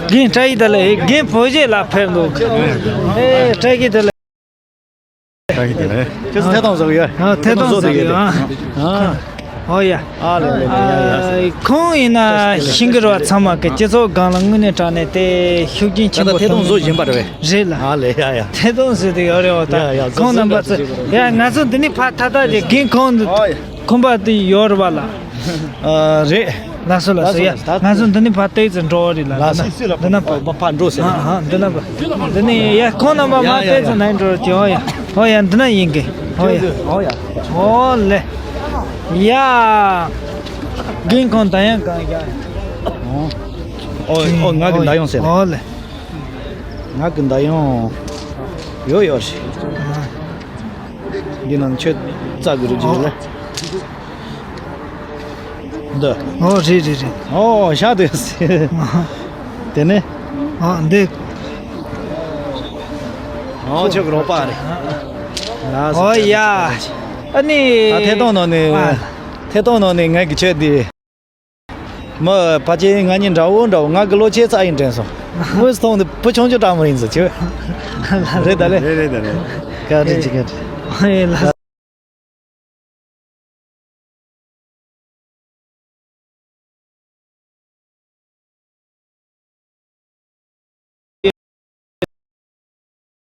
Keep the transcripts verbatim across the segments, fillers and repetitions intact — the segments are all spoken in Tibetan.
རྒན་བཀྲ་ཤིས་བདེ་ལེགས། རྒན་བོད་གཞས་ལ་ཕེབས་འདུག་ཨེ་བཀྲ་ཤིས་བདེ་ལེགས། བཀྲ་ཤིས་བདེ་ལེགས། ཁྱེད་ཚོ་ཐད་གཏོང་བཟོ་གི་ཡོད། ཨ་ཐད་གཏོང་བཟོ་གི་ཡོད། ཨ། ཨ། ཨོ་ཡ། ཨ་ལེ་ལེ་ལེ་ཡ་ཡ། ཨ་ཁོང་ཡིན་ན་ཤིང་གི་རོ་ཚང་མ་གི་སྤྱི་ཚོགས་སྒང་ལ་དངོས་གནས་དྲང་གནས་དེ་ཤུགས་རྐྱེན་ཆེན་པོ་ད་ལྟ་ཐད་གཏོང་བཟོ་བཞིན་པ་རེད་པས། རེད་ལ། ཨ་ལེ་ཡ་ཡ། ཐད་གཏོང་ཟེར་དུས་ཡོད་རེད་བ། ད་ཡ་ཡ། ཁོང་རྣམ་པ་ཚོ་ཡ་ང་ཚོ་འདི་ནས་ཕར་ཐག་ཐག་ཅིག་རྒན་ཁོང་ཁོམ་པ་དེ་ཡོད་རེད་བ་ལ། ཨ་རེད། ལགས་སོ་ལགས་སོ། ཡ་ང་ཚོ་འདི་ནས་ཕར་ཏོག་ཙམ་འགྲོ་བ་རེད་ལ། ལགས་སོ། འདི་ན་ཕར། ཕར་འགྲོ་ཟེར། ཨ་ཨ་འདི་ན་ཕར། འདི་ནས་ཡ་ཁོང་རྣམ་པ་མར་ཡ་ཡ་ཏོག་ཙམ་ནང་འགྲོ་རྒྱུ། ཨོ་ཡ། ཨོ་ཡ་འདི་ན་ཡིན་གི། ཨོ་ཡ། ཨོ་ཡ། ཨོ་ལེ། ཡ། རྒན་ཁོང་ད་ཡང་གང་ཡ། ཨོ་ཨོ་ང་གི་ད་ཡང་ཟེར། ཨོ་ལེ། ང་གི་ད་ཡང་ཡོད་ཡོད་རེད། འདི་ནང་ཆོས་རྩ་གི་རུ་ཅིག་ལ། འདི། ཨོ་རེད་རེད་རེད། ཨོ་ཤ་དེ། དེ་ནས། ཨོ་འདི། ཨོ་ཆོས་གི་རོགས་པ་རེད། ལགས་སོ། ཨོ་ཡ། ཨ་ནི། ད་ཐད་གཏོང་ནང་ནས། ཨ། ཐད་གཏོང་ནང་ནས་ངའི་གི་ཆོས་འདི། མི་ཕལ་ཆེར་ང་གཉིས་འདྲ་བོ་འདྲ་བོ། ང་གི་ལོ་ཆེ་ཙག་ཡིན་དྲན་སོང་། དངོས་སུ་མཐོང་དུས་བུ་ཆུང་ཆུང་འདྲ་མོ་ཡིན་ཟེར་གྱི། རེད་ད་ལེ། རེད་རེད་ད་ལེ། བཀའ་དྲིན་ཆེ། བཀའ་དྲིན། ཨེ་ལགས།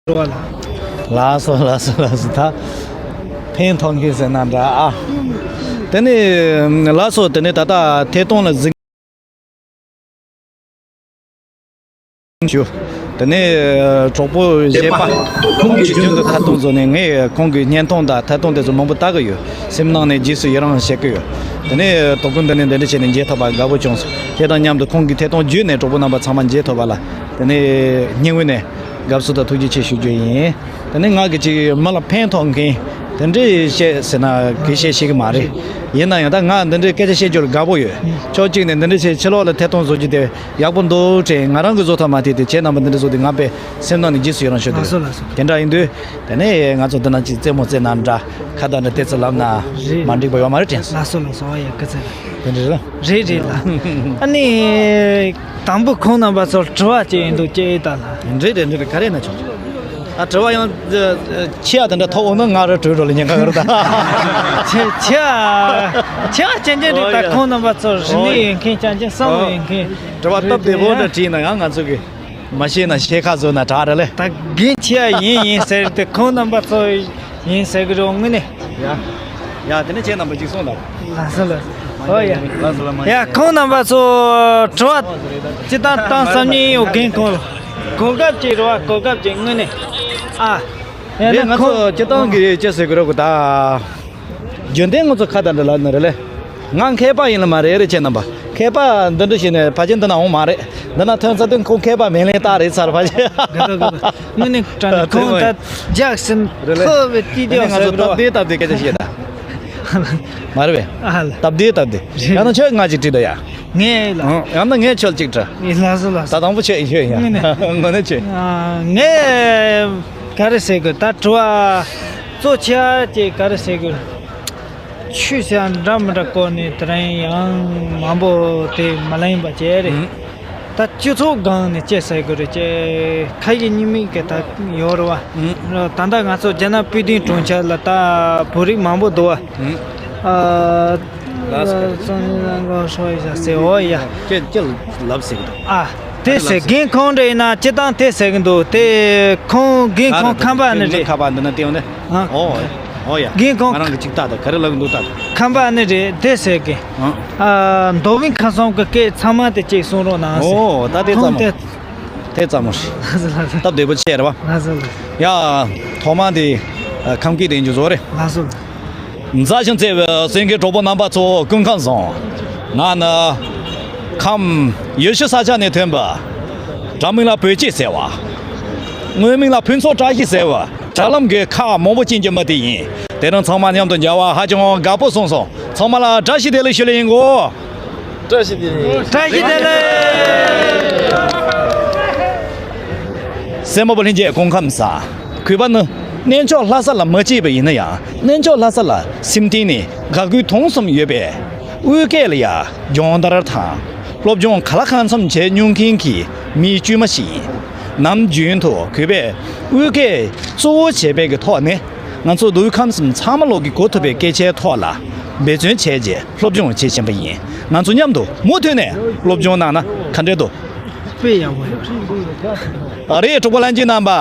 ལགས་སོ་ལགས་སོ་ལགས་སོ། ད་ཕན་ཐོགས་མཁན་ཟེར་ན་འདྲ་ཨ། དེ་ནས་ལགས་སོ། དེ་ནས་ད་ལྟ་ཐད་གཏོང་ལ་གཟིགས། ཞུ། དེ་ནས་གྲོགས་པོ་གཞས་པ་ཁོང་གིས་རྒྱུན་དུ་ཐད་གཏོང་བཟོས་ནས། ངས་ཁོང་གི་བརྙན་ཐུང་དང་ཐད་གཏོང་དེ་ཚོ་མང་པོ་ལྟ་གི་ཡོད། སེམས་ནང་ནས་རྗེས་སུ་ཡི་རང་བྱེད་ཀྱི་ཡོད། དེ་ནས་དོ་དགོང་འདི་ནས་འདི་འདྲ་བྱས་ནས་མཇལ་ཐུབ་པ་དགའ་པོ་བྱུང་སོང་། ཁྱེད་དང་མཉམ་དུ་ཁོང་གི་ཐད་གཏོང་བརྒྱུད་ནས་གྲོགས་པོ་རྣམ་པ་ཚང་མ་མཇལ་ཐུབ་པ་ལ། དེ་ནས་སྙིང་དབུས་ནས་དགའ་བསུ་དང་ཐུགས་རྗེ་ཆེ་ཞུ་རྒྱུ་ཡིན། དེ་ནས་ང་གི་ཅིག་མི་ལ་ཕན་ཐོགས་མཁན་དེ་འདྲའི་བཤད་ཟེར་ན་དགེ་བཤད་ཤེས་ཀྱི་མ་རེད། ཡིན་ན་ཡང་ད་ང་འདི་འདྲའི་སྐད་ཆ་བཤད་རྒྱུར་དགའ་པོ་ཡོད། ཕྱོགས་གཅིག་ནས་འདི་འདྲ་བྱས་ཕྱི་ལོགས་ལ་ཐད་གཏོང་བཟོ་རྒྱུ་དེ་ཡག་པོ་འདུག་དྲན། ང་རང་གིས་བཟོ་ཐུབ་མ་ཐུབ་དེ་ཁྱེད་རྣམ་པ་འདི་འདྲ་བཟོ་དུས་ང་དཔེ་སེམས་ནང་ནས་རྗེས་སུ་ཡི་རང་ཞུ་འདོད། ལགས་སོ་ལགས་སོ། དེ་འདྲ་ཡིན་དུས་དེ་ནས་ང་ཚོ་འདི་ན་ཅིག་རྩེད་མོ་རྩེ་ན་འདྲ། ཁ་བརྡ་འདྲ་ཏོག་ཙམ་ལབ་ན་རེད། མ་འགྲིག་པ་ཡོད་མ་རེད་དྲན་སོང་། ལགས་སོ་ལགས་སོ། ཨ་ཡ་སྐུ་ཚེ་ལ། དེ་འདྲ་རེད་ལ། རེད་རེད་ལ། ཨ་ནི། དང་པོ་ཁོང་རྣམ་པ་ཚོར་དྲི་བ་ཅིག་ཡིན་འདུག་ཅེས་ད་ལ། རེད་རེད་རེད། ག་རེ་ན་ཆོག་ཨ་དྲི་བ་ཡང་། ཆེ་ཡ་དེ་འདྲ་ཐོག་འོང་ན་ང་རང་གྲོས་འགྲོ་ལ་ཉེན་ཁ་ཡོད་རེད་ད། ཆེ་ཆེ་ཡ་ཆེ་ཡ་ཅན་ཅན་རེད་ད། ཨོ་ཡ། ཁོང་རྣམ་པ་ཚོར་རིག་ཨོ་གནས་ཡ། ཡོད་མཁན་ཅན་ཅན་བསམ་བློ་ཨོ། ཡོད་མཁན། དྲི་བ་སྟབས་བདེ་པོ་འདྲ་དྲིས་ན་ཡང་ང་ཚོ་གི་མ་ཤེས་ན་ཤེས་ཁ་བཟོ་ན་དྲག་རེད་ལེ། ད་རྒན་ཆེ་ཡ་ཡིན་ཡིན་ཟེར་ཏེ་ཁོང་རྣམ་པ་ཚོ་ཡིན་ཟེར་གི་རེད་དངོས་གནས། ཡ། ཡ་དེ་ནས་ཁྱེད་རྣམ་པ་གཅིག་སོང་ལ། ལགས་སོ་ལགས་སོ། ཨོ་ཡ། ལགས་སོ་ལགས་མ། ཡ་ཁོང་རྣམ་པ་ཚོ་དྲི་བ་སྤྱིར་བཏང་བཏང་བསམ་ཉིན་ཡོད་རྒན་ཁོང་གོ་སྐབས་ཅིག་རེད་བ། གོ་སྐབས་ཅིག་དངོས་གནས། ཨ། ཡ་རེད། ན་ང་ཁོང་ཚོ་སྤྱིར་བཏང་གི་ཅི་ཟེར་གི་རེད་གོ་ད། རྒྱུན་ལྡན་ང་ཚོ་ཁ་བརྡ་འདྲ་ལབ་ནི་རེད་ལེ། ང་མཁས་པ་ཡིན་ལ་མ་རེད་རེད་ཁྱེད་རྣམ་པ། མཁས་པ་འདི་འདྲ་ཞིག་ནས་ཕལ་ཆེར་འདི་ན་འོང་མ་རེད། འདི་ན་ཐོན་ཚར་དུས་ཁོང་མཁས་པ་མིང་ལན་བཏགས་རེད་ཚར་ཕལ་ཆེར། དགའ་དགའ་དགའ་དགའ། དངོས་གནས་དྲང་གནས་ཁོང་ད་རྒྱག་ཟིན། རེད་ལེ། ཐོབ་པའི་ཏི་ཏི་ཡང་ང་ཚོ་ཟེར་སྟབས་བདེ་སྟབས་བདེ་སྐད་ཆ་བཤད་ད། མ་རེད་པས། ཨ་ལ། སྟབས་བདེ་སྟབས་བདེ། རེད། ཡང་ན་ཁྱོད་ང་ཅིག་དྲིས་ད་ཡ། ངས་ལ། ཡང་ན་ངས་ཁྱོད་ཅིག་དྲི། ལགས་སོ་ལགས་སོ། ད་དང་པོ་ཁྱོད་ཡིན་ཁྱོད་ཡིན། དངོས་གནས། དངོས་གནས་ཁྱོད། ཨ། ངས་ག་རེ་ཟེར་དགོས་ད་དྲི་བ་གཙོ་ཆེ་བ་ཅིག་ག་རེ་ཟེར་དགོས། ཆོས་ཟེར་འདྲ་མི་འདྲ་སྐོར་ནས་དེ་རིང་ཡང་མང་པོ་དེ་མ་ལེན་པ་བྱས་རེད། ཨང་། ད་སྤྱི་ཚོགས་སྒང་ནས་ཅི་ཟེར་དགོས་རེད་ཅེས་ཁ་ཡིག་གཉིས་མིག་གི་ད་ཡོད་རེད་བ། ཨང་། ད་ལྟ་ང་ཚོ་རྒྱ་ནག་པུའུ་ཏིན་གྲོང་ཁྱེར་ལ་ད་བོད་རིགས་མང་པོ་འདུག་བ། ཨང་། ཨ། ལགས་སོ། ཙོང་ནི་རང་གོ་ཧྲོ་ཡི་ཞག་སེ་འོ་ཡ། ཅེ་ཅེ་ལབ་ཟེར་གི་འདུག་ཨ། དེ་ཟེར་རྒན་ཁོང་འདྲ་ཡིན་ན་སྤྱི་བཏང་དེ་ཟེར་གི་འདུག་དེ་ཁོང་རྒན་ཁོང་ཁམས་པ་ནི་རེད། ཁམས་པ་འདི་ན་བལྟས་འོང་ནི། ཨ། ཨོ་ཨོ་ཡ། རྒན་ཁོང་ང་རང་གི་ཅིག་ལྟ་ད་ག་རེ་ལབ་གི་འདུག་ལྟ་ད། ཁམས་པ་ནི་རེད་དེ་ཟེར་གི། ཨ། མདོ་དབུས་ཁམས་གསུམ་གི་སྐད་ཚང་མ་དེ་གཅིག་གསུང་རོགས་གནང་ཟེར། ཨོ་ད་དེ་ཙམ་མོ། ཁོང་དེ། དེ་ཙམ་མོ་ཞིག་ལགས་སོ་ལགས་སོ། སྟབས་བདེ་པོ་བྱས་རེད་བ། ལགས་སོ་ལགས་སོ། ཡ། ཐོག་མ་དེ་ཁམས་སྐད་དེ་འཇུ་བཟོ་རེད། ལགས་སོ་ལགས་སོ། མཛའ་ཞིང་བརྩེ་བའི་སེང་གེ་གྲོགས་པོ་རྣམ་པ་ཚོ་སྐུ་ཁམས་བཟང་། ང་ནི་ཁམས་ཡུལ་ཤུལ་ས་ཆ་ནས་ཐོན་པ། འདྲ་མིང་ལ་བོད་སྐྱིད་ཟེར་བ། དངོས་མིང་ལ་ཕུན་ཚོགས་བཀྲ་ཤིས་ཟེར་བ། དྲ་ལམ་གྱི་ཁ་མང་པོ་ཅན་གྱི་མི་དེ་ཡིན། དེ་རིང་ཚང་མ་མཉམ་དུ་མཇལ་བ་ཧ་ཅང་དགའ་པོ་སོང་སོང་། ཚང་མ་ལ་བཀྲ་ཤིས་བདེ་ལེགས་ཞུ་ལེ་ཡིན་གོ། བཀྲ་ཤིས་བདེ་ལེགས། བཀྲ་ཤིས་བདེ་ལེགས། སྲས་མོ་བུ་ལྷན་རྒྱས་སྐུ་ཁམས་བཟང་། གུས་པ་ནི་གནས་མཆོག་ལྷ་ས་ལ་མ་སྐྱེས་པ་ཡིན་ན་ཡང་གནས་མཆོག་ལྷ་ས་ལ་སེམས་གཏིང་ནས་དགའ་གུས་མཐོང་གསུམ་ཡོད་པས། དབུས་སྐད་ལ་ཡང་སྦྱོང་བརྡར་དང་ སློབ་སྦྱོང་གང་ལ་གང་འཚམ་བྱས་མྱོང་མཁན་གྱི་མི་དཀྱུས་མ་ཞིག་ཡིན། ནམ་རྒྱུན་དུ་གུས་པས་དབུས་སྐད་གཙོ་བོ་བྱས་པའི་གི་ཐོག་ནས་ང་ཚོ་མདོ་དབུས་ཁམས་གསུམ་ཚང་མ་ལོག་གི་གོ་ཐུབ་པའི་སྐད་ཆའི་ཐོག་ལ་འབད་བརྩོན་བྱས་རྗེས་སློབ་སྦྱོང་བྱེད་བཞིན་པ་ཡིན། ང་ཚོ་མཉམ་དུ་མུ་མཐུད་ནས་སློབ་སྦྱོང་གནང་ན་ག་འདྲས་འདུག་དཔེ་ཡག་པོ་ཡོད་རེད། རེད། གྲོགས་པོ་ལྷན་རྒྱས་རྣམ་པ།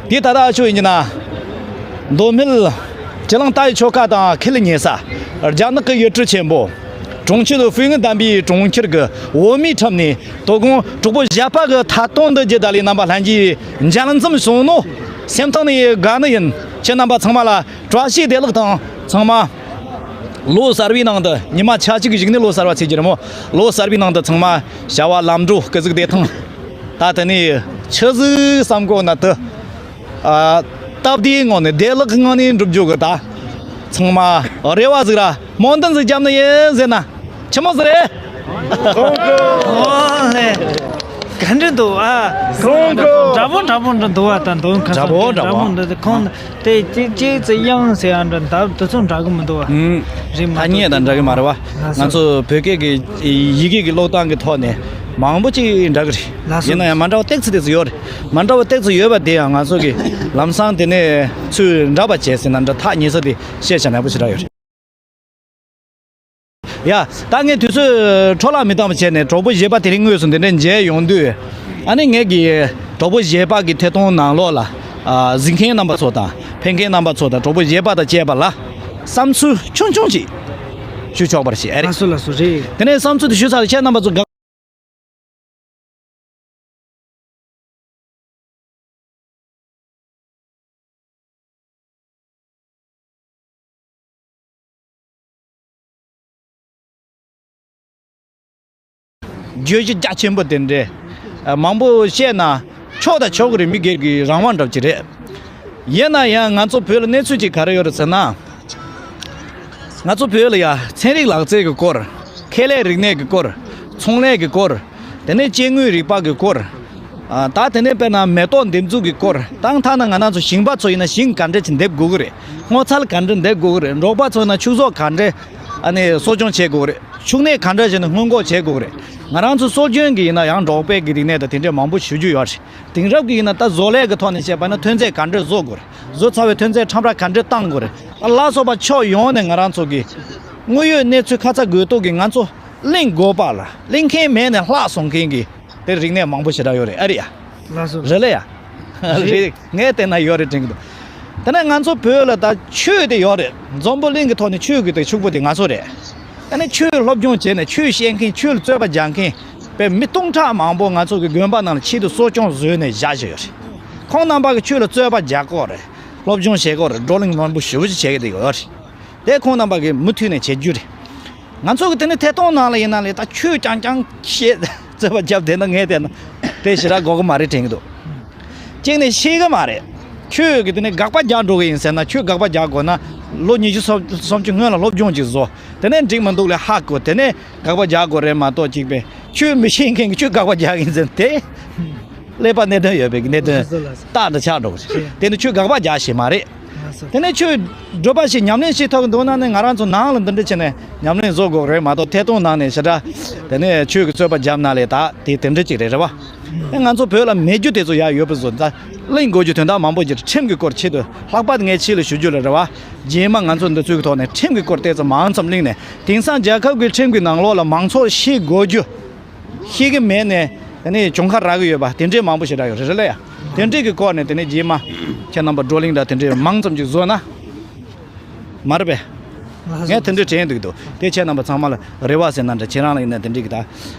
འདི་ད་ལྟ་ཆོས་ཡིན་གྱི་ན། མདོ་སྨད་ཁྲི་ལང་རྟ་ཡི་ཆོལ་ཁ་དང་ཁེ་ལི་ཉེ་ས། རྒྱ་ནག་གི་ཡུལ་གྲུ་ཆེན་པོ། གྲོང་ཁྱེར་ཧྥུའུ་ཉུན་དམ་པའི་གྲོང་ཁྱེར་གྱི་འོ་མའི་ཁྲོད་ནས་དོ་དགོང་གྲོགས་པོ་བཞད་པ་གི་ཐད་གཏོང་འདི་རྒྱུད་ད་ལས་རྣམ་པ་ལྷན་རྒྱས་མཇལ་འཛོམས་སོང་ནོ། སེམས་གཏིང་ནས་དགའ་ནི་ཡིན། ཁྱེད་རྣམ་པ་ཚང་མ་ལ་བཀྲ་ཤིས་བདེ་ལེགས་དང་ཚང་མ། ལོ་གསར་བའི་ནང་དུ་ཉི་མ་ཆ་གཅིག་གཞུག་ནས་ལོ་གསར་བ་ཚེས་བརྒྱད་རེད་མོ། ལོ་གསར་བའི་ནང་དུ་ཚང་མ་བྱ་བ་ལམ་འགྲོ་སྐུ་གཟུགས་བདེ་ཐང་། ད་དེ་ནས་ཆི་ཟིག་བསམ་གོ་ན་དུ། ཨ། སྟབས་བདེའི་ངང་ནས་བདེ་བླག་གི་ངང་ནས་འགྲུབ་རྒྱུ་གི་ད། ཚང་མ་རེ་བ་ཟིག་ར་སྨོན་འདུན་ཟིག་བརྒྱབ་ནི་ཡིན་ཟེར་ན། ཆི་མོ་ཟིག་རེད། ཨོ་ལེ། ག་འདྲ་འདུག་ཨ། ཁོང་གི་འདྲ་པོ་འདྲ་པོ་འདྲ་འདུག་བ་དང་འདུག་ཁ་འདྲ་པོ་འདྲ་པོ། འདྲ་པོ་འདྲ་ཁོང་དེ་གཅིག་གཅིག་ཙི་ཡང་ཟེར་ཡང་འདྲ་འདབ་དེ་ཚོ་འདྲ་གི་མི་འདུག་བ། ཧུམ། རེད་མ་ཐ་སྙད་དང་འདྲ་གི་མ་རེད་བ། ང་ཚོ་བོད་སྐད་ཀྱི་ཡི་གེ་གི་ཀློག་སྟངས་ཀྱི་ཐོག་ནས་མང་པོ་ཅིག་འདྲ་གི་རེད། ཡིན་ན་ཡང་མ་འདྲ་བ་ཏོག་ཙི་ཏོག་ཙི་ཡོད་རེད། མ་འདྲ་བ་ཏོག་ཙི་ཡོད་པ་དེ་ཡང་ང་ཚོ་གི་ལམ་སང་དེ་ནས་ཚུར་འདྲ་བ་བྱས་ཟིན་ན་འདྲ་ཐག་ཉེ་ས་དེ་བཤད་བྱ་མེད་པོ་ཞེ་དྲག་ཡོད་རེད། ཡ། ད་ངས་དུས་ཚོད་འཕྲོ་བརླག་མི་བཏང་བ་བྱས་ནས་གྲོགས་པོ་བཞད་པ་དེ་རིང་དངོས་སུ་འདི་འདྲ་མཇལ་ཡོང་དུས། ཨ་ནི་ངས་ཀྱི་གྲོགས་པོ་བཞད་པ་གི་ཐད་གཏོང་ནང་ལོགས་ལ། ཨ། གཟིགས་མཁན་རྣམ་པ་ཚོ་དང་ཕེབས་མཁན་རྣམ་པ་ཚོ་དང་གྲོགས་པོ་བཞད་པ་དང་བཅས་པ་ལ་བསམ་ཚུལ་ཆུང་ཆུང་ཅིག་ཞུ་ཆོག་པར་བྱེད་ཨ་རེད། ལགས་སོ་ལགས་སོ་རེད། དེ་ནས་བསམ་ཚུལ་དེ་ཞུ་ཚར་ལ་ཁྱེད་རྣམ་པ་ཚོ་དགའ། བརྗོད་གཞི་རྒྱ་ཆེན་པོ་དེ་འདྲས་མང་པོ་བཤད་ན་ཆོག་དང་ཆོག་གི་རེད། མི་སྒེར་གྱི་རང་དབང་འདྲ་པོ་ཅིག་རེད། ཡིན་ན་ཡང་ང་ཚོ་བོད་ལ་གནས་ཚུལ་ཅིག་ག་རེ་ཡོད་རེད་ཟེར་ན། ང་ཚོ་བོད་ལ་ཡ་ཚན་རིག་ལག་རྩལ་གྱི་སྐོར། ཁེ་ལས་རིག་གནས་ཀྱི་སྐོར། ཚོང་ལས་ཀྱི་སྐོར། དེ་ནས་སྐྱེ་དངོས་རིག་པ་གི་སྐོར། ཨ། ད་དེ་ནས་དཔེར་ན་མེ་ཏོག་འདེབས་འཛུགས་ཀྱི་སྐོར། ད་ཐ་ན་ང་རང་ཚོ་ཞིང་པ་ཚོ་ཡིན་ན་ཞིང་ག་འདྲ་ཅིག་འདེབས་དགོས་ཀྱི་རེད། སྔོ་ཚལ་ག་འདྲ་འདེབས་དགོས་ཀྱི་རེད། འབྲོག་པ་ཚོ་ཡིན་ན་ཕྱུགས་ཟོག་ག་འདྲ་ཨ་ནི་གསོ་སྐྱོང་བྱེད་དགོས་ཀྱི་རེད། ཕྱུགས་ནད་ག་འདྲ་བྱས་ནས་སྔོན་འགོག་བྱེད་དགོས་ཀྱི་རེད། ང་རང་ཚོ་སྲོལ་རྒྱུན་གྱི་ཡིན་ན་ཡང་འབྲོག་པའི་གི་རིག་གནས་དང་དེ་འདྲས་མང་པོ་ཞུ་རྒྱུ་ཡོད་རེད། དེང་རབས་ཀྱི་ཡིན་ན་ད་བཟོ་ལས་ཀྱི་ཐོག་ནས་བཤད་པ་ན་ཐོན་རྫས་ག་འདྲས་བཟོ་དགོས་རེད། བཟོ་ཚར་བའི་ཐོན་རྫས་ཁྲོམ་ར་ག་འདྲས་བཏང་དགོས་རེད། ད་ལ་སོགས་པ་ཕྱོགས་ཡོངས་ནས་ང་རང་ཚོ་གི་དངོས་ཡོད་གནས་ཚུལ་ཁ་ཚ་དགོས་གཏུགས་ཀྱི་ང་ཚོ་གླེང་དགོས་པ་ལ་གླེང་མཁན་མེད་ནས་ལྷག་སོང་མཁན་གྱི་དེ་རིག་གནས་མང་པོ་ཞེ་དྲག་ཡོད་རེད། ཨ་རེད་ཡ། ལགས་སོ། རེད་ལ་ཡ། རེད། ངས་བལྟས་ན་ཡོད་རེད་དྲན་གྱི་འདུག་དེ་ནས་ང་ཚོ་བོད་ལ་ད་ཆོས་དེ་ཡོད་རེད། འཛམ་བུ་གླིང་གི་ཐོག་ནས་ཆོས་ཀྱི་དེ་ཕྱུག་པོ་དེ་ང་ཚོ་རེད། ཨ་ནི་ཆོས་སློབ་སྦྱོང་བྱས་ནས་ཆོས་བཤད་མཁན་ཆོས་ལ་རྩོད་པ་རྒྱག་མཁན་དཔེ་མི་སྟོང་ཕྲག་མང་པོ་ང་ཚོ་གི་དགོན་པ་ནང་ལ་ཆེད་དུ་གསོ་སྐྱོང་བཟོས་ནས་བཞག་བཞག་ཡོད་རེད། ཁོང་རྣམ་པ་གི་ཆོས་ལ་རྩོད་པ་རྒྱག་གོ་རེད། སློབ་སྦྱོང་བྱེད་གོ་རེད། བགྲོ་གླེང་མང་པོ་ཞེ་པོ་ཅིག་བྱེད་ཀྱི་བསྡད་ཡོད་རེད། དེ་ཁོང་རྣམ་པ་གིས་མུ་མཐུད་ནས་བྱེད་རྒྱུ་རེད། ང་ཚོ་གི་དེ་ནི་ཐད་གཏོང་ནང་ལ་ཡིན་ན་ལས་ད་ཆོས་རྐྱང་རྐྱང་བཤད་རྩོད་པ་རྒྱབ་བསྡད་ན་ངས་བལྟས་ན་དེ་ཞེ་དྲག་དགོས་ཀྱི་མ་རེད་དྲན་གྱི་འདུག་གཅིག་ནས་ཤེས་ཀྱི་མ་རེད། ཆོས་ཀྱི་དེ་ནི་དགག་པ་རྒྱག་འགྲོ་གི་ཡིན་ཟེར་ན་ཆོས་དགག་པ་རྒྱག་དགོས་ན་ལོ་ཉི་ཤུ་སུམ་ཅུ་སྔོན་ལ་སློབ་སྦྱོང་ཅིག་བཟོ། དེ་ནས་འགྲིག་མི་འདུག་ལས་ཧ་གོ། དེ་ནས་དགག་པ་རྒྱག་དགོས་རེད་མ་གཏོགས་གཅིག་པས་ཆོས་མི་ཤེས་མཁན་གྱི་ཆོས་དགག་པ་རྒྱག་ཡིན་ཟེར་ན་དེ། ཀླད་པ་གནད་དོན་ཡོད་པའི་གནད་དོན་ལགས་སོ་ལགས་སོ། རྟག་འདི་ཆགས་འགྲོ་གི་རེད། དེ་ནི་ཆོས་དགག་པ་རྒྱག་ཤེས་མ་རེད། ལགས་སོ། དེ་ནས་ཆོས་སྒྲུབ་པ་ཞིག་ཉམས་ལེན་བྱེད་ཐུབ་ཀྱི་འདུག་ན་ནི་ང་རང་ཚོ་ནང་ལ་འདི་འདྲ་བྱས་ནས་ཉམས་ལེན་བཟོ་དགོས་རེད་མ་གཏོགས་ཐད་གཏོང་ནང་ནས་ཞེ་དྲག་དེ་ནས་ཆོས་ཀྱི་རྩོད་པ་བརྒྱབ་ན་ལས་ད་དེ་དེ་འདྲ་ཅིག་རེད་རེད་བ། དེ་ང་ཚོ་བོད་ལ་མེད་རྒྱུ་དེ་ཚོ་ཡ་ཡོད་པ་བཟོ་ད་གླེང་དགོས་རྒྱུ་དོན་དག་མང་པོ་ཅིག་ཁྲིམས་ཀྱི་སྐོར་ཆེད་དུ་ལྷག་པར་དུ་ངས་ཕྱི་ལ་ཞུ་རྒྱུ་ལ་རེད་བ། རྗེས་མ་ང་ཚོ་འདི་ཚོའི་ཐོག་ནས་ཁྲིམས་ཀྱི་སྐོར་ཏོག་ཙམ་མང་ཙམ་གླེང་ནས་དེང་སང་རྒྱལ་ཁབ་ཀྱི་ཁྲིམས་ཀྱི་ནང་ལོགས་ལ་མང་ཚོགས་ཤེས་དགོས་རྒྱུ། ཤེས་ཀྱི་མེད་ནས་དེ་ནས་གྱོང་ཁ་རག་གི་ཡོད་པ་དེ་འདྲས་མང་པོ་ཞེ་དྲག་ཡོད་རེད་རེད་ལ་ཡ། དེ་འདྲས་ཀྱི་སྐོར་ནས་དེ་ནས་རྗེས་མ་ཁྱེད་རྣམ་པ་བགྲོ་གླེང་འདྲ་དེ་འདྲས་མང་ཙམ་ཅིག་བཟོ་ན་མ་རེད་པས། ངས་དེ་འདྲས་དྲན་འདུག་འདུག་དེ་ཁྱེད་རྣམ་པ་ཚང་མ་ལ་རེ་བ་ཟེར་ན་འདྲ་ཁྱེད་རང་ལ་ཡིན་ན་དེ་འདྲས་ཀྱི་ད་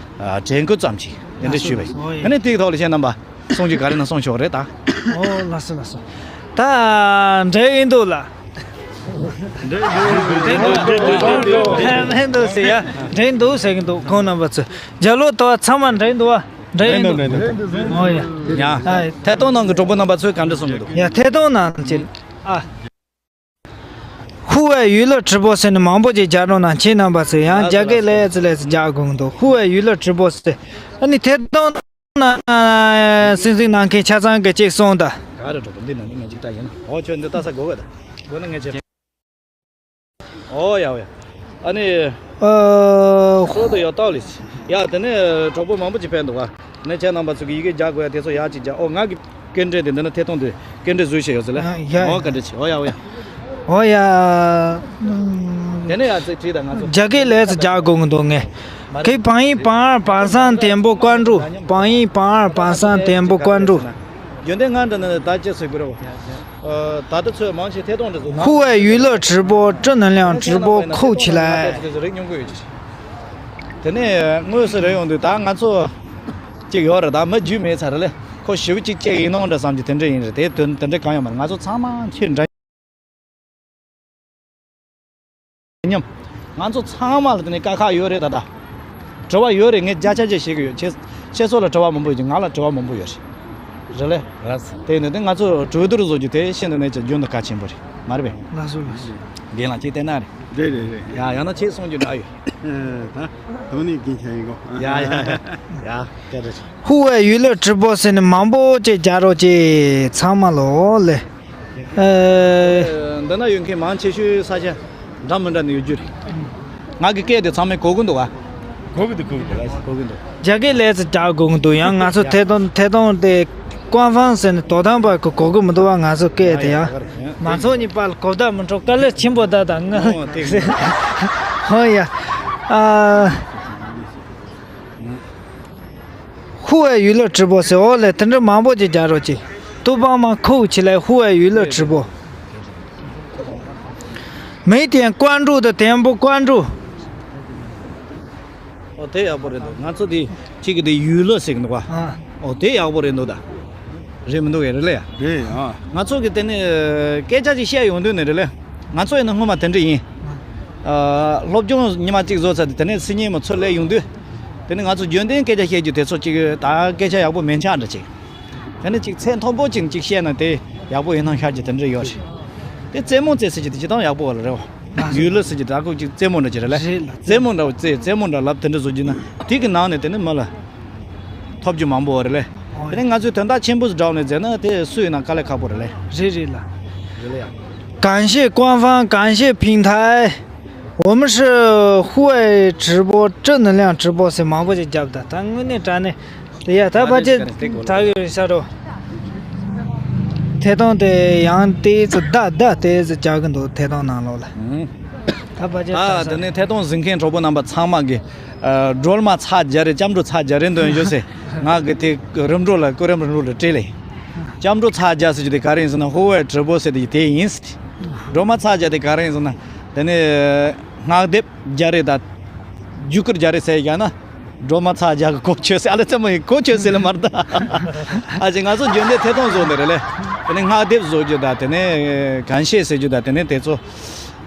དྲན་སྐུལ་ཙམ་ཅིག་དེ་འདྲས་ཞུས་པ་ཡིན། ཨ་ནི་དེའི་ཐོག་ལ་ཁྱེད་རྣམ་པ་གསུང་རྒྱུ་ག་རེ་ན་གསུང་ཆོག་རེད་ད། ཨོ་ལགས་སོ་ལགས་སོ། ད་འདྲ་ཡིན་འདུག་ལ། འདྲེན་འདུག་ཟེར་ཡ། འདྲེན་འདུག་ཟེར་གྱི་འདུག་ཁོང་རྣམ་པ་ཚོ། རྒྱ་ལོ་དོ་ཚང་མ་འདྲེན་འདུག་བ། འདྲེན་འདུག་འདྲེན་འདུག་ཨོ་ཡ། ཡ། ཐད་གཏོང་ནང་གི་གྲོགས་པོ་རྣམ་པ་ཚོས་ག་འདྲ་གསུང་གི་འདུག་ཡ་ཐད་གཏོང་ནང་ཅིག་ཨ། 户外娱乐直播ཟེར་ནས་མང་པོ་ཅིག་རྒྱག་རོགས་གནང་ཁྱེད་རྣམ་པ་ཚོས་ཡང་རྒྱ་སྐད་ལས་ཙི་ལས་ཙི་རྒྱག་དགོས་འདུག 户外娱乐直播ཟེར། ཨ་ནི་ཐད་གཏོང་ནང་སེམས་གཟིགས་གནང་མཁན་ཆ་ཚང་གི་གཅིག་གསུངས་དང་། ག་རེ་འགྲོ་འདི་ནང་ནི་ངས་ཅིག་ལྟ་ཡིན། ཨོ་ཁྱོད་འདི་ལྟ་ས་དགོས་གི་ད། དགོས་ན་ངས་བྱེད། ཨོ་ཡ་ཨོ་ཡ། ཨ་ནི། ཨ། སོ་དོ་ཡོ་ཏའོ་ལི། ཡ་དེ་ནས་གྲོགས་པོ་མང་པོ་ཅིག་ཕེབས་འདུག་བ། ནས་ཁྱེད་རྣམ་པ་ཚོ་གི་ཡི་གེ་རྒྱག་དགོས་ཡ་དེ་ཚོ་ཡག་ཅིག་རྒྱག་ཨོ་ང་གི་སྐད་འདྲེན་དེ་འདི་ན་ཐད་གཏོང་དེ་སྐད་འདྲེན་བཟོས་བྱས་ཡོད་ཟེར་ལ། ཡ་ཡ། ཨོ་བཀའ་དྲིན་ཆེ། ཨོ་ཡ་ཨོ་ཡ། ཨོ་ཡ། དེ་ནས་ཡ་ཚིག་བྲིས་དང་ང་ཚོ། རྒྱ་སྐད་ལས་ཚོ་རྒྱག་དགོས་ཀྱི་འདུག་ངས། ཁོས་བང་ཡིན་བང་ཨར་བང་སང་དེན་པོ་ཀོན་ཀྲུ། བང་ཡིན་བང་ཨར་བང་སང་དེན་པོ་ཀོན་ཀྲུ། རྒྱུན་ལྡན་ང་འདྲ་ནི་ད་ཅི་ཟེར་དགོས་རེད་བ། ད་ལྟ་ཚོས་མང་ཆེ་ཐད་གཏོང་འདྲ་ཟེར། 户外娱乐直播，正能量直播，扣起来。 དེ་ནས་དངོས་སུ་རེད་ཡོང་དུས་ད་ང་ཚོ་གཅིག་ཡོད་རེད། ད་མི་རྒྱུས་མེད་ཚར་རེད་ལེ། ཁོ་ཞེ་པོ་གཅིག་གཅིག་ཡིན་ནོ་འདྲ་བསམ་གྱི་དེ་འདྲ་ཡིན་རེད། དེ་དོན་དེ་འདྲ་གང་ཡང་མ་རེད། ང་ཚོ་ཚང་མ་ཁྱེད་འདྲ་མཉམ། ང་ཚོ་ཚང་མ་ལ་དེ་ནས་དཀའ་ཁག་ཡོད་རེད་ད་ལྟ། དྲི་བ་ཡོད་རེད། ངས་བརྒྱ་ཆ་བརྒྱ་བཤད་གི་ཡོད། ཁྱེད་ཁྱེད་ཚོ་ལ་དྲི་བ་མང་པོ་ཡོད་ཀྱི་ང་ལ་དྲི་བ་མང་པོ་ཡོད་རེད། རེད་ལེ། རེད། དེ་ནས་དེ་ང་ཚོ་གྲོས་བསྡུར་བཟོ་རྒྱུ་དེ་ཤིན་ཏུ་ནས་ཀྱི་རྒྱུན་དུ་གལ་ཆེན་པོ་རེད། མ་རེད་པས། ལགས་སོ་ལགས་སོ། རྒན་ལགས་ཅིག་བལྟས་ན་རེད། རེད་རེད་རེད། ཡ་ཡང་ན་ཁྱེད་གསུང་རྒྱུ་འདྲ་ཡོད། ཨ། ད་དོ་ནི་རྒན་ཆ་ཡིན་གོ། ཡ་ཡ་ཡ། ཡ་སྐད་རེད། 户外娱乐直播ཟེར་ནས་མང་པོ་ཅིག་རྒྱག་རོགས་ཅིག་ཚང་མ་ལོ་ལེ། ཨེ། འདི་ན་ཡོད་མཁན་མང་ཆེ་ཤོས་ས་ཆ་འདྲ་མི་འདྲ་ནས་ཡོད་རྒྱུ་རེད། ང་གི་སྐད་དེ་ཚང་མས་གོ་གི་འདུག་ག་གོ་གི་འདུག་གོ་གི་འདུག་གོ་གི་འདུག་རྒྱ་སྐད་ལས་ཚོ་རྒྱག་དགོས་ཀྱི་འདུག་ཡང་ང་ཚོ་ཐད་གཏོང་ཐད་གཏོང་དེ་官方ཟེར་ནས་དོ་དམ་པ་གི་གོ་གི་མི་འདུག་བ། ང་ཚོ་སྐད་དེ་ཡང་མང་ཚོགས་གཉིས་བར་ལ་གོ་བརྡ་མི་འཕྲོད་དཀའ་ལས་ཆེན་པོ་ད་ད་ང་། ཨོ་དེ་ཧོ་ཡ། ཨ། 户外娱乐直播ཟེར་འོ་ལེ། དེ་འདྲ་མང་པོ་ཅིག་རྒྱག་རོགས་གྱིས། 都帮忙扣起来户外娱乐直播。 每天关注的点播关注。 ཨོ་དེ་ཡག་པོ་རེད་འདུག་ང་ཚོ་དེ་གཅིག་གི་དེ་ཡུལ་ལོ་ཟེར་གི་འདུག་བ། ཨ། ཨོ་དེ་ཡག་པོ་རེད་འདུག་ད། རེད་མི་འདུག་གས་རེད་ལེ། རེད་ཨ། ང་ཚོ་གི་དེ་ནས་སྐད་ཆ་ཅིག་བཤད་ཡོང་དུས་ནས་རེད་ལེ། ང་ཚོ་ཡིན་ན་སྔོན་མ་དེ་འདྲ་ཡིན། ཨ། སློབ་སྦྱོང་ཉི་མ་གཅིག་བཟོ་ཚར་དུས་དེ་ནས་སི་ཉིན་མ་ཚུར་སླེབས་ཡོང་དུས། དེ་ནས་ང་ཚོ་རྒྱུན་ལྡན་སྐད་ཆ་བཤད་རྒྱུ་དེ་ཚོ་གཅིག་ད་སྐད་ཆ་ཡག་པོ་མེད་ཆགས་འདྲ་ཅིག་དེ་ནས་གཅིག་ཚད་མཐོན་པོ་ཅིག་གཅིག་བཤད་ན་དེ་ཡག་པོ་ཡིན་སྣང་ཤར་གྱི་དེ་འདྲ་ཡོད་རེད། དེ་རྩེད་མོ་རྩེ་ཟེར་གྱི་དེ་ཅི་ཐང་ཡག་པོ་རེད་བ། ཡུལ་ལ་ཟེར་གྱི་ད་ཁོ་གཅིག་རྩེད་མོ་འདྲ་ཅིག་རེད་ལ། རེད་ལ། རྩེད་མོ་འདྲ་བོ་རྩེ་རྩེད་མོ་འདྲ་ལབ་དེ་འདྲ་བཟོ་རྒྱུ་ན་དེ་གི་ནང་ནས་དེ་ནི་མི་ལ་ཐོབ་རྒྱུ་མང་པོ་རེད་ལེ། ཨོ། དེ་ནས་ང་ཚོས་དོན་དག་ཆེན་པོ་ཞིག་བསྒྲགས་ནས་མཛད་ན་དེ་སུ་ཡིན་ན་དཀའ་ལས་ཁག་པོ་རེད་ལེ། རེད་རེད་ལ། རེད་ལེ་ཡ། 感谢官方，感谢平台。 我们是户外直播，正能量直播ཟེར་མང་པོ་ཞིག་བརྒྱབ་ད་ད་དངོས་གནས་དྲང་གནས་དེ་ཡ་ད་ཕལ་ཆེར་ད་ཡོད་ཤ་རོ། ཐད་གཏོང་དེ་ཡང་དེ་ཚོ་བདའ་བདའ་དེ་ཚོ་རྒྱག་གི་འདུག་ཐད་གཏོང་ནང་ལོགས་ལ། ཨུ། ད་ཕལ་ཆེར་ད་ད་དེ་ནས་ཐད་གཏོང་གཟིགས་མཁན་གྲོགས་པོ་རྣམ་པ་ཚང་མ་གི་ཨ། སྒྲོལ་མ་ཚ་རྒྱ་རེ་སྐྱབས་འགྲོ་ཚ་རྒྱ་རེ་འདོན་ཞུ་ཟེར། ང་གི་དེ་རིམ་གྲོ་ལ་སྐུ་རིམ་རིམ་གྲོ་ལ་སྤྲད་ལེ། སྐྱབས་འགྲོ་ཚ་རྒྱ་ཟེར་རྒྱུ་དེ་ག་རེ་ཡིན་ཟེར་ན་ཧོ་ཝེ་དྲི་བོ་ཟེར་དེ་དེ་ཡིན་ཟེར། སྒྲོལ་མ་ཚ་རྒྱ་དེ་ག་རེ་ཡིན་ཟེར་ན་དེ་ནས་སྔགས་དེབ་རྒྱ་རེ་དང་རྒྱུ་སྐར་རྒྱ་རེ་ཟེར་ཡ་ན་སྒྲོལ་མ་ཚ་རྒྱ་གི་གོ་ཆོད་ཟེར། ཨ་ལེ་ཚེ་མོ་ཡི་གོ་ཆོད་ཟེར་ལེ་མར་ད། ཨ་ཅེ་ང་ཚོ་རྒྱུན་ལྡན་ཐད་གཏོང་བཟོ་འདི་རེད་ལེ། དེ་ནས་སྔགས་དེབ་བཟོ་རྒྱུ་དང་དེ་ནས་གན་ཤེས་ཟེར་རྒྱུ་དང་དེ་ནས་དེ་ཚོ་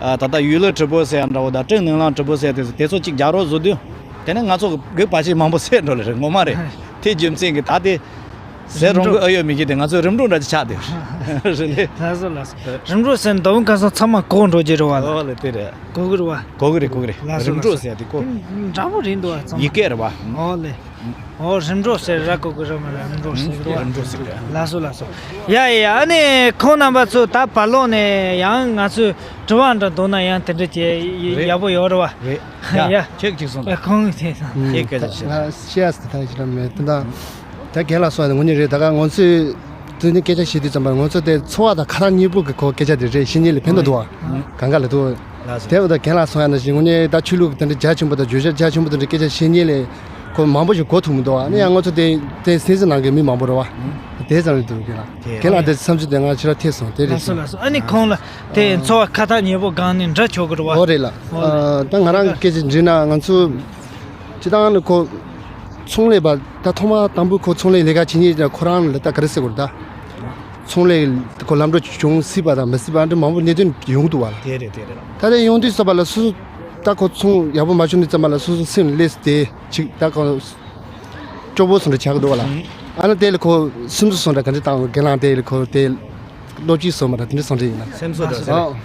ད་ལྟ་ཡུལ་ལུ་དྲི་བོ་ཟེར་ཡ་འདྲ་བོ་དང་སྤྲིན་ནང་ལ་དྲི་བོ་ཟེར་ཡ་དེ་ཚོ་དེ་ཚོ་གཅིག་རྒྱག་རོགས་བཟོ་དུས་དེ་ནས་ང་ཚོ་གི་བ་ཕྱི་མང་པོ་ཟེར་འགྲོ་ལེ་རེད་ངོ་མ་རེད། དེ་རྒྱུ་མཚན་གྱི་ད་དེ་ཟེར་རོང་གི་ཨ་ཡོད་མི་གི་དེ་ང་ཚོ་རིམ་གྲོ་འདྲ་ཅིག་ཆགས་དེ་རེད་ལེ། ལགས་སོ་ལགས་སོ། རིམ་གྲོ་ཟེར་མདོ་ཁ་སང་ཚང་མ་གོ་འགྲོ་རྒྱུ་རེད་བ་ལ། ཨོ་ལེ་དེ་རེད། གོ་གི་རེད་བ། གོ་གི་རེད་གོ་གི་རེད། ལགས་སོ་རིམ་གྲོ་ལགས་སོ། ཟེར་ཡ་དེ་གོ། འདྲ་པོ་རེད་འདུག་བ་ཚང་མ། ཡི་གེ་རེད་བ། ཨོ་ལེ། ཨོ་རིམ་གྲོ་ཟེར་ར་གོ་གི་རེད་མ་རེད་རིམ་གྲོ་ཟེར་གི་རེད་བ། རིམ་གྲོ་ཟེར་གི་རེད། ལགས་སོ་ལགས་སོ། ཡ་ཡ་ཡ་ཨ་ནི་ཁོང་རྣམ་པ་ཚོ་ད་བར་ལོག་ནས་ཡང་ང་ཚོས་དྲི་བ་འདྲ་འདུག་ན་ཡང་དེ་འདྲ་བྱས་རེད། ཡག་པོ་ཡོད་རེད་བ། རེད། ཡ་ཡ། ཁྱེད་ཀྱིས་གསུངས་དང་། ཁོང་གིས་དེ་དང་། ཁྱེད་སྐད་ཆ་བཤད། ང་བཤད་ཡ་ཟེར་ད་ཞིག་ར་མེད་དེ་འདྲ། ད་རྒན་ལགས་སོགས་ནི་ངོ་ཉིད་རེད། ད་ག་ང་ཚོས་དེ་ནི་སྐད་ཆ་བཤད་དུས་ཙམ་པར་ང་ཚོ་དེ་འཚོ་བ་དང་ཁ་ཐག་ཉེ་པོ་གི་ཁོ་སྐད་ཆ་དེ་རེད་ཤེས་ཉེ་ལས་ཕན་ཐོགས་འདུག་ཨ། གང་ག་ལ་འདུག་ལགས་སོ། དེ་འོ་ད་རྒན་ལགས་སོང་ཡ་ན་ཞིག་ངོ་ཉིད་ད་ཆོས་ལུགས་དེ་འདྲ་རྒྱ་ཆེན་པོ་དང་བརྗོད་བྱ་རྒྱ་ཆེན་པོ་དེ་འདྲ་སྐད་ཆ་བཤད་ཉེ་ལས་ཁོ་མང་པོ་ཞིག་གོ་ཐུབ་མི་འདུག་ཨ། ནི་ཡང་ང་ཚོ་དེ་དེ་སེམས་སེམས་ནང་གི་མི་མང་པོ་རེད་བ། དེ་ཙམ་རེད་འདུག་རྒན་ལགས། རྒན་ལགས་དེ་བསམ་ཚུལ་དེ་ང་ཕྱི་ར་ཐེབས་སོང་དེ་རེད། ལགས་སོ་ལགས་སོ། ཨ་ནི་ཁོང་ལ་དེ་འཚོ་བ་ཁ་ཐག་ཉེ་པོ་སྒང་ནས་འདྲ་ཆོག་གི་རེད་བ། ཨོ་རེད་ལགས། ཨོ་ལགས། ད་ང་རང་སྐད་ཆ་འདྲི་ན་ང་ཚོ། སྤྱི་བཏང་ནི་ཁོ་ཚོང་ལས་པ་ད་ཐོག་མ་དང་པོ་ཁོ་ཚོང་ལས་ལས་ཀ་བྱེད་མཁན་ཁོ་རང་ལ་ད་ག་རེ་ཟེར་དགོས་རེད་ད། ཚོང་ལས་ཁོ་ལམ་འགྲོ་བྱུང་སྲིད་པ་དང་མི་སྲིད་པ་འདྲ་མང་པོ་གནད་དོན་ཡོང་འདུག་བ་ལ། དེ་རེད་དེ་རེད། ད་དེ་ཡོང་དུས་ཙམ་པ་ལ་སོ་སོ་ད་ཁོ་ཚོང་ཡག་པོ་མ་བྱུང་དུས་ཙམ་པ་ལ་སོ་སོ་སེམས་ལས་སུ་དེ་ཅིག་ད་ཁོ་སྐྱོ་པོ་སོང་འདྲ་ཆགས་ཀྱི་འདུག་བ་ལ། ཨ་ནི་དེ་ལ་ཁོ་སེམས་གསོ་སོང་འདྲ་ག་འདྲ་བཏང་རྒན་ལགས་དེ་ལ་ཁོ་དེ་བློ་སྐྱིད་སོང་མ་འདྲ་དེ་འདྲ་སོང་འདྲ་ཡིན་ན། སེམས་གསོ་འདྲ་ཟེར། ཨ།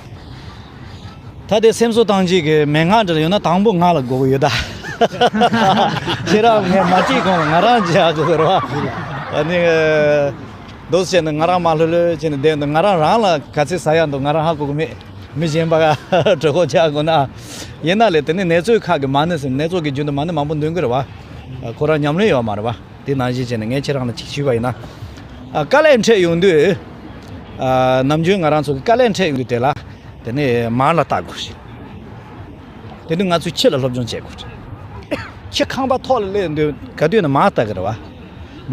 ད་དེ་སེམས་གསོ་བཏང་བྱེད་ཀྱི་མན་ངག་འདྲ་ཡོད་ན་དང་པོ་ང་ལ་དགོས་ཀྱི་ཡོད་ད། ཁྱེད་རང་ངས་མ་བྱེད་གོང་ལ་ང་རང་བྱེད་ཡག་ཆོག་ཟེར་བ། ཨ་ནི། འདུག་བྱས་ནས་ང་རང་མ་ལྷོད་ལྷོད་བྱས་ནས་བསྡད་འདུག་ང་རང་རང་ལ་ག་ཚད་ཟ་ཡག་འདུག་ང་རང་ཧ་གོ་གི་མེད། མི་གཞན་པ་ག་གྲོད་ཁོག་ཆག་དགོས་ན། ཡིན་ན་ལས་དེ་ནི་ནད་གཅོད་ཁག་གི་མ་ཎི་ཟེར་ནད་གཅོད་ཀྱི་རྒྱུན་དུ་མ་ཎི་མང་པོ་འདོན་གི་རེད་བ། ཁོ་རང་ཉམས་ལེན་ཡོད་མ་རེད་པ། དེ་ནང་བཞིན་བྱས་ནས་ངས་ཁྱེད་རང་ལ་ཅིག་ཞུས་པ་ཡིན་ན། ཨ། དཀའ་ལས་འཕྲད་ཡོང་དུས། ཨ། ནམ་རྒྱུན་ང་རང་ཚོ་གི་དཀའ་ལས་འཕྲད་ཡོང་དུས་དེ་ལ། དེ་ནས་མར་ལ་ལྟ་དགོས་ཤིང་། དེ་དུས་ང་ཚོས་ཕྱི་ལ་སློབ་སྦྱོང་བྱེད་དགོས། ཕྱི་ཁང་པ་ཐོག་ལ་སླེབས་དུས་ག་དུས་ན་མར་ལྟ་གི་རེད་བ།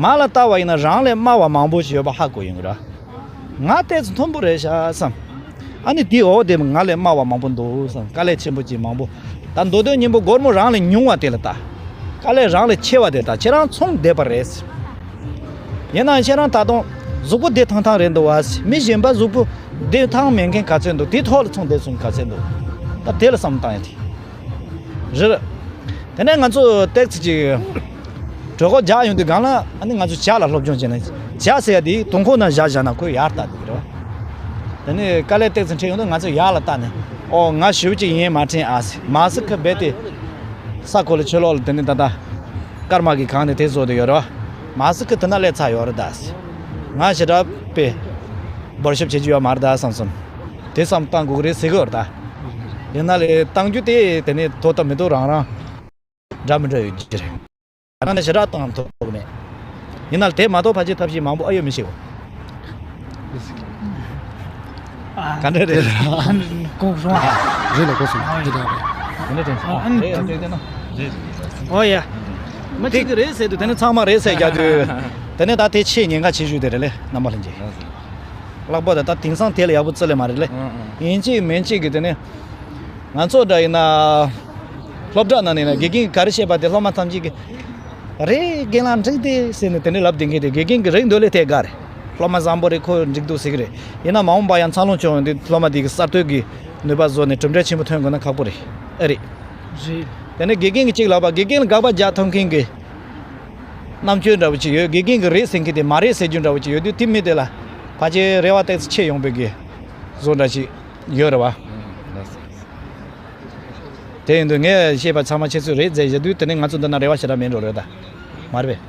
མར་ལ་ལྟ་བ་ཡིན་ན་རང་ལས་དམའ་བ་མང་པོ་ཞིག་ཡོད་པ་ཧ་གོ་ཡོང་གི་རེད་བ། ང་ཏོག་ཙམ་མཐོན་པོ་རེད་ཤག་བསམ། ཨ་ནི་དེའི་འོག་དེ་ང་ལས་དམའ་བ་མང་པོ་འདུག་བསམ། དཀའ་ལས་ཆེན་པོ་ཅིག་མང་པོ། ད་མདོ་དོན་སྙིང་པོ་སྒོར་མོ་རང་ལས་ཉུང་བ་དེ་ལ་ལྟ། དཀའ་ལས་རང་ལས་ཆེ་བ་དེ་ལ་ལྟ། ཁྱེད་རང་ཚོང་བསྡད་པ་རེད། ཡིན་ནའང་ཁྱེད་རང་ད་དུང་གཟུགས་པོ་བདེ་ཐང་ཐང་རེད་འདུག་བ། མི་གཞན་པ་གཟུགས་པོ་བདེ་ཐང་མེད་མཁན་ག་ཚོད་འདུག། དེའི་ཐོག་ལ་ཚོང་བསྡད་སོང་ག་ཚོད་འདུག། ད་དེ་ལ་བསམ་བློ་བཏང་ཡ་དེ་རེད། དེ་ནས་ང་ཚོ་ཏོག་ཙམ་ཅིག་གྲོད་ཁོག་རྒྱགས་ཡོང་དུས་སྒང་ལ། ཨ་ནི་ང་ཚོ་ཇ་ལ་སློབ་སྦྱོང་བྱས་ནས། ཇ་ཟེར་ཡ་དེ་དུང་ཁོག་ནང་བཞག་བཞག་ན་ཁོས་ཡར་ལྟ་འདུག་རེད་བ། དེ་ནས་དཀའ་ལས་ཏོག་ཙམ་འཕྲད་ཡོང་དུས་ང་ཚོ་ཡར་ལ་ལྟ་ནས། ཨོ། ང་ཞེ་པོ་ཅིག་ཡིན་མ་དྲན་ཨ་ཟེར། མ་ཟེར་ཁ་རྦད་དེ་ས་གོ་ལ་ཕྱི་ལོགས་ལ། དེ་ནས་ད་ལྟ་སྐར་མ་གིས་གང་ནས་དེ་བཟོ་བསྡད་ཡོད་རེད་བ། མ་ཟེར་ཁ་དེ་ན་སླེབས་ཚར་ཡོད་རེད་ད་ཟེར། ང་ཞེ་དྲག་པས་འབར་ཤོབ་བྱེད་རྒྱུ་ཡོད་མ་རེད་ད་བསམ་སོང་། དེ་བསམ་བཏང་དགོས་ཀྱི་རེད་ཟེར་གི་ཡོད་རེད་ད། ཡིན་ན་ལས་བཏང་རྒྱུ་དེ་དེ་ནས་ཐོབ་ཐབས་མི་འདུག། རང་རང་འདྲ་མི་འདྲ་ཡོད་ཀྱི་རེད། ང་ནི་ཞེ་དྲག་བཏང་ཐུབ་མེད། ཡིན་ནའང་དེ་མ་གཏོགས་ཕལ་ཆེར་ཐབས་ཤེས་མང་པོ་ཨ་ཡོད་མི་ཤེས་གོ། ག་འདྲ་རེད། གོང་སོང་ཨ། རེད་ལ་གོ་སོང་། དེ་འདྲ་རེད། ག་འདྲ་དྲན་སོང་། ཨ་ནི་རེད་ལ་དྲན་ན་རེད། ཨོ་ཡ། མི་གཅིག་གིས་རེད་ཟེར་དུས་དེ་ནི་ཚང་མ་རེད་ཟེར་རྒྱག་དུས། དེ་ནི་ད་དེ་ཆེས་ཉེན་ཁ་ཆེ་ཤོས་དེ་རེད་ལེ། རྣམ་པ་ལྷན་རྒྱས། ལྷག་པར་དུ་ད་དེང་སང་དེ་ལ་ཡག་པོ་བརྩི་ལེ་མ་རེད་ལེ། ཡིན་གཅིག་མིན་གཅིག་གི་དེ་ནི། ང་ཚོ་འདྲ་ཡིན་ན། སློབ་གྲྭ་ནང་ནས་ན་དགེ་རྒན་གྱིས་ག་རེ་བཤད་པ་དེ་སློབ་མ་ཐམས་ཅད་ཀྱིས། རེད། རྒན་ལགས་འགྲིག་དེ་ཟེར་ནས་དེ་འདྲ་ལབ་བསྡད་མཁན་དེ། དགེ་རྒན་གྱིས་རེད་འདོད་ལེ་དེ་དགའ་རེད། སློབ་མ་བཟང་པོ་རེད། ཁོ་འགྲིག་འདུག་ཟེར་གི་རེད། ཡིན་ན་མ་འོངས་པ་ཡང་འཚར་ལོངས་བྱུང་ཡོང་དུས་སློབ་མ་དེ་གིས་གསར་གཏོད་ཀྱི་ནུས་པ་བཟོ་ནས་གྲུབ་འབྲས་ཆེན་པོ་ཐོན་དགོས་ན་ཁག་པོ་རེད། ཨེ་རེད། རེད། དེ་ནས་དགེ་རྒན་གྱིས་གཅིག་ལབ་པ། དགེ་རྒན་ལ་དགག་པ་རྒྱག་ཐུབ་མཁན་གྱི་རྣམ་དཔྱོད་འདྲ་བོ་ཅིག་ཡོད། དགེ་རྒན་གྱིས་རེད་ཟེར་མཁན་དེ་མ་རེད་ཟེར་རྒྱུ་འདྲ་བོ་ཅིག་ཡོད་དུས། དེ་མི་དེ་ལ་ཕལ་ཆེར་རེ་བ་ཏོག་ཙམ་ཆེ་ཡོང་བའི་གི་བཟོ་འདྲ་ཅིག་ཡོད་རེད་བ། དེ་ཡིན་དུས་ངས་བཤད་པ་ཚང་མ་ཁྱེད་ཚོས་རེད་ཟེར་བཞག་དུས། དེ་ནས་ང་ཚོ་འདི་ན་རེ་བ་ཞེ་དྲག་མེད་འགྲོ་རེད་ད། མ་རེད་པས།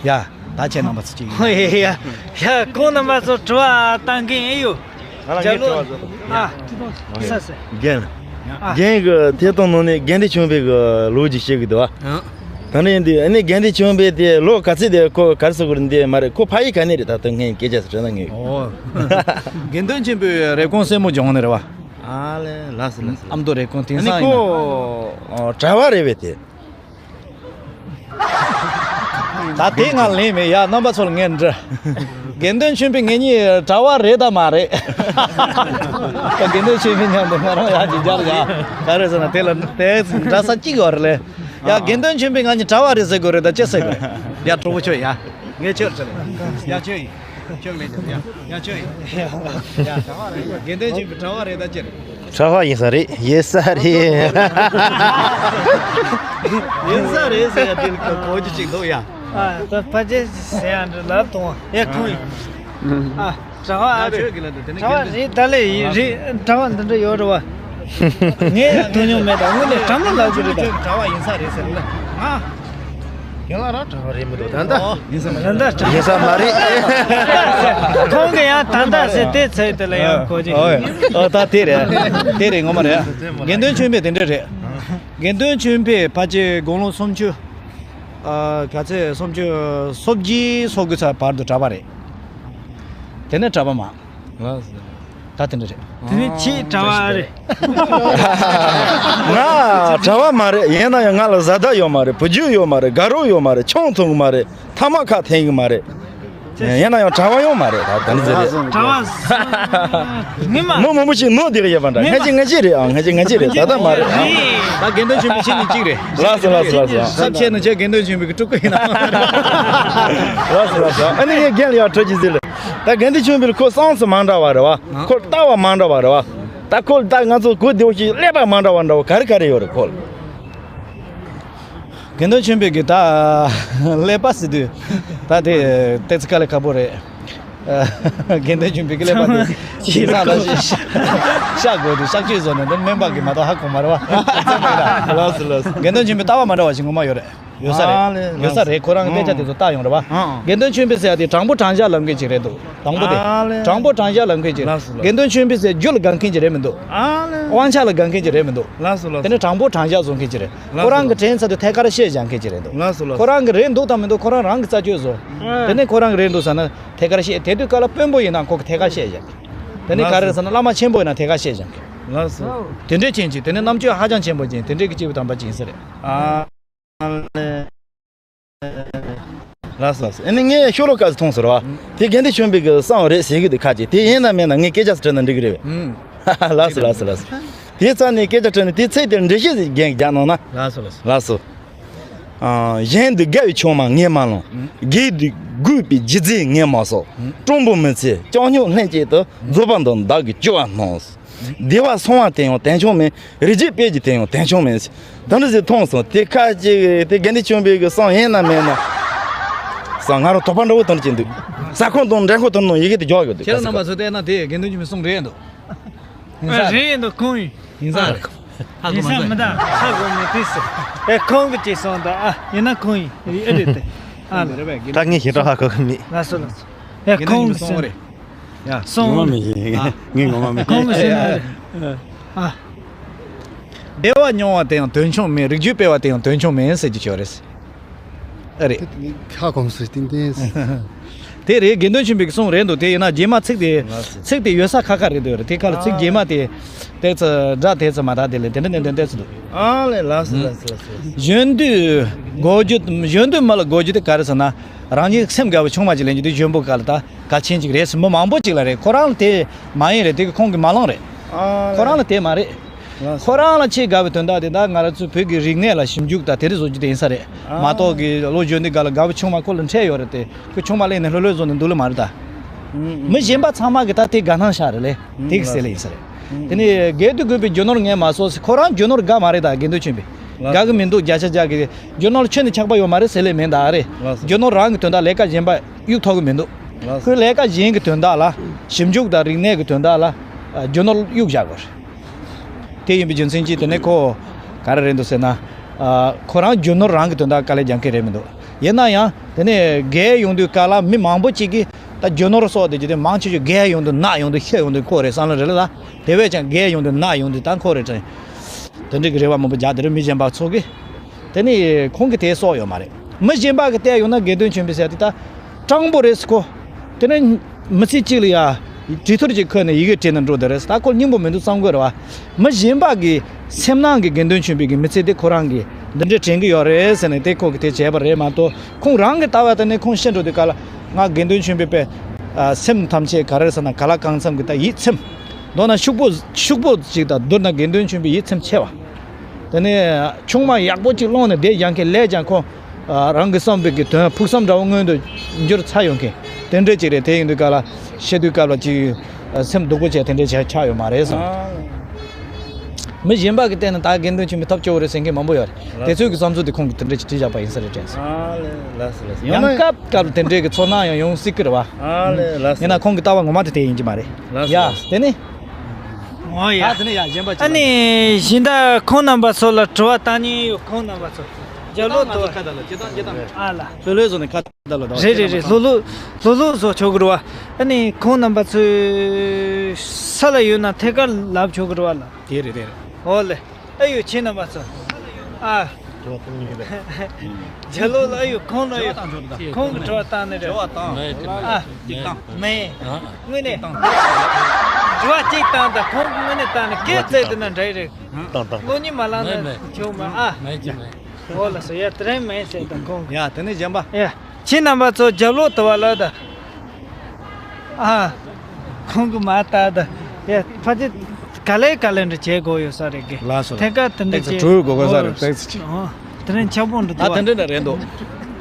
ཡ། ད་ཁྱེད་རྣམ་པ་ཚོ་གཅིག་ཡིན། ཡ་ཡ་ཡ། ཁོང་རྣམ་པ་ཚོ་དྲི་བ་བཏང་མཁན་ཨེ་ཡོད། ང་ལ་ངའི་དྲི་བ་བཟོ་དང་། ཨ། ས་ས། རྒན། ཨ། རྒན་གྱིས་ཐད་གཏོང་ནང་ནས་དགེ་འདུན་ཆོས་འཕེལ་གྱི་ལོ་རྒྱུས་བཤད་གི་འདུག་བ། ད་ནི་འདི་ཨ་ནི་དགེ་འདུན་ཆོས་འཕེལ་དེ་ལོ་ག་ཚོད་དེ་ཁོ་ག་རེ་ཟེར་དགོས་རེད། འདི་མ་རེད། ཁོ་ཕ་ཡུལ་ག་ནས་རེད། ད་ལྟ་ངས་སྐད་ཆ་ཟེར་ན་ངས། ཨོ། དགེ་འདུན་ཆོས་འཕེལ་རེབ་གོང་སེར་མོ་ལྗོངས་ནས་རེད་བ། ཨ་ལེ། ལགས་སོ་ལགས་སོ། ཨ་མདོ་རེབ་གོང་། དེང་ཨ་ནི་སང་ཡིན་ན། ཁོ་གྲྭ་པ་རེད་པས་དེ། ད་དེ་ང་ལན་མེད་ཡ། རྣམ་པ་ཚོ་ལ་ངས་འདྲི། དགེ་འདུན་ཆོས་འཕེལ་ངེད་གཉིས་གྲྭ་པ་རེད་དམ་མ་རེད། ད་དགེ་འདུན་ཆོས་འཕེལ་མཉམ་དུ་ང་རང་ཡར་ཅིག་སྦྱར་ཡ། ག་རེ་ཟེར་ན་དེ་ལ་དེ་འདྲ་ས་གཅིག་ཡོད་རེད་ལེ། ཡ། དགེ་འདུན་ཆོས་འཕེལ་ང་གཉིས་གྲྭ་པ་རེད་ཟེར་དགོས་རེད་ད་ཅི་ཟེར་དགོས། ཡ། གྲོགས་པོ་ཁྱོད་ཡ། ངས་ཁྱོད་ཟེར་ལེ། ཡ། ཁྱོད་ཡིན། ཁྱོད་ལེ། ཡ། ཡ། ཁྱོད་ཡིན། ཡ། གྲྭ་པ་རེད། དགེ་འདུན་ཆོས་འཕེལ་གྲྭ་པ་རེད་ད་ཅི་རེད། གྲྭ་པ་ཡིན་ས་རེད། ཡིན་ས་རེད། ཡིན་ས་རེད་ཟེར་ཡ་དེ་ལ་གོ་རྒྱུ་ཅིག་འདུག་ཡ། ཨ། ད་ཕལ་ཆེར་ཟེར་ཡ་འདྲ་ལབ་དང་། ཡ། ཁོང་ཡིན། ཨ། གྲྭ་པ་ཨ་རེད། ཁྱོད་ཀྱི་ལ་འདི་དེ་ནས་གྲྭ་པ་རེད། ད་ལས་ཡིན་རེད། གྲྭ་པ་འདི་འདྲ་ཡོད་རེད་བ། ངས་ཐོས་མྱོང་མེད། ད་དངོས་གནས་དྲང་མོ་ལབ་ཀྱི་རེད་ད། ཁྱོད་གྲྭ་པ་ཡིན་ས་རེད་ཟེར་ན། ང་། ཁྱེད་ལ་རང་གྲྭ་པ་རེད་མི་འདུག་ད་ལྟ། ཨོ། ཡིན་ས་མ་རེད། ད་ལྟ་གྲྭ་པ། ཡིན་ས་མ་རེད། ཁོང་གིས་ཡང་ད་ལྟ་ཟེར་དེ་ཚོད་དེ་ལ་ཡང་གོ་རྒྱུ། ཨོ་ཡ། ཨོ། ད་དེ་རེད། དེ་རེད། ངོ་མ་རེད། དགེ་འདུན་ཆོས་འཕེལ་དེ་འདྲ་རེད། དགེ་འདུན་ཆོས་འཕེལ་ཕལ་ཆེར་དགུང་ལོ་སུམ་ཅུ། ཨ། ག་ཚད། སུམ་ཅུ་སོ་བརྒྱད་སོ་དགུ་ཚར་བར་དུ་གྲྭ་པ་རེད། དེ་ནས་གྲྭ་པ་མ། ལགས་སོ། ད་དེ་འདྲ་རེད། དེ་ནས་ཁྱེད་གྲྭ་པ་རེད། ང་གྲྭ་པ་མ་རེད། ཡིན་ན་ཡང་ང་ལ་བཟའ་ཟླ་ཡོད་མ་རེད། བུ་རྒྱུད་ཡོད་མ་རེད། དགའ་རོགས་ཡོད་མ་རེད། ཆང་འཐུང་གི་མ་རེད། ཐ་མག་ཁ་འཐེན་གི་མ་རེད། ཡིན་ན་ཡང་གྲྭ་པ་ཡོད་མ་རེད། ད་ད་ནི་ཟེར་རེད། གྲྭ་པ་ངི་མ། མི་མང་པོ་ཞིག་ནོར་བསྡད་ཀྱི་ཡོད་པ་འདྲ། ངེད་ཀྱི་ངེད་ཀྱི་རེད། ཨ། ངེད་ཀྱི་ངེད་ཀྱི་རེད། ད་ལྟ་མ་རེད། ཨ། ད་དགེ་འདུན་ཆོས་འཕེལ་ཁྱེད་གཉིས་གཅིག་རེད། ལགས་སོ་ལགས་སོ་ལགས་སོ། ས་ཆེན་ནི་ཁྱེད་དགེ་འདུན་ཆོས་འཕེལ་གྱི་སྤྲུལ་སྐུ་ཡིན་ན། ལགས་སོ་ལགས་སོ། ཨ་ནི་ངས་རྒན་ལ་ཡར་འཕྲོད་ཅིག་ཟེར་ལ། ད་དགེ་འདུན་ཆོས་འཕེལ་ཁོ་བསམ་ཚུལ་མ་འདྲ་བ་རེད་བ། ཁོ་ལྟ་བ་མ་འདྲ་བ་རེད་བ། ད་ཁོ་ད་ང་ཚོ་གོ་བདེ་བོ་ཞིག་ཀླད་པ་མ་འདྲ་བ་འདྲ་བ་ག་རེ་ག་རེ་ཡོད་རེད་ཁོ་ལ། དགེ་འདུན་ཆོས་འཕེལ་གྱི་ད་ཀླད་པ་ཟེར་དུས་ད་དེ་ཏོག་ཙམ་དཀའ་ལས་ཁག་པོ་རེད། དགེ་འདུན་ཆོས་འཕེལ་གྱི་ཀླད་པ་དེ་དེང་སང་ད་ཤ་དགོས་དུས་གཤག་བཅོས་བཟོ་ནས་འདི་སྨན་པ་གིས་མ་གཏོགས་ཧ་གོ་མ་རེད་བ། ལགས་སོ་ལགས་སོ། དགེ་འདུན་ཆོས་འཕེལ་ལྟ་བ་མ་འདྲ་བ་ཞིག་ངོ་མ་ཡོད་རེད། ཡོད་ས་རེད། ཨ་ལས། ཡོད་ས་རེད། ཁོ་རང་གི་སྐད་ཆ་དེ་ཚོ་བལྟ་ཡོང་རེད་པ། ཨ་ཨ། དགེ་འདུན་ཆོས་འཕེལ་ཟེར་ཡ་དེ་དྲང་པོ་དྲང་བཞག་ལབ་མཁན་ཅིག་རེད་འདུག། དྲང་པོ་དེ། ཨ་ལས། དྲང་པོ་དྲང་བཞག་ལབ་མཁན་ཅིག་རེད། ལགས་སོ་ལགས་སོ། དགེ་འདུན་ཆོས་འཕེལ་ཟེར་རྒྱུ་ལ་དགའ་མཁན་ཅིག་རེད་མི་འདུག། ཨ་ལས། དབང་ཆ་ལ་དགའ་མཁན་ཅིག་རེད་མི་འདུག། ལགས་སོ་ལགས་སོ། དེ་ནས་དྲང་པོ་དྲང་བཞག་བཟོ་མཁན་ཅིག་རེད། ལགས་སོ། ཁོ་རང་གི་དྲན་ཚར་དུས་ཐད་ཀར་བཤད་བཞག་མཁན་ཅིག་རེད་འདུག། ལགས་སོ་ལགས་སོ། ཁོ་རང་གི་རེད་འདུག་དང་མི་འདུག་ཁོ་རང་རང་གི་རྩད་གཅོད་བཟོ། ཨ། དེ་ནས་ཁོ་རང་གི་རེད་འདུག་ཟེར་ན་ཐད་ཀར་བཤད། དེ་དུས་སྐབས་ལ་དཔོན་པོ་ཡིན་ན་ཁོ་གི་ཐད་ཀར་བཤད་བཞག། དེ་ནས་ག་རེ་ཟེར་ན་བླ་མ་ཆེན་པོ་ཡིན་ན་ཐད་ཀར་བཤད་བཞག། ལགས་སོ། དེ་འདྲའི་ཅན་ཅིག། དེ་ནས་རྣམ་དཔྱོད་ཧ་ཅང་ཆེན་པོ་ཅན། དེ་འདྲའི་གི་གཅིག་པུ་དམ་པ་ཅིག་ཡིན་ས་རེད། ཨ། ལགས་སོ་ལགས་སོ། ཨ་ནི་ངས་ཤོ་ལོ་ཀ་ཙམ་མཐོང་ཟེར་བ། ཨང་། དེ་དགེ་འདུན་ཆོས་འཕེལ་གྱི་གསུང་རེད་ཟེར་གྱི་འདུག་ཁ་ཅིག། དེ་ཡིན་ན་མིན་ན་ངས་སྐད་ཆ་ཟིག་དྲིས་ན་འགྲིག་གི་རེད་པས། ཨང་། ལགས་སོ་ལགས་སོ་ལགས་སོ། དེ་རྩ་ནས་སྐད་ཆ་དྲིས་ན་དེ་ཚིག་དེར་འགྲེལ་བཤད་ཟིག་རྒྱག་རྒྱག་གནང་ན། ལགས་སོ་ལགས་སོ། ལགས་སོ། ཨང་། གཞན་དུ་དགའ་བའི་ཆུང་མ་ངས་མ་བླངས། ཨང་། སྒེར་དུ་དགོས་པའི་རྒྱུ་རྫས་ངས་མ་གསོག། ཨང་། སྤྲང་པོ་མི་ཚེ་སྐྱོ་སྙོམས་ལྷན་སྐྱེས་དུ། རྫོགས་པ་འདི་བདག་གི་སྤྱོད་པ་སྣང་། བདེ་བ་སོང་བ་དེ་ཡང་དོན་ཆུང་མིན། རིགས་རྒྱུད་སྤེལ་རྒྱུ་དེ་ཡང་དོན་ཆུང་མིན། ད་འདྲ་ཟིག་མཐོང་སོང་། དེ་ཁ་ཅིག་དེ་དགེ་འདུན་ཆོས་འཕེལ་གྱི་གསུང་ཡིན་ན་མིན་ན། ས་ང་རང་དོགས་པ་འདྲ་བོ་དོན་གྱི་འདུག། ས་ཁོངས་དང་འགྲན་ཁོངས་དོན་ནང་ཡི་གེ་དེ་རྒྱག་ཡོད་འདུག། ཁྱེད་རང་རྣམ་པ་ཚོ་བལྟས་ན་དེ་དགེ་འདུན་ཆོས་འཕེལ་གསུང་རེད་འདུག། ཡིན་ས་རེད། རེད་འདུག། ཁོང་ཡིན། ཡིན་ས་རེད། ཧ་གོ་མ་སོང་། ཡིན་ས་མི་འདུག། ཧ་གོ་མེད་དུས་སུ། ཨེ་ཁོང་གིས་ཅིག་གསུངས་འདུག། ཨ་ཡིན་ན་ཁོང་ཡིན། ཨེ་རེད་དེ། ཨ་ལ། ད་ངས་ཞེ་དྲག་ཧ་གོ་གི་མེད། ལགས་སོ་ལགས་སོ། ཨེ་ཁོང་གིས་གསུངས་རེད། ཡ། ངོ་མ་མི་ཤེས། ཨ། ངས་ངོ་མ་མི་ཤེས། ཁོང་གིས་ཟེར་ན་རེད། ཨ། བདེ་བ་མྱོང་བ་དེ་ཡང་དོན་ཆུང་མིན། རིགས་རྒྱུད་སྤེལ་བ་དེ་ཡང་དོན་ཆུང་མིན་ཟེར་གྱི་ཡོད་རེད། ཨ་རེད། ཁ་གོམས་སུ་ཏིང་ཏིང་། དེ་རེད། དགེ་འདུན་ཆོས་འཕེལ་གྱི་གསུང་རེད་འདུག། དེ་ཡིན་ན་རྗེས་མ་ཚིག་དེ། ལགས་སོ། ཚིག་དེ་ཡོད་ས་ཁ་ཁ་རེད་འདུག་རེད། དེ་ཁ་ལ་ཚིག་རྗེས་མ་དེ། དེ་ཚོ་སྒྲ་དེ་ཚོ་མ་དག་དེ་ལས་དེ་འདྲ་ནན་ཏན་ཏན་ཚོ་འདུག། ཨ་ལས། ལགས་སོ་ལགས་སོ་ལགས་སོ། གཞོན་དུས་དགོས་རྒྱུ། གཞོན་དུས་མི་ལ་དགོས་རྒྱུ་དེ་ག་རེ་ཟེར་ན། རང་ཉིད་སེམས་དགའ་བའི་ཆུང་མ་ཅིག་ལེན་རྒྱུ་དེ་གཞོན་པོ་སྐབས་ལ་ད་གལ་ཆེན་ཅིག་རེད་ཟེར། མི་མང་པོ་ཅིག་ལ་རེད། ཁོ་རང་ལ་དེ་མ་ཡིན་རེད། དེ་གི་ཁོང་གི་མ་ལངས་རེད། ཨ་ཁོ་རང་ལ་དེ་མ་རེད། ལགས་སོ། ཁོ་རང་ལ་ཆེས་དགའ་བའི་དོན་དག་དེ་ད་ང་རང་ཚོའི་བོད་ཀྱི་རིག་གནས་ལ་ཞིབ་འཇུག་དང་དེ་འདྲ་བཟོ་རྒྱུ་དེ་ཡིན་ས་རེད། ཨ་མ་གཏོགས་ཀྱི་ལོ་གཞོན་དུས་སྐབས་ལ་དགའ་བའི་ཆུང་མ་ཁོ་ལ་འཕྲད་ཡོད་རེད་དེ། ཁོས་ཆུང་མ་གླེང་ནས་ལྷོད་ལྷོད་བཟོ་ནས་འདུག་ལེ་མ་རེད་ད། ཨུ་ཨུ། མི་གཞན་པ་ཚང་མ་གི་ད་དེ་དགའ་སྣང་ཤར་རེད་ལེ། ཨུ་དེ་གི་ཟེར་ལེ་ཡིན་ས་རེད། ཨུ། དེ་ནས་སྒེར་དུ་དགོས་པའི་རྒྱུ་ནོར་ངས་མ་གསོག་ཟེར། ཁོ་རང་རྒྱུ་ནོར་དགའ་མ་རེད་ད། དགེ་འདུན་ཆོས་འཕེལ། ལགས། དགའ་གི་མི་འདུག། བརྒྱ་ཆ་བརྒྱ་གི་རྒྱུ་ནོར་ཁྱོན་ནས་ཆགས་པ་ཡོད་མ་རེད་ཟེར་ལེ་མིན་ད་རེད། ལགས་སོ། རྒྱུ་ནོར་རང་གི་དོན་དག་ལས་ཀ་གཞན་པ་གཡུག་ཐུབ་གི་མི་འདུག། ལགས་སོ། ཁོས་ལས་ཀ་གཞན་གི་དོན་དག་ལ། ཞིབ་འཇུག་དང་རིག་གནས་གི་དོན་དག་ལ། ཨ། རྒྱུ་ནོར་གཡུག་བཞག་དགོས། དེ་ཡིན་པའི་རྒྱུ་མཚན་གྱིས་དེ་ནས་ཁོ་ག་རེ་རེད་འདུག་ཟེར་ན། ཨ། ཁོ་རང་རྒྱུ་ནོར་རང་གི་དོན་དག་དཀའ་ལས་རྒྱག་མཁན་རེད་མི་འདུག། ཡིན་ན་ཡང་དེ་ནས་རྒས་ཡོང་དུས་སྐབས་ལ་མི་མང་པོ་ཅིག་གིས་ད་རྒྱུ་ནོར་གསོག་བསྡད་རྒྱུ་དེ་མང་ཆེ་ཤོས་རྒས་ཡོང་དུས་ན་ཡོང་དུས་ཤི་ཡོང་དུས་ཁོ་རེད་བསམ་བློ་རེད་ལ། དེ་བས་ཀྱང་རྒས་ཡོང་དུས་ན་ཡོང་དུས་ད་ཁོ་རེད་དྲན། དེ་འདྲ་གི་རེ་བ་མང་པོ་རྒྱག་དེ་རུ་མི་གཞན་པ་ཚོ་གིས། དེ་ནི་ཁོང་གིས་དེ་གསོག་ཡོད་མ་རེད། མི་གཞན་པ་གིས་བལྟས་ཡོང་ན་དགེ་འདུན་ཆོས་འཕེལ་ཟེར་དེ་ད་སྤྲང་པོ་རེད་ཟེར་ཁོ། དེ་ནི་མི་ཚེ་གཅིག་ལ་ཡ་གྲོས་ཐུར་གཅིག་ཁུར་ནས་ཡི་གེ་བྲིས་ནས་འགྲོ་དེ་རེད་ཟེར། ད་ཁོ་སྙིང་པོ་མི་འདུག་བསམ་དགོས་རེད་བ། མི་གཞན་པ་གི་སེམས་ནང་གི་དགེ་འདུན་ཆོས་འཕེལ་གི་མི་ཚེ་དེ་ཁོ་རང་གིས་འདི་འདྲ་དྲན་གི་ཡོད་རེད་ཟེར་ནས་དེ་ཁོ་གིས་དེ་བྱས་པ་རེད་མ་གཏོགས། ཁོང་རང་གི་ལྟ་བ་དེ་ནི་ཁོང་ཤི་འགྲོ་དུས་སྐབས་ལ་ང་དགེ་འདུན་ཆོས་འཕེལ་པའི་ཨ་སེམས་ཐམས་ཅད་ག་རེ་ཟེར་ན་ག་ལ་གང་འཚམ་གི་ད་ཡིད་ཚིམ། མདོར་ན་ཕྱུག་པོ་ཕྱུག་པོ་ཅིག་དང་བསྡུར་ན་དགེ་འདུན་ཆོས་འཕེལ་ཡིད་ཚིམ་ཆེ་བ། དེ་ནས་ཆུང་མ་ཡག་པོ་ཅིག་སློང་ནས་བསྡད་ཡང་མཁན་ལས་ཀྱང་ཁོ། ཨ། རང་གི་བསམ་པའི་གི་དོན་ཕུགས་བསམ་འདྲ་བོ་མངོན་དུ་འགྱུར་ཚར་ཡོང་མཁན་དེ་འདྲ་ཅིག་རེད། དེ་ཡིན་དུས་སྐབས་ལ་ཤི་དུས་སྐབས་ལ་ཅིག་ཨ། སེམས་སྡུག་པོ་བྱས་དེ་འདྲ་བྱས་ཆགས་ཡོད་མ་རེད་བསམ། ཨ། མི་གཞན་པ་གི་སྟེང་ནས་ད་དགེ་འདུན་ཆོས་འཕེལ་ཐབས་སྐྱོ་བོ་རེད་ཟེར་མཁན་མང་པོ་ཡོད་རེད། དེ་ཚོའི་གི་བསམ་ཚུལ་དེ་ཁོང་གིས་དེ་འདྲ་ཅིག་བྲིས་བཞག་པ་ཡིན་ས་རེད་དྲན་སོང་། ཨ་ལས། ལགས་སོ་ལགས་སོ། ཡང་ན་སྐབས་སྐབས་ལ་དེ་འདྲའི་གི་ཚོར་སྣང་ཡང་ཡོང་སྲིད་ཀི་རེད་བ། ཨ་ལས། ལགས་སོ། ཡིན་ན་ཁོང་གི་ལྟ་བ་ངོ་མ་དེ་དེ་ཡིན་གྱི་མ་རེད། ལགས་སོ། ཡ་ལགས་སོ། དེ་ནི། ཨོ་ཡ། ཨ་དེ་ནི་ཡ་གཞན་པ་ཅིག། ཨ་ནི་གཞན་དག་ཁོང་རྣམ་པ་ཚོ་ལ་དྲི་བ་བཏང་ནི་ཡོད། ཁོང་རྣམ་པ་ཚོ། རྒྱབ་ལོག་ཏུ། ཁ་བརྡ་ལ་ཇི་ལྟར་ཇི་ལྟར། ཨ་ལ། ལྷོད་ལྷོད་བཟོ་ནས་ཁ་བརྡ་ལ་དང་། རེད་རེད་རེད། ལྷོད་ལྷོད་ལྷོད་ལྷོད་བཟོ་ཆོག་གི་རེད་བ། ཨ་ནི་ཁོང་རྣམ་པ་ཚོས་ས་ལ་ཡོད་ན་ཐད་ཀར་ལབ་ཆོག་གི་རེད་བ་ལ། དེ་རེད་དེ་རེད། ཨོ་ལེ། ཨ་ཡོ་ཁྱེད་རྣམ་པ་ཚོ། ཨ། དྲི་བ་བཏང་ཡོད་རེད། རྒྱ་ལོ་ལ་ཨ་ཡོ་ཁོང་ལ་ཡོ། ཁོང་གི་དྲི་བ་བཏང་ནི་རེད། དྲི་བ་བཏང་། ཨ། གཅིག་བཏང་། མེད། དངོས་གནས། དྲི་བ་གཅིག་བཏང་ད་ཁོང་གི་དངོས་གནས་བཏང་ནི་སྐད་བཙལ་དེ་ན་འདྲ་རེད། བཏང་བཏང་། བློ་ཉིད་མ་ལངས་ན་ཆོག་མ། ཨ། མེད་ཀྱི་མེད། ཨོ་ལ་སོ་ཡ་དེ་རིང་མེད་ཟེར་དང་ཁོང་། ཡ་དེ་ནས་གཞན་པ། ཡ། ཁྱེད་རྣམ་པ་ཚོ་རྒྱབ་ལོག་ཏུ་བ་ལ་ད། ཨ། ཁོང་གི་མ་ལྟ་ད། ཡ་ཕ་ཅི། ག་ལེ་ག་ལེ་འདྲ་བྱེད་དགོས་ཡོད་ས་རེད་གི། ལགས་སོ། ཐད་ཀར་དེ་འདྲ་ཏེག་ཙི་བྱེད་གྲོས་དགོས་ས་རེད། ཨོ། ཏེག་ཙི་ཅི། ཨོ། དེ་རིང་ཆག་པོ་འདྲ་ཨ་འདུག་དེ་བ། འདྲ་འདྲ་རེད་འདུག།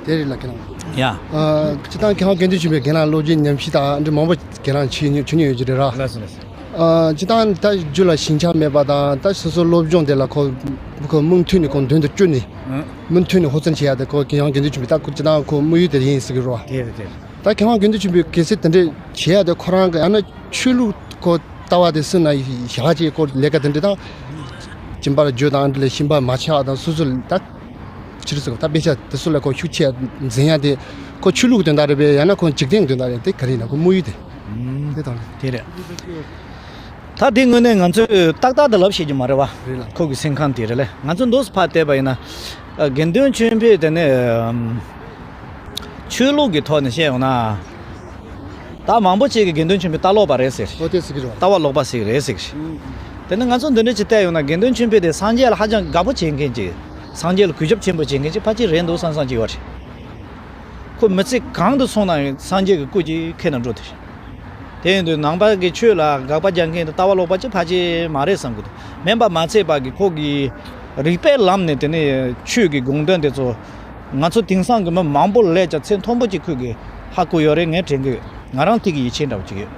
དེ་རེད་ལ་ཁྱེད་རང་། ཡ། ཨ། སྤྱི་བཏང་ཁྱེད་རང་དགེ་འདུན་ཆོས་འཕེལ་རྒན་ལགས་སློབ་སྦྱོང་ཉམས་ཞིབ་དང་འདྲ་མང་པོ་ཁྱེད་རང་བྱེད་མྱོང་བྱེད་མྱོང་ཡོད་ཀྱི་རེད་ར། ལགས་སོ་ལགས་སོ། ཨ། སྤྱི་བཏང་ད་རྒྱུད་ལ་ཞེན་ཆགས་མེད་པ་དང་ད་སོ་སོ་སློབ་སྦྱོང་དེ་ལ་ཁོ་ཁོ་མུ་མཐུད་ནས་ཁོ་མདུན་དུ་བསྐྱོད་ནས། ཨང་། མུ་མཐུད་ནས་ཧོ་བརྩོན་བྱེད་ཡ་དེ་ཁོ་ཁྱེད་རང་དགེ་འདུན་ཆོས་འཕེལ་ད་ཁོ་སྤྱི་བཏང་ཁོ་དམིགས་ཡུལ་དེ་ཡིན་ཟེར་གི་རེད་བ། དེ་རེད་དེ་རེད། ད་ཁྱེད་རང་དགེ་འདུན་ཆོས་འཕེལ་གལ་སྲིད་དེ་འདྲས་བྱེད་ཡ་དེ་ཁོ་རང་གི་ཡང་ན་ཆོས་ལུགས་ཁོ་ལྟ་བ་དེ་སྲིད་ན་ཞག་ཅིག་ཁོ་ལས་ཀ་དེ་འདྲས་དང་། སྦྱིན་པ་ལ་བརྗོད་དང་འདི་ལ་ཞིམ་པ་མ་ཆགས་དང་སོ་སོ་ལ་ད། ཕྱིར་ཟེར་བ། ད་དཔེ་ཆ་དེ་ཚོ་ལ་ཁོ་ཤུགས་ཆེ་འཛིན་ཡ་དེ་ཁོ་ཆོས་ལུགས་དོན་དག་རེད་པས། ཡང་ན་ཁོ་འཇིག་རྟེན་དོན་དག་རེད། དེ་ག་རེ་ཡིན་ན་ཁོ་དམིགས་ཡུལ་དེ། ཨུམ། དེ་དང་། དེ་རེད། ད་དེ་དངོས་གནས་ང་ཚོས་ཏག་ཏག་ཏུ་ལབ་ཤེས་ཀྱི་མ་རེད་བ། རེད་ལ། ཁོ་གི་སེམས་ཁམས་དེ་རེད་ལེ། ང་ཚོ་འདུག་སེ་ཕར་བལྟས་པ་ཡིན་ན། ཨ། དགེ་འདུན་ཆོས་འཕེལ་དེ་ནས། ཨམ། ཆོས་ལུགས་ཀྱི་ཐོག་ནས་བཤད་ཡོང་ན། ད་མང་པོ་ཅིག་གིས་དགེ་འདུན་ཆོས་འཕེལ་ལྟ་ལོག་པ་རེད་ཟེར། ཨོ་དེ་ཟེར་གྱི་རེད་བ། ལྟ་བ་ལོག་པ་ཞིག་རེད་ཟེར་གྱི་རེད། ཨུམ། དེ་ནི་ང་ཚོ་འདི་འདྲ་ཅིག་བལྟས་ཡོང་ན་དགེ་འདུན་ཆོས་འཕེལ་དེ་སངས་རྒྱས་ལ་ཧ་ཅང་དགའ་པོ་བྱེད་མཁན་ཅིག་སངས་རྒྱས་ལ་གུས་ཞབས་ཆེན་པོ་བྱེད་མཁན་ཅིག་ཕལ་ཆེར་རེད་འདུག་བསམ་བསམ་ཅིག་ཡོད་རེད། ཁོ་མི་ཚེ་གང་དུ་སོང་ན་ཡང་སངས་རྒྱས་ཀྱི་སྐུ་ཅིག་ཁྱེར་ནས་འགྲོ་དེ་རེད། དེ་ཡིན་དུས་ནང་པ་གི་ཆོས་ལ་དགག་པ་རྒྱག་མཁན་དང་ལྟ་བ་ལོག་པ་ཅིག་ཕལ་ཆེར་མ་རེད་བསམ་གི་འདུག་མིན་པ་མ་ཚད་པ་གི་ཁོ་གི་རིགས་པའི་ལམ་ནས་དེ་ནས་ཆོས་ཀྱི་དགོངས་དོན་དེ་ཚོ། ང་ཚོ་དེང་སང་གི་མི་མང་པོ་ལས་ཀྱང་ཚད་མཐོན་པོ་ཅིག་ཁོས་ཀྱིས་ཧ་གོ་ཡོད་རེད། ངས་དྲན་གི་ཡོད། ང་རང་ཐིག་གི་ཡིད་ཆེས་འདྲ་བོ་ཅིག་ཡོད།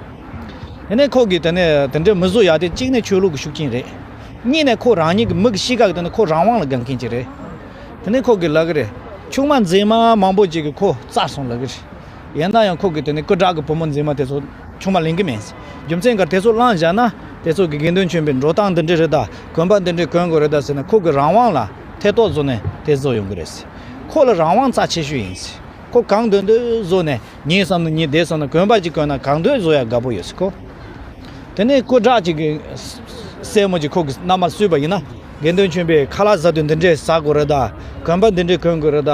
དེ་ནས་ཁོ་གིས་དེ་ནས་དེ་འདྲའི་མི་བཟོ་ཡ་དེ་གཅིག་ནས་ཆོས་ལུགས་ཀྱི་ཤུགས་རྐྱེན་རེད། གཉིས་ནས་ཁོ་རང་ཉིད་ཀྱི་མི་གི་གཤིས་ཀ་གི་དེ་ནས་ཁོ་རང་དབང་ལ་དགའ་མཁན་ཅིག་རེད། དེ་ནས་ཁོ་གིས་ལབ་གི་རེད། ཆུང་མ་མཛེས་མ་མང་པོ་ཅིག་གིས་ཁོ་བཙལ་སོང་ལབ་གི་རེད། ཡིན་ན་ཡང་ཁོ་གིས་དེ་ནས་སྐུ་དྲག་གི་བུ་མོ་མཛེས་མ་དེ་ཚོ་ཆུང་མ་ལེན་གི་མེད། རྒྱུ་མཚན་ག་རེ་དེ་ཚོ་བླངས་བཞག་ན་དེ་ཚོ་གི་དགེ་འདུན་ཆོས་འཕེལ་འགྲོ་སྟངས་འདི་འདྲ་རེད་ད། གོན་པ་འདི་འདྲ་གོན་དགོས་རེད་ད་ཟེར་ནས་ཁོ་གི་རང་དབང་ལ་ཐེ་གཏོགས་བཟོ་ནས་དེ་བཟོ་ཡོང་གི་རེད། ཁོ་ལ་རང་དབང་རྩ་ཆེ་ཤོས་ཡིན། ཁོ་གང་འདོད་འདོད་བཟོ་ནས་ངས་བསམ་ན་ངས་བསྡད་སོང་ན་གོན་པ་ཅིག་གོན་ན་གང་འདོད་བཟོ་ཡ་དགའ་པོ་ཡོད་ཟེར་ཁོ། དེ་ནས་སྐུ་དྲག་ཅིག་གི་སྲས་མོ་ཅིག་ཁོ་གི་མནའ་མར་བསུས་པ་ཡིན་ན་དགེ་འདུན་ཆོས་འཕེལ་ཁ་ལག་ཟ་དུས་འདི་འདྲས་ཟ་དགོས་རེད་ད། གོན་པ་འདི་འདྲས་གོན་དགོས་རེད་ད་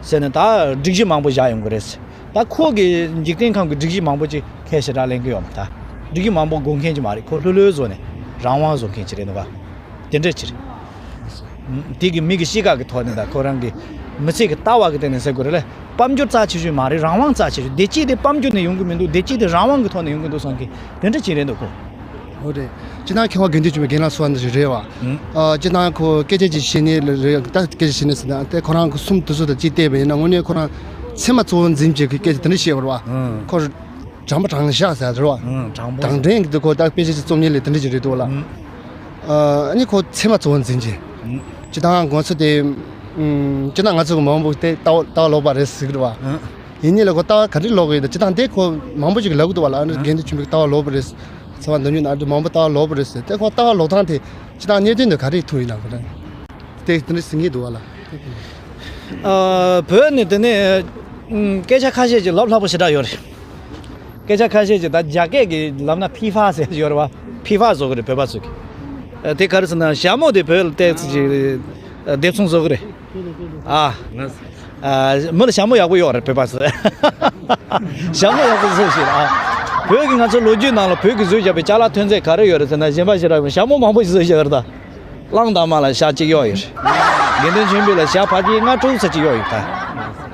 ཟེར་ནས་ད་སྒྲིག་གཞི་མང་པོ་བཞག་ཡོང་གི་རེད། ད་ཁོ་གི་འཇིག་རྟེན་ཁམས་ཀྱི་སྒྲིག་གཞི་མང་པོ་ཅིག་ཁས་ཞེ་དྲག་ལེན་གི་ཡོད་མ་རེད་ད། སྒྲིག་གཞི་མང་པོ་དགོས་མཁན་ཅིག་མ་རེད། ཁོ་ལྷོད་ལྷོད་བཟོ་ནས་རང་དབང་བཟོ་མཁན་ཅིག་རེད་འདུག་ག་དེ་འདྲ་ཅིག་རེད། དེ་གི་མི་གི་གཤིས་ཀ་གི་ཐོག་ནས་ད་ཁོ་རང་གི་མི་ཚེ་གི་ལྟ་བ་གི་སྟེང་ནས་ཟེར་དགོས་རེད་ལ། དཔལ་འབྱོར་རྩ་ཆེ་ཤོས་མ་རེད། རང་དབང་རྩ་ཆེ་ཤོས། བདེ་སྐྱིད་དེ་དཔལ་འབྱོར་ནས་ཡོང་གི་མི་འདུག་བདེ་སྐྱིད་དེ་རང་དབང་གི་ཐོག་ནས་ཡོང་གི་འདུག་བསམ་གི་དེ་འདྲ་ཅིག་རེད་འདུག་གོ། ཨོ་རེད། སྤྱིར་བཏང་མཁས་དབང་དགེ་འདུན་ཆོས་འཕེལ་རྒན་ལགས་གསུངས་པ་འདི་རེད་བ། ཨང་། ཨ། སྤྱིར་བཏང་ཁོ་སྐད་ཆ་ཅིག་བཤད་ནས་རེད། ད་སྐད་ཆ་བཤད་ནས་ཟེར་ན་དེ་ཁོ་རང་གི་གསུང་དེ་ཚོ་དང་ཅིག་བལྟས་པ་ཡིན་ན་དངོས་གནས་ཁོ་རང་ཚད་མ་གཙོ་བོ་འཛིན་བྱེད་ཀྱི་སྐད་ཆ་དེ་འདྲ་བཤད་པ་རེད་བ། ཨང་། ཁོ་དྲང་པོ་དྲང་བཞག་ཟེར་རེད་བ། ཨང་། དྲང་པོ། དྲང་དྲན་གྱི་འདུག་ཁོ་ད་དཔེ་ཆ་ཅིག་རྩོམ་མཁན་ལས་དེ་འདྲ་ཅིག་རེད་འདུག་ལ། ཨང་། ཨ་ནི་ཁོ་ཚད་མ་གཙོ་བོ་འཛིན་བྱེད། ཨང་། སྤྱིར་བཏང་ང་ཚོ་དེ། ཨུམ། སྤྱིར་བཏང་ང་ཚོ་གི་མང་པོ་དེ་ལྟ་བ་ལྟ་བ་ལོག་པ་རེད་ཟེར་གི་རེད་བ། ཨང་། ཡིན་ནའི་ལ་ཁོ་ལྟ་བ་ག་འདྲ་ལོག་གི་ཡོད་ད། སྤྱིར་བཏང་དེ་ཁོ་མང་པོ་ཅིག་ལབ་གི་འདུག་བ་ལ། ཨ་ནི་དགེ་འདུན་ཆོས་འཕེལ་ལྟ་བ་ལོག་པ་རེད། ཚེ་དཔག་མེད་མདོ་སྨྱོན་ནང་དུ་མང་པོ་ལྟ་བ་ལོག་པ་རེད་ཟེར། དེ་ཁོ་ལྟ་བ་ལོག་སྟངས་དེ་སྤྱིར་བཏང་གནད་དོན་དུ་ག་རེ་ཐུག་ཡིན་ན་ཁོ་རང་དེ་དེ་འདྲ་ཟེར་གྱི་འདུག་བ་ལ། ཨ། བོད་ནས་དེ་ནས་ཨུམ། སྐད་ཆ་ཁ་ཤས་ཅིག་ལབ་སླ་པོ་ཞེ་དྲག་ཡོད་རེད། སྐད་ཆ་ཁ་ཤས་ཅིག་ད་རྒྱ་སྐད་ཀྱི་ལབ་ན་ཕི་ཧྥ་ཟེར་ཡོད་རེད་བ། ཕི་ཧྥ་བཟོ་གི་རེད་བོད་པ་ཚོ་གི། ཨ། དེ་ག་རེ་ཟེར་ན་ཞྭ་མོ་དེ་བོད་ལ་བལྟས་ཚེ་ཅིག་ཨ། སྡེབ་ཚོང་བཟོ་གི་རེད། ཨ། ཨ། མི་ལ་ཞྭ་མོ་ཡག་པོ་ཡོད་རེད་བོད་པ་ཚོ། ཞྭ་མོ་ཡག་པོ་བཟོ་ཤེས་རེད་ཨ། བོད་ཀྱི་ང་ཚོ་ལོ་རྒྱུས་ནང་ལ་བོད་ཀྱི་བཟོས་བཞག་པའི་ཅ་ལག་ཐོན་རྫས་ག་རེ་ཡོད་རེད་ཟེར་ན་གཞན་པ་ཞིག་རག་མི་ཞྭ་མོ་མང་པོ་ཞིག་བཟོས་བཞག་ཡོད་རེད་ད། གླང་དར་མ་ལ་ཞྭ་གཅིག་གཡོག་ཡོད་རེད། དགེ་འདུན་ཆོས་འཕེལ་ལ་ཞྭ་ཕལ་ཆེར་ལྔ་དྲུག་ཙམ་ཅིག་གཡོག་ཡོད་ད།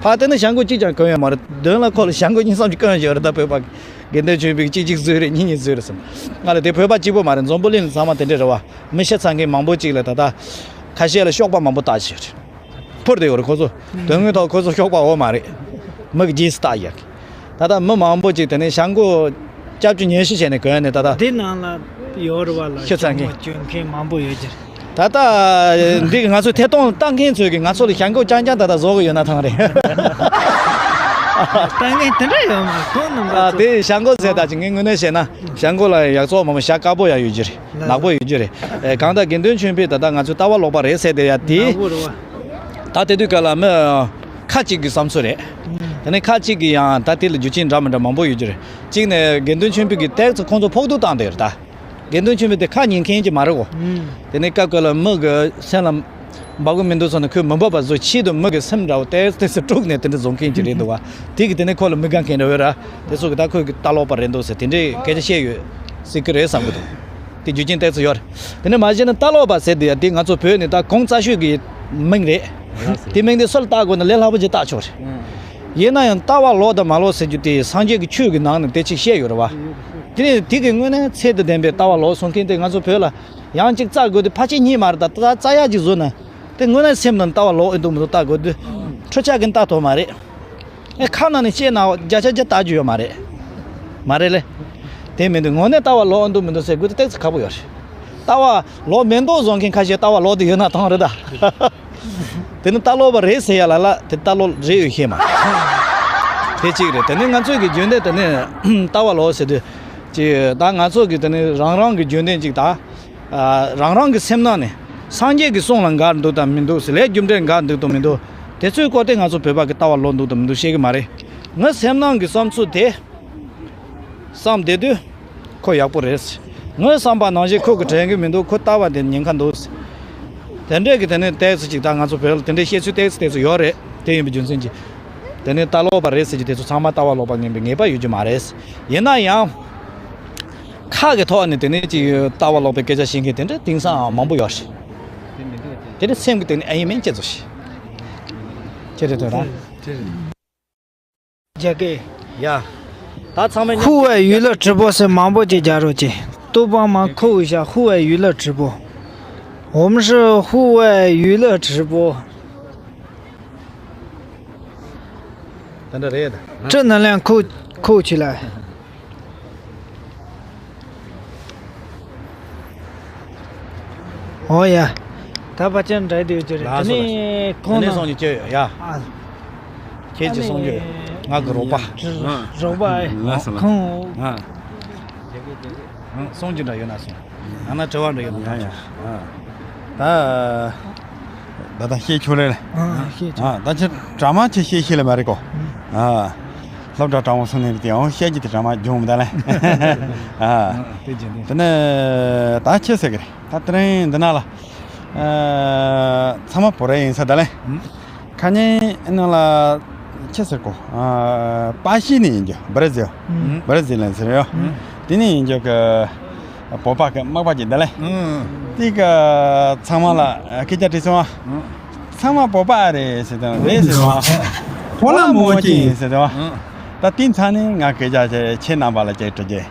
ཕར་བལྟས་ན་ཞྭ་མགོ་གཅིག་ཀྱང་གོན་ཡོད་མ་རེད། མདུན་ལ་ཁོ་ལ་ཞྭ་མགོ་གཉིས་གསུམ་ཅིག་གོན་ཡོད་རེད་ད་བོད་པ། དགེ་འདུན་ཆོས་འཕེལ་གཅིག་གཅིག་བཟོས་རེད། གཉིས་གཉིས་བཟོས་རེད་ཟེར། ང་ལ་དེ་བོད་པ་གཅིག་པོ་མ་རེད། འཛམ་བུ་གླིང་ལ་ཚང་མ་དེ་འདྲ་རེད་བ། མི་ཤི་ཚར་མཁན་མང་པོ་ཅིག་ལ་ད་ལྟ་ཁ་ཤས་ལ་གཤོག་པ་མང་པོ་བཏགས་བྱས་རེད། འཕུར་བསྡད་ཡོད་རེད་ཁོ་ཚོ། དོན་དངོས་ཐོག་ཁོ་ཚོ་གཤོག་པ་འོ་མ་རེད། མི་གི་རྗེས་སུ་བཏགས་ཡག་གི། ད་ལྟ་མི་མང་པོ་ཅིག་དེ་ནས་ཞྭ་མགོ་སྐྱབས་བཅོལ་ཉེས་ཞུ་བྱས་ནས་གོན་ནས་ད་ལྟ། འདི་ནང་ལ་ཡོད་རེད་བ་ལ། ཤི་ཚར་མཁན། ཞྭ་མོ་གྱོན་མཁན་མང་པོ་ཡོད་ཀྱི་རེད། ད་ལྟ་འདི་གི་ང་ཚོས་ཐད་གཏོང་བཏང་མཁན་ཚོས་གི་ང་ཚོ་ལ་ཞྭ་མགོ་རྐྱང་རྐྱང་ད་ལྟ་བཟོ་གི་ཡོད་ན་ཐང་རེད། བཏང་མཁན་དེ་འདྲ་ཡོད་མ་རེད་ཁོང་རྣམ་པ། ཨ། ཚོ་དེ་ཞྭ་མགོ་ཟེར་ད་ཅིག་ངས་དངོས་གནས་བཤད་ན་ཞྭ་མགོ་ལ་ཡག་བཙོག་མང་པོ། ཞྭ་དཀར་པོ་ཡང་ཡོད་ཀྱི་རེད། ནག་པོ་ཡོད་ཀྱི་རེད། ཨེ། གང་ལྟར་དགེ་འདུན་ཆོས་འཕེལ་ད་ལྟ་ང་ཚོས་ལྟ་བ་ལོག་པ་རེད་ཟེར་བསྡད་ཡ་དེ། ནག་པོ་རེད་བ། ད་དེ་དུས་སྐབས་ལ་མི་ཁ་ཅིག་གི་བསམ་ཚུལ་རེད། ཨུམ། དེ་ནས་ཁ་ཅིག་གིས་ཡང་ད་དེ་ལ་རྒྱུ་རྐྱེན་འདྲ་མི་འདྲ་མང་པོ་ཡོད་ཀྱི་རེད། གཅིག་ནས་དགེ་འདུན་ཆོས་འཕེལ་གྱིས་ཏོག་ཙམ་ཁོང་ཚོ་ཕོག་ཐུག་བཏང་བསྡད་ཡོད་རེད་ད། དགེ་འདུན་ཆོས་འཕེལ་དེ་ཁ་ཉན་མཁན་ཅིག་མ་རེད་གོ། ཨུམ། དེ་ནས་སྐབས་སྐབས་ལ་མི་གི་སེམས་ལ་འབབ་གི་མི་འདུག་བསམ་ན་ཁོས་མི་འབབ་པ་བཟོ་ཆེད་དུ་མི་གི་སེམས་འདྲ་བོ་ཏོག་ཙམ་ཏོག་ཙམ་དཀྲུགས་ནས་དེ་འདྲ་བཟོ་མཁན་ཅིག་རེད་འདུག་བ། དེ་གིས་དེ་ནས་ཁོ་ལ་མི་དགའ་མཁན་འདྲ་བོ་ར། དེ་ཚོ་གིས་ད་ཁོ་གི་ལྟ་ལོག་པ་རེད་འདུག་ཟེར་དེ་འདྲའི་སྐད་ཆ་བཤད་ཡོད་སྲིད་ཀྱི་རེད་བསམ་གི་འདུག་དེ་རྒྱུ་རྐྱེན་ཏོག་ཙམ་ཡོད་རེད། དེ་ནས་མ་གཞི་ནི་ལྟ་ལོག་པ་ཟེར་དེ་ཡ་དེ་ང་ཚོ་བོད་ནས་ད་གོང་རྩ་ཤོས་ཀྱི་མིང་རེད། རེད་ཟེར། དེ་མིང་དེ་སུ་ལ་བཏགས་དགོས་ན་ལས་སླ་པོ་ཅིག་བཏགས་ཆོག་རེད། ཨང་། ཡིན་ན་ཡང་ལྟ་བ་ལོག་དང་མ་ལོག་ཟེར་རྒྱུ་དེ་སངས་རྒྱས་ཀྱི་ཆོས་ཀྱི་ནང་ནས་དེ་ཅིག་བཤད་ཡོད་རེད་བ། དེ་ནས་དེ་གི་དངོས་གནས་ཚད་དང་ལྡན་པའི་ལྟ་བ་ལོག་གསུང་མཁན་དེ་ང་ཚོ་བོད་ལ་ཡང་ཅིག་བཙལ་དགོས་དེ་ཕལ་ཆེར་རྙེད་མ་རེད། ད་ད་བཙལ་ཡག་ཅིག་བཟོས་ན་དེ་དངོས་གནས་སེམས་ནང་ལྟ་བ་ལོག་ཨེ་འདུག་མི་འདུག་བལྟ་དགོས་དུས་འཕྲུལ་ཆས་ཀྱིས་བལྟ་ཐུབ་མ་རེད། ཨེ་ཁ་ནང་ནས་བཤད་ན་བརྒྱ་ཆ་བརྒྱ་བལྟ་རྒྱུ་ཡོད་མ་རེད། མ་རེད་ལེ། དེ་མིན་དུས་དངོས་གནས་ལྟ་བ་ལོག་འདུག་མི་འདུག་ཟེར་དགོས་དེ་ཏོག་ཙམ་ཁག་པོ་ཡོད་རེད། ལྟ་བ་ལོག་མེད་མདོག་བཟོ་མཁན་ཁ་ཤས་ལྟ་བ་ལོག་དེ་ཡོད་ན་ཐང་རེད་ད། དེ་ནི་ལྟ་ལོག་པ་རེད་ཟེར་ཡ་ལ་ལ་དེ་ལྟ་ལོག་རེད་ཡོད་ཤེས་མ་རེད། དེ་གཅིག་རེད། དེ་ནི་ང་ཚོའི་གི་རྒྱུན་ལྡན་དེ་ནི་ལྟ་བ་ལོག་ཟེར་དུས་ཅིག་ད་ང་ཚོ་གི་དེ་ནི་རང་རང་གི་རྒྱུན་ལྡན་ཅིག་ད། ཨ། རང་རང་གི་སེམས་ནང་ནས་སངས་རྒྱས་ཀྱི་གསུང་ལ་འགལ་འདུག་དང་མི་འདུག་ཟེར། ལས་རྒྱུ་འབྲས་འགལ་འདུག་དང་མི་འདུག་དེ་ཚོའི་སྐོར་དེ་ང་ཚོ་བོད་པ་གི་ལྟ་བ་ལོག་འདུག་དང་མི་འདུག་ཤེས་ཀྱི་མ་རེད། ངའི་སེམས་ནང་གི་བསམ་ཚུལ་དེ། བསམ་བསྡད་དུས། ཁོ་ཡག་པོ་རེད། ངའི་བསམ་པ་ནང་བཞིན་ཁོ་གི་དྲན་གྱི་མི་འདུག་ཁོ་ལྟ་བ་དེ་ཉེན་ཁ་འདུག་དེ་འདྲས་ཀྱི་དེ་ནས་ཏོག་ཙམ་ཅིག་ད་ང་ཚོ་བོད་ལ་དེ་འདྲས་བཤད་ཚུལ་ཏོག་ཙམ་ཏོག་ཙམ་ཡོད་རེད། དེ་ཡིན་པའི་རྒྱུ་མཚན་གྱིས། དེ་ནས་ལྟ་ལོག་པ་རེད་ཟེར་གྱི་དེ་ཚོ་ཚང་མ་ལྟ་བ་ལོག་པ་ངན་པའི་ངེས་པ་ཡོད་རྒྱུ་མ་རེད། ཡིན་ན་ཡང་། ཁ་གི་ཐོག་ནས་དེ་ནས་ཅིག་ལྟ་བ་ལོག་པའི་སྐད་ཆ་བཤད་མཁན་དེ་འདྲ་དེང་སང་མང་པོ་ཡོད་རེད། དེ་འདྲ་སེམས་ཀྱི་སྟེང་ནས་ཨེ་ཡིན་མིན་སྐྱེ་ཚོ་ཞིག་ཁྱེད་རེད་དོན་དང་། རྒྱ་སྐད། ཡ། ད་ཚང་མས་མཉམ། 户外娱乐直播 ཟེར་མང་པོ་ཅིག་རྒྱག་རོགས་གྱིས། 都帮忙扣一下 户外娱乐直播。我们是户外娱乐直播。 དེ་འདྲ་རེད། 正能量扣扣起来。 ཨོ་ཡ། ད་པ་ཅན་འདྲ་དེ་ཡོད་ཀྱི་རེད། དེ་ནས་ཁོང་ནས་སོང་ནས་ཁྱེད་ཡོད་ཡ། ཨ། ཁྱེད་ཀྱི་སོང་རྒྱུ། ང་གི་རོགས་པ། རོགས་པ་ཨེ། ཁོང་། སོང་རྒྱུ་འདྲ་ཡོད་ན་སོང་། ང་ན་དྲི་བ་འདྲ་ཡོད་ན་ཡ་ཡ། ད། ད་ད་ཤེས་ཆོག་ལེ། ཨ་ཤེས་ཆོག་ཨ་ད་ཆ་གྲ་མ་ཆེ་ཤེས་ཤེས་ལེ་མ་རེད་གོ། ཨ། སློབ་གྲྭ་གྲ་མོ་སོང་ནས་དེ་ཡང་ཤེས་ཀྱི་དེ་གྲ་མ་སྦྱོང་མི་ད་ལེ། ཨ། དེ་ནས་ད་ཆེ་ཟེར་གི་རེད། ད་དེ་རིང་འདི་ན་ལ། ཨ། ཚང་མ་བོད་རིགས་ཡིན་ས་ད་ལེ། ཁ་ཉིན་ནང་ལ་ཆི་ཟེར་གོ། ཨ། པ་ཤི་ནས་ཡིན་རྒྱུ་བྷ་ར་ཟིལ། བྷ་ར་ཟིལ་ལ་ཟེར་ཡོད། དེ་ནས་ཡིན་རྒྱུ་གི་བོད་པ་གི་མག་པ་ཅིག་འདི་ལེ། དེ་གི་ཚང་མ་ལ་སྐད་ཆ་དྲིས་སོང་བ། ཚང་མ་བོད་པ་རེད་ཟེར་དང་རེད་ཟེར་བ། བོད་ལ་མོ་ཅིག་ཡིན་ཟེར་དང་། ད་དེ་མཚན་ནས་ང་སྐད་ཆ་ཆེ་ཁྱེད་རྣམ་པ་ལ་ཅིག་དྲི་རྒྱུ།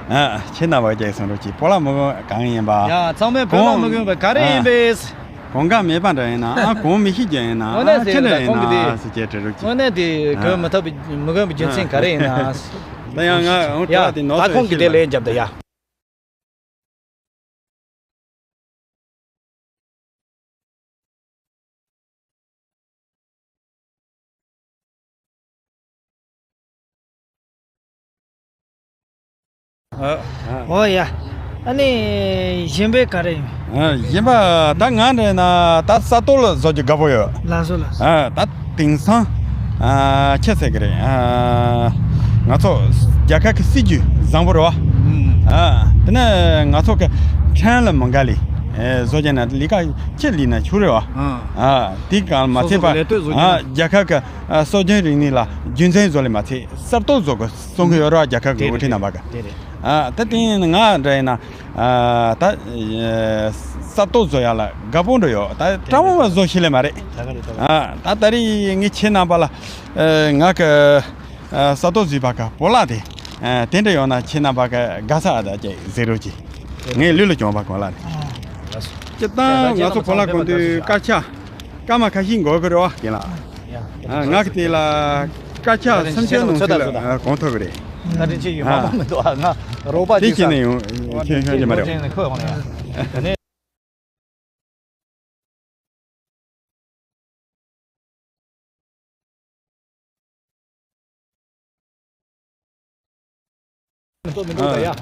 ཨ། ཁྱེད་རྣམ་པ་ཅིག་གསུང་རོགས་གྱིས། བོད་ལ་མོ་གང་ཡིན་པ། ཡ་ཚང་མས་བོད་ལ་མོ་གང་ཡིན་པ་ག་རེ་ཡིན་པས། གོང་ཀ་མེད་པ་འདྲ་ཡིན་ན་ཨ་གོང་མི་ཤེས་རྒྱུ་ཡིན་ན་འོ་ན་ཨ་ཁྱེད་འདྲ་ཡིན་ན་ཟེར་ཅེས་དྲི་རོགས་ཀྱིས། འོ་ན་དེ་གོ་མི་ཐུབ་པའི་མི་གོ་བའི་རྒྱུ་མཚན་ག་རེ་ཡིན་ན། ད་ཡང་ང་འོང་ཡ་དྲི་བ་དེ་ནོར་ད་སོང་ཁོང་གིས་ཤེས་དེ་ལན་བརྒྱབ་ད་ཡ། ཨོ་ཡ། ཨ་ནི་གཞན་པའི་ག་རེ་ཡིན། ཨ། གཞན་པ་ད་ང་འདྲ་ན་ད་ས་སྟོད་ལ་བཟོ་རྒྱུ་དགའ་པོ་ཡོད། ལགས་སོ་ལགས་སོ། ཨ། ད་དེང་སང་ཨ་ཆི་ཟེར་གི་རེད། ཨ། ང་ཚོ་རྒྱལ་ཁབ་ཀྱི་སྲིད་ཇུས་བཟང་པོ་རེད་བ། ཨ། དེ་ནས་ང་ཚོ་གི་ཁྲིམས་ལ་མི་འགལ་ལི་ཨེ་བཟོ་རྒྱུ་ན་ལས་ཀ་ཆེ་ལི་ན་ཆུ་རེད་བ། ཨ། དེ་གང་མ་ཚད་པ་སོ་སོ་གི་ལས་དོན་བཟོ་རྒྱུ་ན། ཨ། རྒྱལ་ཁབ་ཀྱི་ཨ་སྲོལ་རྒྱུན་རིག་གནས་ལ་རྒྱུན་འཛིན་བཟོ་ལི་མ་ཚད་གསར་གཏོད་བཟོ་དགོས་གསུང་གི་ཡོད་རེད་བ། རྒྱལ་ཁབ་ཀྱི་དབུ་ཁྲིད་རྣམ་པ་གི། དེ་རེད། ཨ། ད་དེ་ཡིན་ང་འདྲ་ཡིན་ན། ཨ། ད་ཨ་གསར་གཏོད་བཟོ་ཡག་ལ་དགའ་པོ་འགྲོ་ཡོད། ད་དྲང་མོ་བཟོ་ཤེས་ལེ་མ་རེད། ད་ག་རེད་ད། ཨ། ད་ད་རེས་ངས་ཁྱེད་རྣམ་པ་ལ་ཨ་ང་གི་ཨ་གསར་གཏོད་བཟོས་པ་གི་བོད་ལྭ་དེ་ཨ་དེ་འདྲ་ཡོང་ན་ཁྱེད་རྣམ་པ་གི་དགའ་ས་ཨ་ད་ཅིག་ཟེར་རོགས་གྱིས། ངས་ལུས་ལ་བྱུང་བ་གོ་ལ་རེད། སྤྱིར་བཏང་ང་ཚོ་བོད་ལྭ་གོན་དུས་དཀར་ཆ་སྐར་མ་ཁ་ཤས་འགོར་གི་རེད་བ། རྒན་ལགས། ཨ། ང་གི་དེ་ལ་སྐར་ཆ་སུམ་ཅུ་ནང་ཚུད་ལ་གོན་ཐུབ་ཀྱི་རེད། བཀའ་དྲིན་ཆེ་ཡོད། མ་མང་མི་འདུག་ཨ། ང་རོགས་པ་དེ་ཅིག་ཁྱེད་ནས་ཡོང་ཁྱེད་ཁྱོད་ཀྱི་མ་རེད། ཁོས་འོང་ཡ། མི་འདུག་མི་འདུག་ད་ཡ།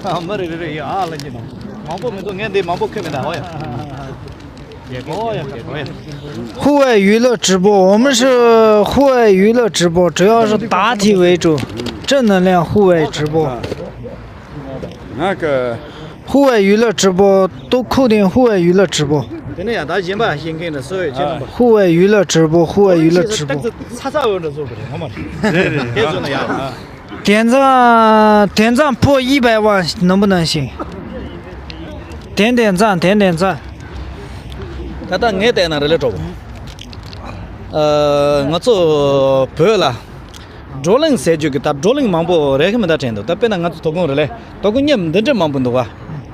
ཨ། མི་རེ་རེ་རེ་ཡ་ཨ་ལ་ཅི་དང་། མང་པོ་མི་འདུག་ངས་འདི་མང་པོ་ཁྱོད་མི་ད། ཨོ་ཡ། ཨོ་ཡ། 户外娱乐直播，我们是户外娱乐直播，主要是答题为主，正能量户外直播。 ང་གི 户外娱乐直播，都扣定户外娱乐直播。དེ་ནས་ཡང་ད་གཞན་པ་ཤེས་མཁན་འདྲ་སུ་ཡོད་ཁྱེད་རྣམ་པ། 户外娱乐直播，户外娱乐直播。ཏག་ཏག་ཚ་ཚ་འོས་འདྲ་བཟོ་གི་རེད་ངོ་མ་རེད། རེད་རེད། དེ་བཟོ་ན་ཡག་ཨ། 点赞，点赞破一百万，能不能行？点点赞，点点赞。 ད་ལྟ་ངས་བལྟས་ན་རེ་ལེ་གྲོགས་པོ། ཨ། ང་ཚོ་བོད་ལ་བགྲོ་གླེང་ཟེར་རྒྱུ་གི་ད་བགྲོ་གླེང་མང་པོ་རེད་གི་མི་ད་དྲན་འདུག་ད་དཔེར་ན་ང་ཚོ་དོ་དགོང་རེ་ལེ་དོ་དགོང་མཉམ་འདི་འདྲ་མང་པོ་འདུག་བ།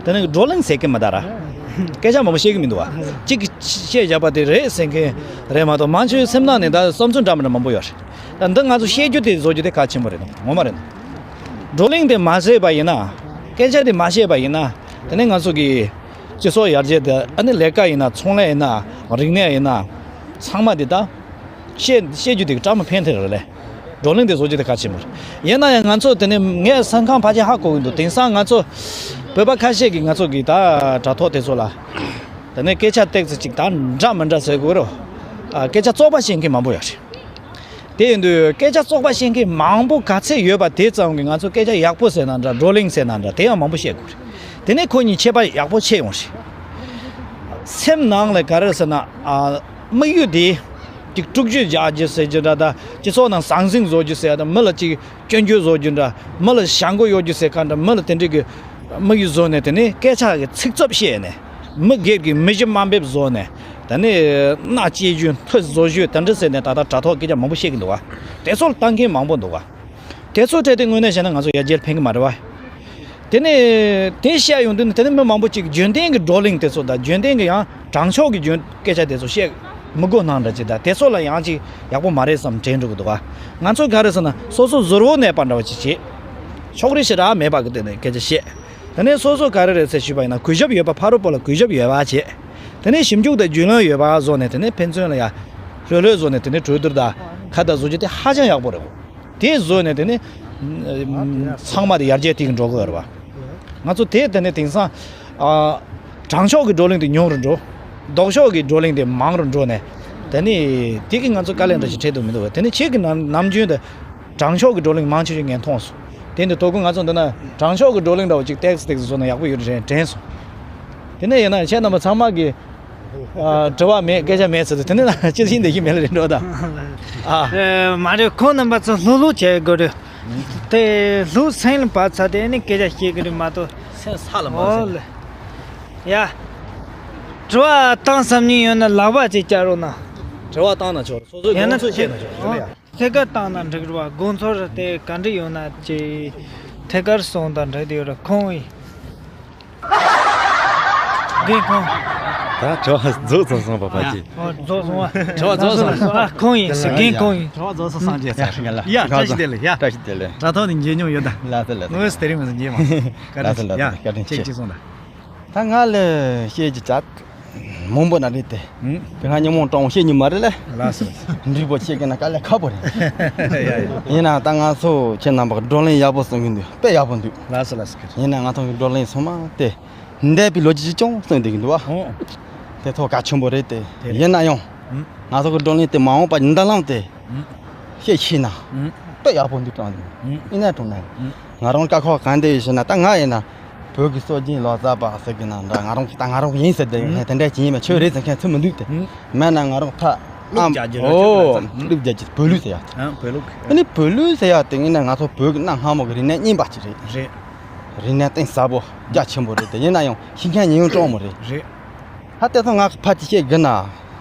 དེ་ནས་བགྲོ་གླེང་ཟེར་གི་མི་ད་ར། སྐད་ཆ་མང་པོ་བཤད་གི་མི་འདུག་བ། གཅིག་གིས་བཤད་བཞག་པ་དེ་རེད་ཟེར་མཁན་རེད་མ་གཏོགས་མང་ཆེ་བའི་སེམས་ནང་ནས་ད་བསམ་ཚུལ་འདྲ་མི་འདྲ་མང་པོ་ཡོད་རེད། ད་འདི་ང་ཚོ་བཤད་རྒྱུ་དེ་བཟོ་རྒྱུ་དེ་གལ་ཆེན་པོ་རེད་འདུག་ངོ་མ་རེད་འདུག་བགྲོ་གླེང་དེ་མ་བྱས་པ་ཡིན་ན། སྐད་ཆ་དེ་མ་བཤད་པ་ཡིན་ན། དེ་ནས་ང་ཚོ་གི་སྤྱི་ཚོགས་ཡར་རྒྱས་དེ་ཨ་ནི་ལས་ཀ་ཡིན་ན་ཚོང་ལས་ཡིན་ན་རིག་གནས་ཡིན་ན་ཚང་མ་དེ་ད་བཤད་བཤད་རྒྱུ་དེ་གྲ་མ་ཕན་ཐོགས་རེད་ལེ། བགྲོ་གླེང་དེ་བཟོ་རྒྱུ་དེ་གལ་ཆེན་པོ་རེད། ཡིན་ན་ཡང་ང་ཚོ་དེ་ནས་ངས་སེམས་ཁམས་ཕལ་ཆེར་ཧ་གོ་གི་འདུག་དེང་སང་ང་ཚོ་བོད་པ་ཁ་ཤས་ཀྱིས་ང་ཚོ་གི་ད་དྲ་ཐོག་དེ་ཚོ་ལ་དེ་ནས་སྐད་ཆ་ཏོག་ཙམ་ཅིག་ད་འདྲ་མི་འདྲ་ཟེར་དགོས་རེད། ཨ། སྐད་ཆ་བཙོག་པ་བཤད་མཁན་མང་པོ་ཡོད་རེད། དེ་ཡིན་དུས་སྐད་ཆ་བཙོག་པ་བཤད་མཁན་མང་པོ་ག་ཚད་ཡོད་པ་དེ་ཙམ་གྱིས་ང་ཚོ་སྐད་ཆ་ཡག་པོ་ཟེར་ན་འདྲ། བགྲོ་གླེང་ཟེར་ན་འདྲ། དེ་ཡང་མང་པོ་བཤད་དགོས་རེད། དེ་ནས་ཁོ་གཉིས་ཁྱད་པར་ཡག་པོ་ཕྱེ་ཡོང་རེད། སེམས་ནང་ལ་ག་རེ་ཟེར་ན། ཨ། དམིགས་ཡུལ་དེ་ཅིག་དཀྲུག་ཤིང་རྒྱག་རྒྱུ་ཟེར་རྒྱུ་འདྲ། ད་སྤྱི་ཚོགས་ནང་ཟང་ཟིང་བཟོ་རྒྱུ་ཟེར། ད་མི་ལ་ཅིག་སྐྱོན་བརྗོད་བཟོ་རྒྱུ་འདྲ། མི་ལ་བྱ་མགོ་གཡོག་རྒྱུ་ཟེར་ག་འདྲ། མི་ལ་དེ་འདྲའི་གི་དམིགས་ཡུལ་བཟོས་ནས། དེ་ནས་སྐད་ཆ་གི་ཚིག་རྩུབ་བཤད་ནས། མི་སྒེར་གྱི་མི་གཞི་དམའ་འབེབས་བཟོས་ནས། དེ་ནས་མནའ་སྐྱེལ་རྒྱུ། མཐུ་བཟོ་རྒྱུ། དེ་འདྲ་ཟེར་ནས་ད་ལྟ་དྲ་ཐོག་སྐད་ཆ་མང་པོ་བཤད་ཀྱི་འདུག་བ། དེ་ཚོ་ལ་ལྟ་མཁན་མང་པོ་འདུག་བ། དེ་ཚོའི་གྲས་དེ་དངོས་གནས་བཤད་ན་ང་ཚོ་ཡར་རྒྱས་ཕན་གྱི་མ་རེད་བ། དེ་ནས་དེ་བཤད་ཡོང་དུས་ནི། དེ་ནས་མི་མང་པོ་ཅིག་རྒྱུན་ལྡན་གྱི་བགྲོ་གླེང་དེ་ཚོ་དང་། རྒྱུན་ལྡན་གྱི་ཡང་དྲང་ཕྱོགས་ཀྱི་རྒྱུན་སྐད་ཆ་དེ་ཚོ་བཤད་མི་དགོས་སྣང་འདྲ་ཅིག་དང་། དེ་ཚོ་ལ་ཡང་ཅིག་ཡག་པོ་མ་རེད་བསམ་དྲན་འགྲོ་གི་འདུག་ག། ང་ཚོ་ག་རེ་ཟེར་ན། སོ་སོ་གཟུར་བོ་ནས་པ་འདྲ་བ་ཅིག་བྱེད། ཕྱོགས་རིས་ཞེ་དྲག་མེད་པ་གི་སྟེང་ནས་སྐད་ཆ་བཤད། དེ་ནས་སོ་སོ་ག་རེ་རེད་ཟེར་ཞུས་པ་ཡིན་ན། གུས་ཞབས་ཡོད་པ་ཕ་རོལ་པོ་ལ་གུས་ཞབས་ཡོད་པ་བྱེད། དེ་ནས་ཞིབ་འཇུག་དང་རྒྱུས་ལོན་ཡོད་པ་བཟོ་ནས། དེ་ནས་ཕན་ཚུན་ལ་ཡ་ལྷོད་ལྷོད་བཟོ་ནས། དེ་ནས་གྲོས་བསྡུར་དང་ཁ་བརྡ་བཟོ་རྒྱུ་དེ་ཧ་ཅང་ཡག་པོ་རེད། དེ་བཟོས་ནས་དེ་ནི་ཚང་མ་དེ་ཡར་རྒྱས་ཐིག་འགྲོ་དགོས་རེད་བ། ང་ཚོ་དེ་དེ་ནི་དེང་སང་ཨ། དྲང་ཕྱོགས་ཀྱི་བགྲོ་གླེང་དེ་ཉུང་རུ་འགྲོ། ལྡོག་ཕྱོགས་ཀྱི་བགྲོ་གླེང་དེ་མང་རུ་འགྲོ་ནས། དེ་ནི་དེ་གིས་ང་ཚོ་དཀའ་ལས་འདྲ་ཞིག་འཕྲད་འདུག་མི་འདུག་བ། དེ་ནི་ཁྱེད་ཀྱི་ནམ་ནམ་རྒྱུན་དུ་དྲང་ཕྱོགས་ཀྱི་བགྲོ་གླེང་མང་ཆེ་ཤོས་ངས་མཐོང་སོང་། དེ་ནི་དོ་དགོང་ང་ཚོ་འདི་ན་དྲང་ཕྱོགས་ཀྱི་བགྲོ་གླེང་འདྲ་བོ་ཅིག་ཏེག་སི་ཏེག་སི་བཟོ་ན་ཡག་པོ་ཡོད་རེད་དྲན་སོང་། དེ་ནས་ཡིན་ན་ཁྱེད་རྣམ་པ་ཚང་མ་གིས། ཨ། དྲི་བ་མེད། སྐད་ཆ་མེད་ཟེར་དུས། དེ་ནས་ན་ཅི་ཞིག་འདི་ཞིག་མེད་ལ་རེད་འགྲོ་ད། ཨ། ཨེ། མ་རེད། ཁོང་རྣམ་པ་ཚོ་ལྷུག་ལྷུག་བྱེད་དགོས་རེད། དེ་ལྷུག་སེང་ལ་བབས་ཚར་དེ་ནི་སྐད་ཆ་བཤད་གི་རེད་མ་གཏོགས། སེམས་ས་ལ་མ་འོ་ཟེར། ལེ། ཡ། དྲི་བ་བཏང་བསམ་ཉིན་ཡོད་ན་ལག་པ་ཅིག་བརྐྱང་རོགས་གནང་། དྲི་བ་བཏང་ན་ཆོག་སོ་སོའི་ཡང་ན་དགོངས་ཚུལ་བཤད་ན་ཆོག་ཨོ། ཡ། ཐད་ཀར་བཏང་ན་འགྲིག་རེད་བ། དགོངས་ཚུལ་རེད་དེ་ག་འདྲ་ཡོད་ན་ཅིག་ཐད་ཀར་གསུངས་དང་འགྲིག་དེ་ཡོད་རེད། ཁོང་ཡིན། རྒན་ཁོང་། ད་དྲི་བ་རྫོགས་ཚར་སོང་བ་ཕ་གི། ཨོ། རྫོགས་སོང་བ། དྲི་བ་རྫོགས་སོང་། ཨ། ཁོང་ཡིན་ཟེར། རྒན་ཁོང་ཡིན། དྲི་བ་རྫོགས་སོང་། སངས་རྒྱས་ཚར། ཡ། ཡ། བཀྲ་ཤིས་བདེ་ལེགས། ཡ། བཀྲ་ཤིས་བདེ་ལེགས། དྲ་ཐོག་ནས་མཇལ་མྱོང་ཡོད་ད། ལགས་སོ་ལགས་སོ། ངོས་སུ་དེ་རིང་མ་ཟིན་རྗེས་མ། བཀའ་དྲིན་ཆེ། ལགས་སོ་ལགས་སོ། ཡ། བཀའ་དྲིན་ཆེ། ཁྱེད་ཅིག་སོང་ད། ད་ང་ལ་བཤད་རྒྱུ་ཅིག་མང་པོ་ན་རེད་དེ། ཨུམ། དེ་སྔ་ཉིན་མོ་དྲང་བཤད་ཉིན་མ་རེད་ལ། ལགས་སོ། འགྲིག་པོ་བཤད་ཀྱི་ན་དཀའ་ལས་ཁག་པོ་རེད། ཡ་ཡ། ཡིན་ན་ད་ང་ཚོ་ཁྱེད་རྣམ་པ་བགྲོ་གླེང་ཡག་པོ་གསུང་གི་འདུག་དཔེ་ཡག་པོ་འདུག་ལགས་སོ་ལགས་སོ། ཡིན་ན་ང་ཚོ་གི་བགྲོ་གླེང་ཚང་མ་དེ་འདས་པའི་ལོ་རྒྱུས་ཅིག་ཀྱང་གསུང་བསྡད་ཀྱི་འདུག་བ། ཨོ། དེ་ཐོག་གལ་ཆེན་པོ་རེད་དེ། དེ་རེད། ཡིན་ན་ཡང་ཨུམ། ང་ཚོ་གི་བགྲོ་གླེང་དེ་མ་འོངས་པ་གི་མདུན་ལམ་དེ་ཨུམ། ཤེས་ཤེས་ན་ཨུམ། དཔེ་ཡག་པོ་འདུག་དྲང་འདུག་ཨུམ། ཡིན་ན་དྲང་ན་ཨུམ། ང་རང་དཀའ་ཁག་གང་འདྲ་ཡོད་ཞེ་ན། ད་ང་ཡིན་ན་བོད་ཀྱི་སྲོལ་རྒྱུན་ལོ་ཙཱ་བ་ཟེར་གི་ན་འདྲ། ང་རང་གི་ད་ང་རང་གི་ཡིན་ཟེར་དེ་ཨུམ། དེ་འདྲ་ཅིག་ཡིན་པ་ཆོས་རེད་ཟེར་མཁན་ཚུལ་མི་འདུག་དེ། ཨུམ། མེད་ན་ང་རང་ཕ་ཨམ། ཨོ། ལུག་རྒྱག་རྒྱུ། བོད་ལུག་ཟེར་ཡག་དེ། ཨ། བོད་ལུག་ཨ་ནི་བོད་ལུག་ཟེར་ཡག་དེ་ཡིན་ན་ང་ཚོ་བོད་ཀྱི་གནའ་སྔ་མོ་གི་རིག་གནས་རྙིང་པ་ཅིག་རེད། རེད། རིག་གནས་གཏིང་ཟབ་པོ་རྒྱ་ཆེན་པོ་རེད་དེ། ཡིན་ན་ཡང་ཤེས་མཁན་ཉུང་ཉུང་ཙམ་རེད། རེད། ད་དེ་ཚོ་ང་གི་ཕ་གི་བཤད་གི་ན་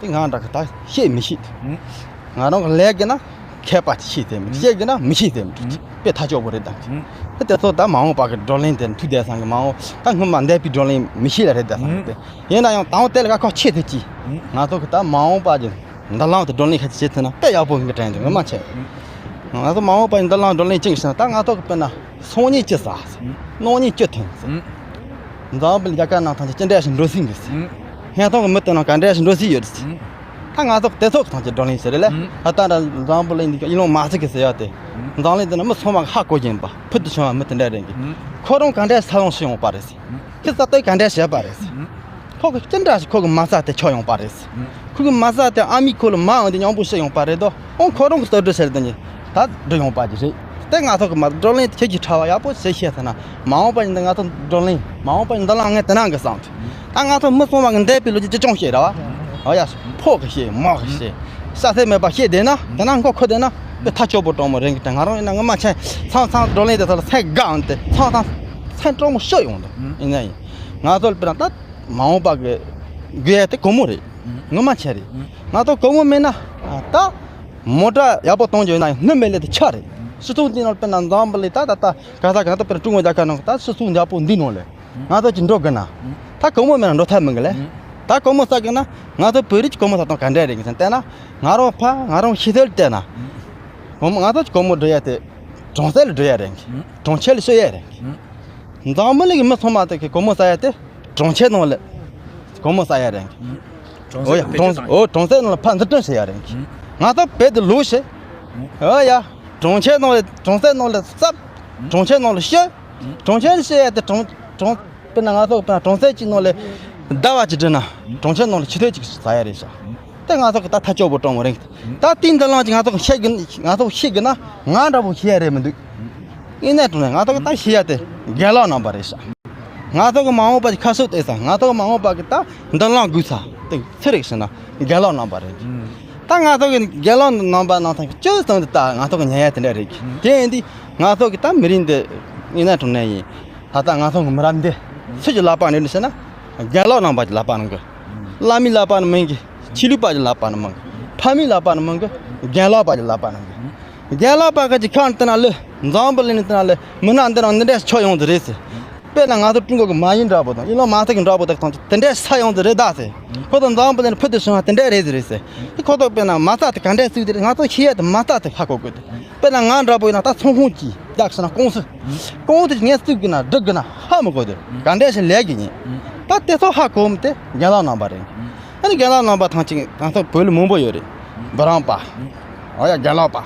དེ་ང་འདྲ་གི་ད་བཤད་མི་ཤེས། ཨུམ། ང་རང་གི་ལས་གི་ན་མཁས་པ་ཅིག་ཤེས་ཟེར་མི། ཨུམ། བཤད་གི་ན་མི་ཤེས་ཟེར་མི། ཨུམ། དཔེ་ཐག་ཆོད་པོ་རེད་ད། ཨུམ། ད་དེ་ཚོ་ད་མ་འོངས་པ་གི་བགྲོ་གླེང་དེ་མཐུད་བསྡད་སང་གི། མ་འོངས་ད་སྔོན་མ་འདས་པའི་བགྲོ་གླེང་མི་ཤེས་ལ་རེད་བསྡད་སང་གི། ཨུམ། དེ་ཡིན་ན་ཡང་དང་པོ་དེ་ལ་དཀའ་ཁག་ཆེ་ཐུབ་ཀྱི། ཨུམ། ང་ཚོ་གི་ད་མ་འོངས་པ་གི་མདུན་ལམ་དུ་བགྲོ་གླེང་ཁ་ཅིག་བྱེད་ཐུབ་ན་དཔེ་ཡག་པོ་ཡིན་གི་དྲན་འདུག་ངོ་མ་བྱས། ང་ཚོ་མ་འོངས་པ་ཡི་མདུན་ལམ་བགྲོ་གླེང་ཅིག་བྱས་ན། ད་ང་ཚོ་གི་དཔེར་ན་སང་ཉིན་ཅི་ཟ་ཟེར། གནངས་ཉིན་ཅི་འཐུང་ཟེར། འཛམ་བུ་གླིང་རྒྱལ་ཁབ་ནང་ཐམས་ཅད་ཅི་འདྲ་ཞིག་འགྲོ་སྲིད་གི་ཟེར། ཧན་ཐང་གི་མི་དེ་ནང་ག་འདྲ་ཞིག་འགྲོ་སྲིད་ཡོད་ཟེར། ད་ང་ཚོ་གི་དེ་ཚོ་གི་ཐམས་ཅད་བགྲོ་གླེང་ཟེར་རེད་ལ། ད་ལྟ་འདྲ་འཛམ་བུ་གླིང་འདི་ཨི་ལོན་མ་སི་ཀི་ཟེར་ཡ་དེ། འཛམ་གླིང་འདི་ན་མི་ཚང་མ་གི་ཧ་གོ་བཞིན་པ་ཕུལ་དུ་བྱུང་བ་མི་དེ་འདྲ་རེད་གི། ཁོ་རང་ག་འདྲ་ས་ལོངས་ཤི་ཡོང་པ་རེད་ཟེར། ཁྱི་ས་སྟོད་ག་འདྲ་བྱས་པ་རེད་ཟེར། ཁོ་གི་ཅི་འདྲ་ཞིག་ཁོ་གི་མ་རྩ་དེ་ཆོག་ཡོང་པ་རེད་ཟེར། ཁོ་གི་མ་རྩ་དེ་ཨ་མའི་ཁོ་ལ་མ་འོང་དེ་སྙིང་པོ་ཤི་ཡོང་པ་རེད་དོ། ཨོང་ཁོ་རང་གི་ལྟ་གྲུབ་ཟེར་དེ་ནི་ད་འགྲིག་ཡོང་པ་ཅིག་རེད། དེ་ང་ཚོ་གི་མ་བགྲོ་གླེང་དེ་ཁྱེད་ཀྱི་ཕྲ་བ་ཡག་པོ་ཞིག་བཤད་ཐུབ་ན། མ་འོངས་པ་ཡིན་ན་ང་ཚོ་བགྲོ་གླེང་མ་འོངས་པ་ཡིན་ན་འདི་ལ་ངས་དེ་ནང་གི་བསམ་ཐུབ། ད་ང་ཚོ་མི་ཚང་མ་གི་འདས་པའི་ལོ་རྒྱུས་ཅི་ཅུང་ཤེས་ར་བ། ཨོ་ཡ། ཕོ་གི་ཤེས། མོ་གི་ཤེས། ཤ་ཚ་མེད་པ་ཤེས་བསྡད་ན། དེ་ན་མགོ་འཁོར་བསྡད་ན་དཔེ་ཐག་ཆོད་པོ་སྤྲང་མོ་རེད་གི། དེ་ང་རང་ཡིན་ན་ངོ་མ་ཆེ་ཚང་ཚང་བགྲོ་གླེང་དེ་ཚོ་ལ་སེམས་དགའ་འོང་དེ། ཚང་ཚང་སེམས་སྤྲང་མོ་ཤོར་ཡོང་དེ། ཡིན་ན་ཡིན། ང་ཚོ་ལ་དཔེར་ན་ད་མ་འོངས་པ་གི་དགོས་ཡ་དེ་སྒོར་མོ་རེད། ངོ་མ་ཆེ་རེད། ང་ཚོ་སྒོར་མོ་མེད་ན་ད་མོ་ཊ་ཡག་པོ་གཏོང་རྒྱུ་ཡིན་ན་ཡང་སྣུམ་མེད་ལས་དེ་ཆ་རེད། སྤྱི་ཚོགས་འདི་ནང་དཔེར་ན་འཛམ་བུ་གླིང་ད་ད་ད་ག་ས་ག་ད་དཔེར་ན་ཀྲུང་གོ་རྒྱལ་ཁབ་ནང་ད་སྤྱི་ཚོགས་འདི་ཡག་པོ་འདི་ནང་ལས། ང་ཚོ་ཅིག་འགྲོ་དགོས་ན། ད་སྒོར་མོ་མེད་ན་འགྲོ་ཐབས་མེད་གི་ལེ། ད་སྒོར་མོ་བསགས་དགོས་ན་ང་ཚོ་བོད་རིགས་ཀྱི་སྒོར་མོ་བསགས་སྟངས་ག་འདྲ་རེད་གི་ཟེར་བལྟས་ན། ང་རང་ཕ་ང་རང་ཤི་ཚད་ལ་བལྟས་ན། སྒོར་མོ་ང་ཚོ་ཀྱི་སྒོར་མོ་འགྲོ་ཡ་དེ་གྲོང་གསེབ་ལ་འགྲོ་ཡ་རེད་གི། གྲོང་ཁྱེར་ལ་ཤོར་ཡ་རེད་གི། འཛམ་བུ་གླིང་གི་མི་ཚང་མ་དེ་གི་སྒོར་མོ་བསགས་ཡ་དེ་གྲོང་ཁྱེར་ནང་ལ་སྒོར་མོ་བསགས་ཡ་རེད་གི། ཨོ་ཡ། གྲོང་ཨོ་གྲོང་གསེབ་ནང་ལ་ཕར་འཛུགས་སྐྲུན་བྱེད་ཡ་རེད་གི། ང་ཚོ་བོད་དུ་ལོག་ཤེ། ཨོ་ཡ། གྲོང་ཁྱེར་ནང་ལ་གྲོང་གསེབ་ནང་ལ་བསགས། གྲོང་ཁྱེར་ནང་ལ་ཤི། གྲོང་ཁྱེར་ཤི་ཡ་དེ་གྲོང་གྲོང་དཔེར་ན་ང་ཚོ་དཔེར་ན་གྲོང་གསེབ་ཅིག་ནང་ལ་ཟླ་བ་གཅིག་འགྲིལ་ན་གྲོང་ཁྱེར་ནང་ལ་ཆུ་ཚོད་གཅིག་ཟ་ཡ་རེད་ཤག་ད་ང་ཚོ་གི་ད་ཐག་ཆོད་པོ་དྲང་མོ་རེད། ད་དེའི་མདུན་ལམ་གྱི་ང་ཚོ་གི་བཤད་གི་ང་ཚོ་བཤད་གི་ན་ང་འདྲ་པོ་བཤད་ཡ་རེད་མི་འདུག་ཡིན་ནའི་དྲང་ནས་ང་ཚོ་གི་ད་བཤད་ཡ་དེ་རྒན་ལགས་རྣམ་པ་རེད་ཤག་ང་ཚོ་གི་མ་འོངས་པ་གི་ཁ་ཕྱོགས་བལྟས་ས། ང་ཚོ་གི་མ་འོངས་པ་གི་ད་མདུན་ལམ་དགོས་ས་དེ་ཚེ་རིག་ཟེར་ན་རྒན་ལགས་རྣམ་པ་རེད། ད་ང་ཚོ་གི་རྒན་ལགས་རྣམ་པ་ནང་ཐང་གི་སྤྱོད་བཟང་དེ་ད་ང་ཚོ་གི་ཉན་ཡ་དེ་འདྲ་རེད་གི། དེ་ཡིན་དུས་ང་ཚོ་གི་ད་མི་རིགས་འདི་ཡིན་ནའི་དྲང་ནས་ཡིན། ད་ལྟ་ང་ཚོ་གི་མི་རབས་འདི་སུ་གི་ལག་པ་ནས་ཟེར་ན་རྒན་ལགས་རྣམ་པ་གི་ལག་པ་ནས་གི། བླ་མའི་ལག་པ་ནས་མིན་གི། ཆོས་ལུགས་པ་གི་ལག་པ་ནས་མིན་གི། ཕ་མའི་ལག་པ་ནས་མིན་གི། རྒན་ལགས་པ་གི་ལག་པ་ནས་གི། རྒན་ལགས་པ་གི་ཅིག་ཁ་ནས་བལྟས་ན་ལེ། འཛམ་བུ་གླིང་ནས་བལྟས་ན་ལེ། མི་སྣ་འདི་རང་འདི་འདྲ་ཆགས་ཡོང་གི་རེད་ཟེར། དཔེར་ན་ང་ཚོ་ཀྲུང་གོ་གི་མ་ཡིན་འདྲ་པོ་དང་ཨི་ལོན་མ་སི་ཀི་འདྲ་པོ་དག་དང་དེ་འདྲ་ཆགས་ཡོང་གི་རེད་ད་ཟེར། ཁོ་ཚོ་འཛམ་བུ་གླིང་ནས་ཕུད་དུ་བྱུང་བ་དེ་འདྲ་རེད་ཟེར་རེད་ཟེར། ཁོ་ཚོ་དཔེར་ན་མ་རྩ་དེ་ག་འདྲ་བཙུགས་དེ་རེད། ང་ཚོ་ཤེས་ཡ་དེ་མ་རྩ་དེ་ཧ་གོ་དགོས་ཏེ། དཔེར་ན་ང་འདྲ་པོ་ཡིན་ན་ད་ཚོང་ཁང་གི་རྒྱག་ཟེར་ན་ཀུང་སི། ཀུང་སི་དེ་ངས་བཙུགས་དགོས་ན་སྒྲིག་དགོས་ན་ཧ་མི་གོ་དེ། ག་འདྲ་ཞིག་ལས་དགོས་ཡིན། ད་དེ་ཚོ་ཧ་གོ་མི་དེ་རྒན་ལགས་རྣམ་པ་རེད། ཨ་ནི་རྒན་ལགས་རྣམ་པ་ཐང་ཅིག་ང་ཚོ་བོད་ལ་མང་པོ་ཡོད་རེད། འབུམ་རམས་པ། འོ་ཡ་རྒན་ལགས་པ།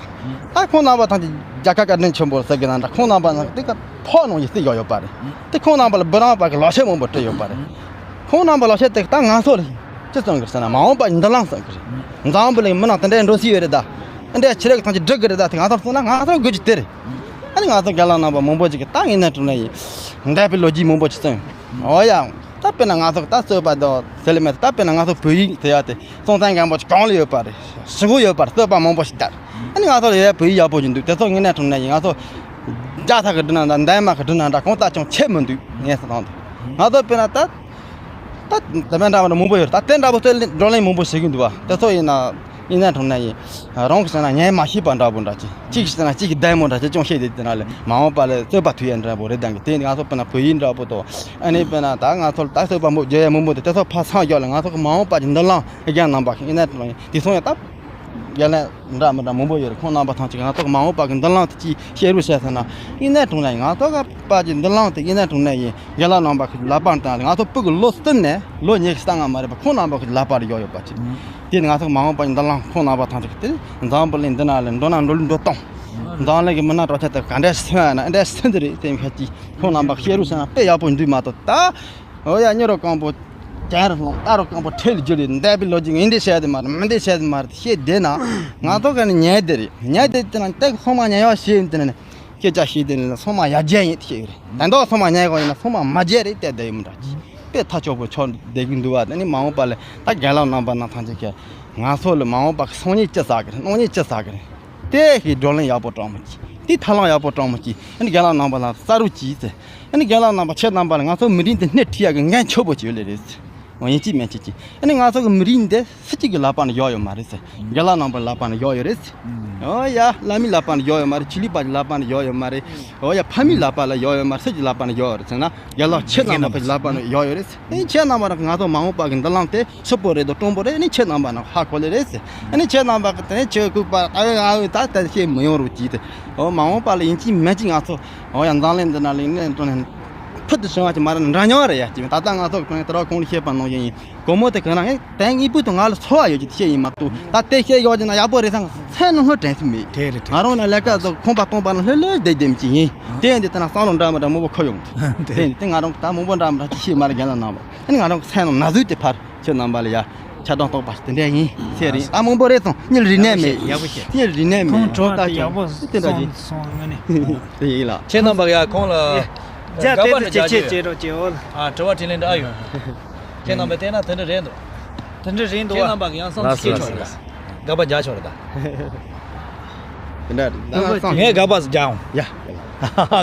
ད་ཁོང་རྣམ་པ་ཐང་ཅིག་རྒྱལ་ཁབ་བཀའ་དྲིན་ཆེན་པོ་ཟེར་གི་ན་འདྲ། ཁོང་རྣམ་པ་ནང་དེ་ག་ཕོགས་ནང་ཡི་སྲིད་ཡོད་ཡོད་པ་རེད། དེ་ཁོང་རྣམ་པ་ལ་འབུམ་རམས་པ་གི་ལག་ཁྱེར་མང་པོ་སྤྲད་ཡོད་པ་རེད། ཁོང་རྣམ་པ་ལག་ཁྱེར་དེ་ད་ང་ཚོ་ལ་ཅི་ཙམ་གི་ཟེར་ན་མ་འོངས་པ་མདུན་ལམ་ཙམ་གི་རེད། འཛམ་བུ་གླིང་མི་ནང་དེ་འདྲའི་འགྲོ་སྲིད་ཡོད་རེད་ད། འདྲ་ཆེ་རིགས་ཐང་ཅིག་སྒྲིག་གི་རེད་ད། དེ་ང་ཚོ་སོང་ན་ང་ཚོ་དགོས་ཀྱི་དེ་རེད། ཨ་ནི་ང་ཚོ་རྒན་ལགས་རྣམ་པ་མང་པོ་ཅིག་གིས་ད་ངས་ནས་དྲུང་ནས་ཡིན། འདས་པའི་ལོ་རྒྱུས་མང་པོ་ཅིག་གསུངས། འོ་ཡ། ད་དཔེར་ན་ང་ཚོ་ད་རྩོད་པ་དང་ཟེར་ལེ་མེད། ད་དཔེར་ན་ང་ཚོ་བོད་ཡིག་ཟེར་ཡ་དེ་སྲོང་བཙན་སྒམ་པོ་ཅིག་གང་ལ་ཡོད་པ་རེད། ཞི་གོ་ཡོད་པར་རྩོད་པ་མང་པོ་ཞིག་བསྡད། ཨ་ནི་ང་ཚོ་ལ་ཡོད་ཡ་བོད་ཡིག་ཡག་པོ་ཅིག་འདུག་དེ་ཚོ་ངས་ནས་དྲུང་ནས་ཡིན། ང་ཚོ་རྒྱ་ཚ་གི་འགྲིག་ན་འདྲ། འདན་མ་གི་འགྲིག་ན་འདྲ། གང་ལྟར་ཀྱང་ཆད་མི་འདུག་ངས་ཟེར་དང་དེ། ང་ཚོ་དཔེར་ན་ད། ད་དེ་མིན་འདྲ་མི་འདྲ་མང་པོ་ཡོད་རེད། ད་དེ་འདྲ་པོ་ཚོས་བགྲོ་གླེང་མང་པོ་བྱེད་ཀྱི་འདུག་བ། དེ་ཚོ་ཡིན་ན་ཡིན་ན་དྲང་ནས་ཡིན། རང་གི་བྱས་ན་ཉན་མ་ཤེས་པ་འདྲ་པོ་འདྲ་ཅིག་གཅིག་བྱས་ན་གཅིག་གི་བདེ་མོ་འདྲ་ཅིག་ཅུང་ཤེས་དེ་དེ་ན་ལས་མ་འོངས་པ་ལ་རྩོད་པ་ཐུག་ཡ་འདྲ་པོ་རེད། དང་གི་དེ་ང་ཚོ་དཔེར་ན་བོད་ཡིག་འདྲ་པོ་དང་། ཨ་ནི་དཔེར་ན་ད་ང་ཚོ་ལ་ད་རྩོད་པ་མོ་བརྗོད་ཡ་མང་པོ་དེ་དེ་ཚོ་ཕར་ཚང་རྒྱག་ལ། ང་ཚོ་གི་མ་འོངས་པ་གི་མདུན་ལམ་རྒན་རྣམ་པ་ཡིན་ན་དྲང་ཡིན་དེ་སོང་ཡ་ད། རྒན་ལགས་འདྲ་མི་འདྲ་མང་པོ་ཡོད་རེད། ཁོང་རྣམ་པ་ཐམས་ཅད་ང་ཚོ་གི་མ་འོངས་པ་གི་མདུན་ལམ་དེ་ཅིག་བཤད་རོགས་བྱས་ཟེར་ན། ཡིན་ནའི་དྲང་ནས་ང་ཚོ་གི་པ་ཅིག་མདུན་ལམ་དེ་ཡིན་ནའི་དྲང་ནས་ཡིན། རྒན་ལགས་རྣམ་པ་གི་ལག་པར་བཏང་། ང་ཚོ་སྤུ་གུ་ལོ་གསུམ་ནས་ལོ་ཉི་ཤུ་རྩ་ལྔ་མ་རེད་པ། ཁོང་རྣམ་པ་གི་ལག་པར་ཡོད་ཡོད་པ་ཅིག་དེ་ནི་ང་ཚོ་གི་མ་འོངས་པ་གི་མདུན་ལམ་ཁོང་རྣམ་པ་ཐམས་ཅད་ཀྱི་དེ་འཛམ་བུ་གླིང་འདི་ན་ལས་འགྲོ་ན་འགྲོ་ལུགས་འགྲོ་སྟངས། འཛམ་གླིང་གི་མི་སྣ་གྲགས་ཆེ་དེ་ག་འདྲ་སོང་ཡ་ན་འདྲ་སོང་དེ་རེད། དེ་མཁན་ཅིག་ཁོང་རྣམ་པ་བཤད་རོགས་བྱས་ན་དཔེ་ཡག་པོ་འདུག་མ་གཏོགས་ད། འོ་ཡ། ཉིན་རེ་རྐང་པོ་གྱེན་རུ་ལྷུང་། ལྟ་རུ་རྐང་པོ་འཕྲེད་ལ་རྒྱུ་རེད། འདས་པའི་ལོ་རྒྱུས་ངས་འདི་བཤད་དེ་མ་རེད། མི་འདི་བཤད་དེ་མ་རེད། བཤད་བསྡད་ན་ང་ཚོ་ག་ནས་ཉལ་བསྡད་རེད། ཉལ་བསྡད་དེ་ན་ཏེག་སོང་མ་ཉལ་ཡག་བཤད་ཡིན་དེ་ནས་སྐད་ཆ་བཤད་དེ་ནས་སོང་མ་ཡར་རྒྱས་ཡིན་བཤད་ཡོད་རེད། ད་མདོ་སོང་མ་ཉལ་གོ་ཡིན་ན་སོང་མ་མ་རྒྱས་རེད་བལྟས་བསྡད་ཡོད་མི་འདྲ་ཅིག་དཔེ་ཐག་ཆོད་པོ་ཆགས་བསྡད་ཀྱི་འདུག་བ། དེ་ནི་མ་འོངས་པ་ལ་ད་རྒན་ལགས་རྣམ་པ་ན་ཐང་ཅིག་གིས་ང་ཚོ་ལ་མ་འོངས་པ་གི་སང་ཉིན་ཅི་ཟ་གི་རེད། གནངས་ཉིན་ཅི་ཟ་གི་རེད། དེ་གི་བགྲོ་གླེང་ཡག་པོ་དྲང་མོ་གྱིས། དེ་ཐབས་ལམ་ཡག་པོ་དྲང་མོ་གྱིས། ཨ་ནི་རྒན་ལགས་རྣམ་པ་ལ་ཟ་རོགས་གྱིས་ཟེར། ཨ་ནི་རྒན་ལགས་རྣམ་པ་ཁྱེད་རྣམ་པ་ལ་ང་ཚོ་མི་རིགས་འདི་སྣེ་ཁྲིད་ཡག་གི་འགན་ཆེ་པོ་ཅིག་ཡོད་ལེ་རེད་ཟེར། འོ་ཡིན་གཅིག་མིན་གཅིག་གྱིས། ཨ་ནི་ང་ཚོ་གི་མི་རིགས་འདི་སུ་གཅིག་གི་ལག་པ་ནས་ཡོད་ཡོད་མ་རེད་ཟེར། རྒན་ལགས་རྣམ་པ་ལག་པ་ནས་ཡོད་ཡོད་རེད་ཟེར། འོ་ཡ། བླ་མའི་ལག་པ་ནས་ཡོད་ཡོད་མ་རེད། ཆོས་ལུགས་པ་གི་ལག་པ་ནས་ཡོད་ཡོད་མ་རེད། འོ་ཡ། ཕ་མའི་ལག་པ་ལ་ཡོད་ཡོད་མ་རེད། སུ་གི་ལག་པ་ནས་ཡོད་ཡོད་རེད་ཟེར་ན། རྒན་ལགས་ཁྱེད་རྣམ་པ་གི་ལག་པ་ནས་ཡོད་ཡོད་རེད་ཟེར། ཨ་ནི་ཁྱེད་རྣམ་པ་རང་ང་ཚོ་མ་འོངས་པ་གི་མདུན་ལམ་དེ་ཕྱུག་པོ་རེད་དང་སྤྲང་པོ་རེད། ཨ་ནི་ཁྱེད་རྣམ་པ་ནང་ཧ་གོ་ལེ་རེད་ཟེར། ཨ་ནི་ཁྱེད་རྣམ་པ་གི་དེ་ནས་ཁྱེད་སྐུ་པར་ཨ་འུ་ཨ་འུ་ད་ལྟ་བཤད་མི་ཡོང་རུ་གྱིས་ཏེ། འོ་མ་འོངས་པ་ལ་ཡིན་གཅིག་མིན་གཅིག་ང་ཚོ་འོ་ཡ་འཛམ་གླིང་འདི་ན་ལ་ཡིན་ནས་འགྲོ་ནས་ཕུལ་དུ་བྱུང་བ་ཅིག་མ་རེད། འདྲ་མཉམ་རེད་ཡ་ཅིག་ད་ལྟ་ང་ཚོ་གི་དེ་ར་གོང་ལ་བཤད་པ་ནང་བཞིན་ཡིན། སྒོར་མོ་དེ་གང་ན་ངས་དེ་དངོས་པོ་དེ་ང་ལ་ཚོར་བ་ཡོད་ཀྱི་དེ་བཤད་ཡིན་མ་གཏོགས། ད་དེ་བཤད་ཡོད་ཀྱི་ན་ཡག་པོ་རེད་བསམ་སེམས་ནང་ལྷོད་དྲན་ས་མེད། དེ་རེད་དེ། ང་རང་ན་ལས་ཀ་ཚོ་ཁང་པ་སྟོང་པ་ན་ལྷོད་ལྷོད་བསྡད་བསྡད་མི་ཅིག་ཡིན། དེ་ཡིན་དུས་དེ་ན་བསམ་བློ་འདྲ་མི་འདྲ་མང་པོ་འཁོར་ཡོང་། དེ་ཡིན་དུས་ང་རང་ད་མང་པོ་འདྲ་མི་འདྲ་ཅིག་བཤད་མ་རེད། རྒན་ལགས་རྣམ་པ། ཨ་ནི་ང་རང་སེམས་ནང་ན་ཟུག་དེ་ཕར་ཁྱེད་རྣམ་པ་ལ་ཡ་ཆ་ཚང་རྟོགས་པ་དེ་འདྲ་ཡིན་ཟེར་རེད། ཨ་མང་པོ་རེད་སོང་། གཉིད་རིག་ནས་མེད། ཡག་པོ་བཤད། གཉིད་རིག་ནས་མེད། ཁོང་གྲོད་ད་ལྟ་ཡག་པོ་དེ་འདྲ་སོང་ཡིན། སོང་ངོ་ནི། དེ་ཡིན་ལ། ཁྱེད་རྣམ་པ་ཡ་ཁོང་ལ་རྒྱ་དགག་པ་དེ་ཚོ་ཅི་བྱེད་བྱེད་རོགས་བྱེད་འོ། ཨ་དྲི་བ་དྲིས་ལན་འདྲ་ཨ་ཡོད། ཁྱེད་རྣམ་པས་བལྟས་ན་དེ་འདྲ་རེད་འདུག་དེ་འདྲ་རེད་འདུག་ཁྱེད་རྣམ་པ་གི་ཡང་བསམ་ཚུལ་ཁྱེད་ཆོག་རེད་ད། དགག་པ་རྒྱག་ཆོག་རེད་ད། དེ་འདྲ་རེད། ངས་དགག་པ་རྒྱག་འོང་། ཡ།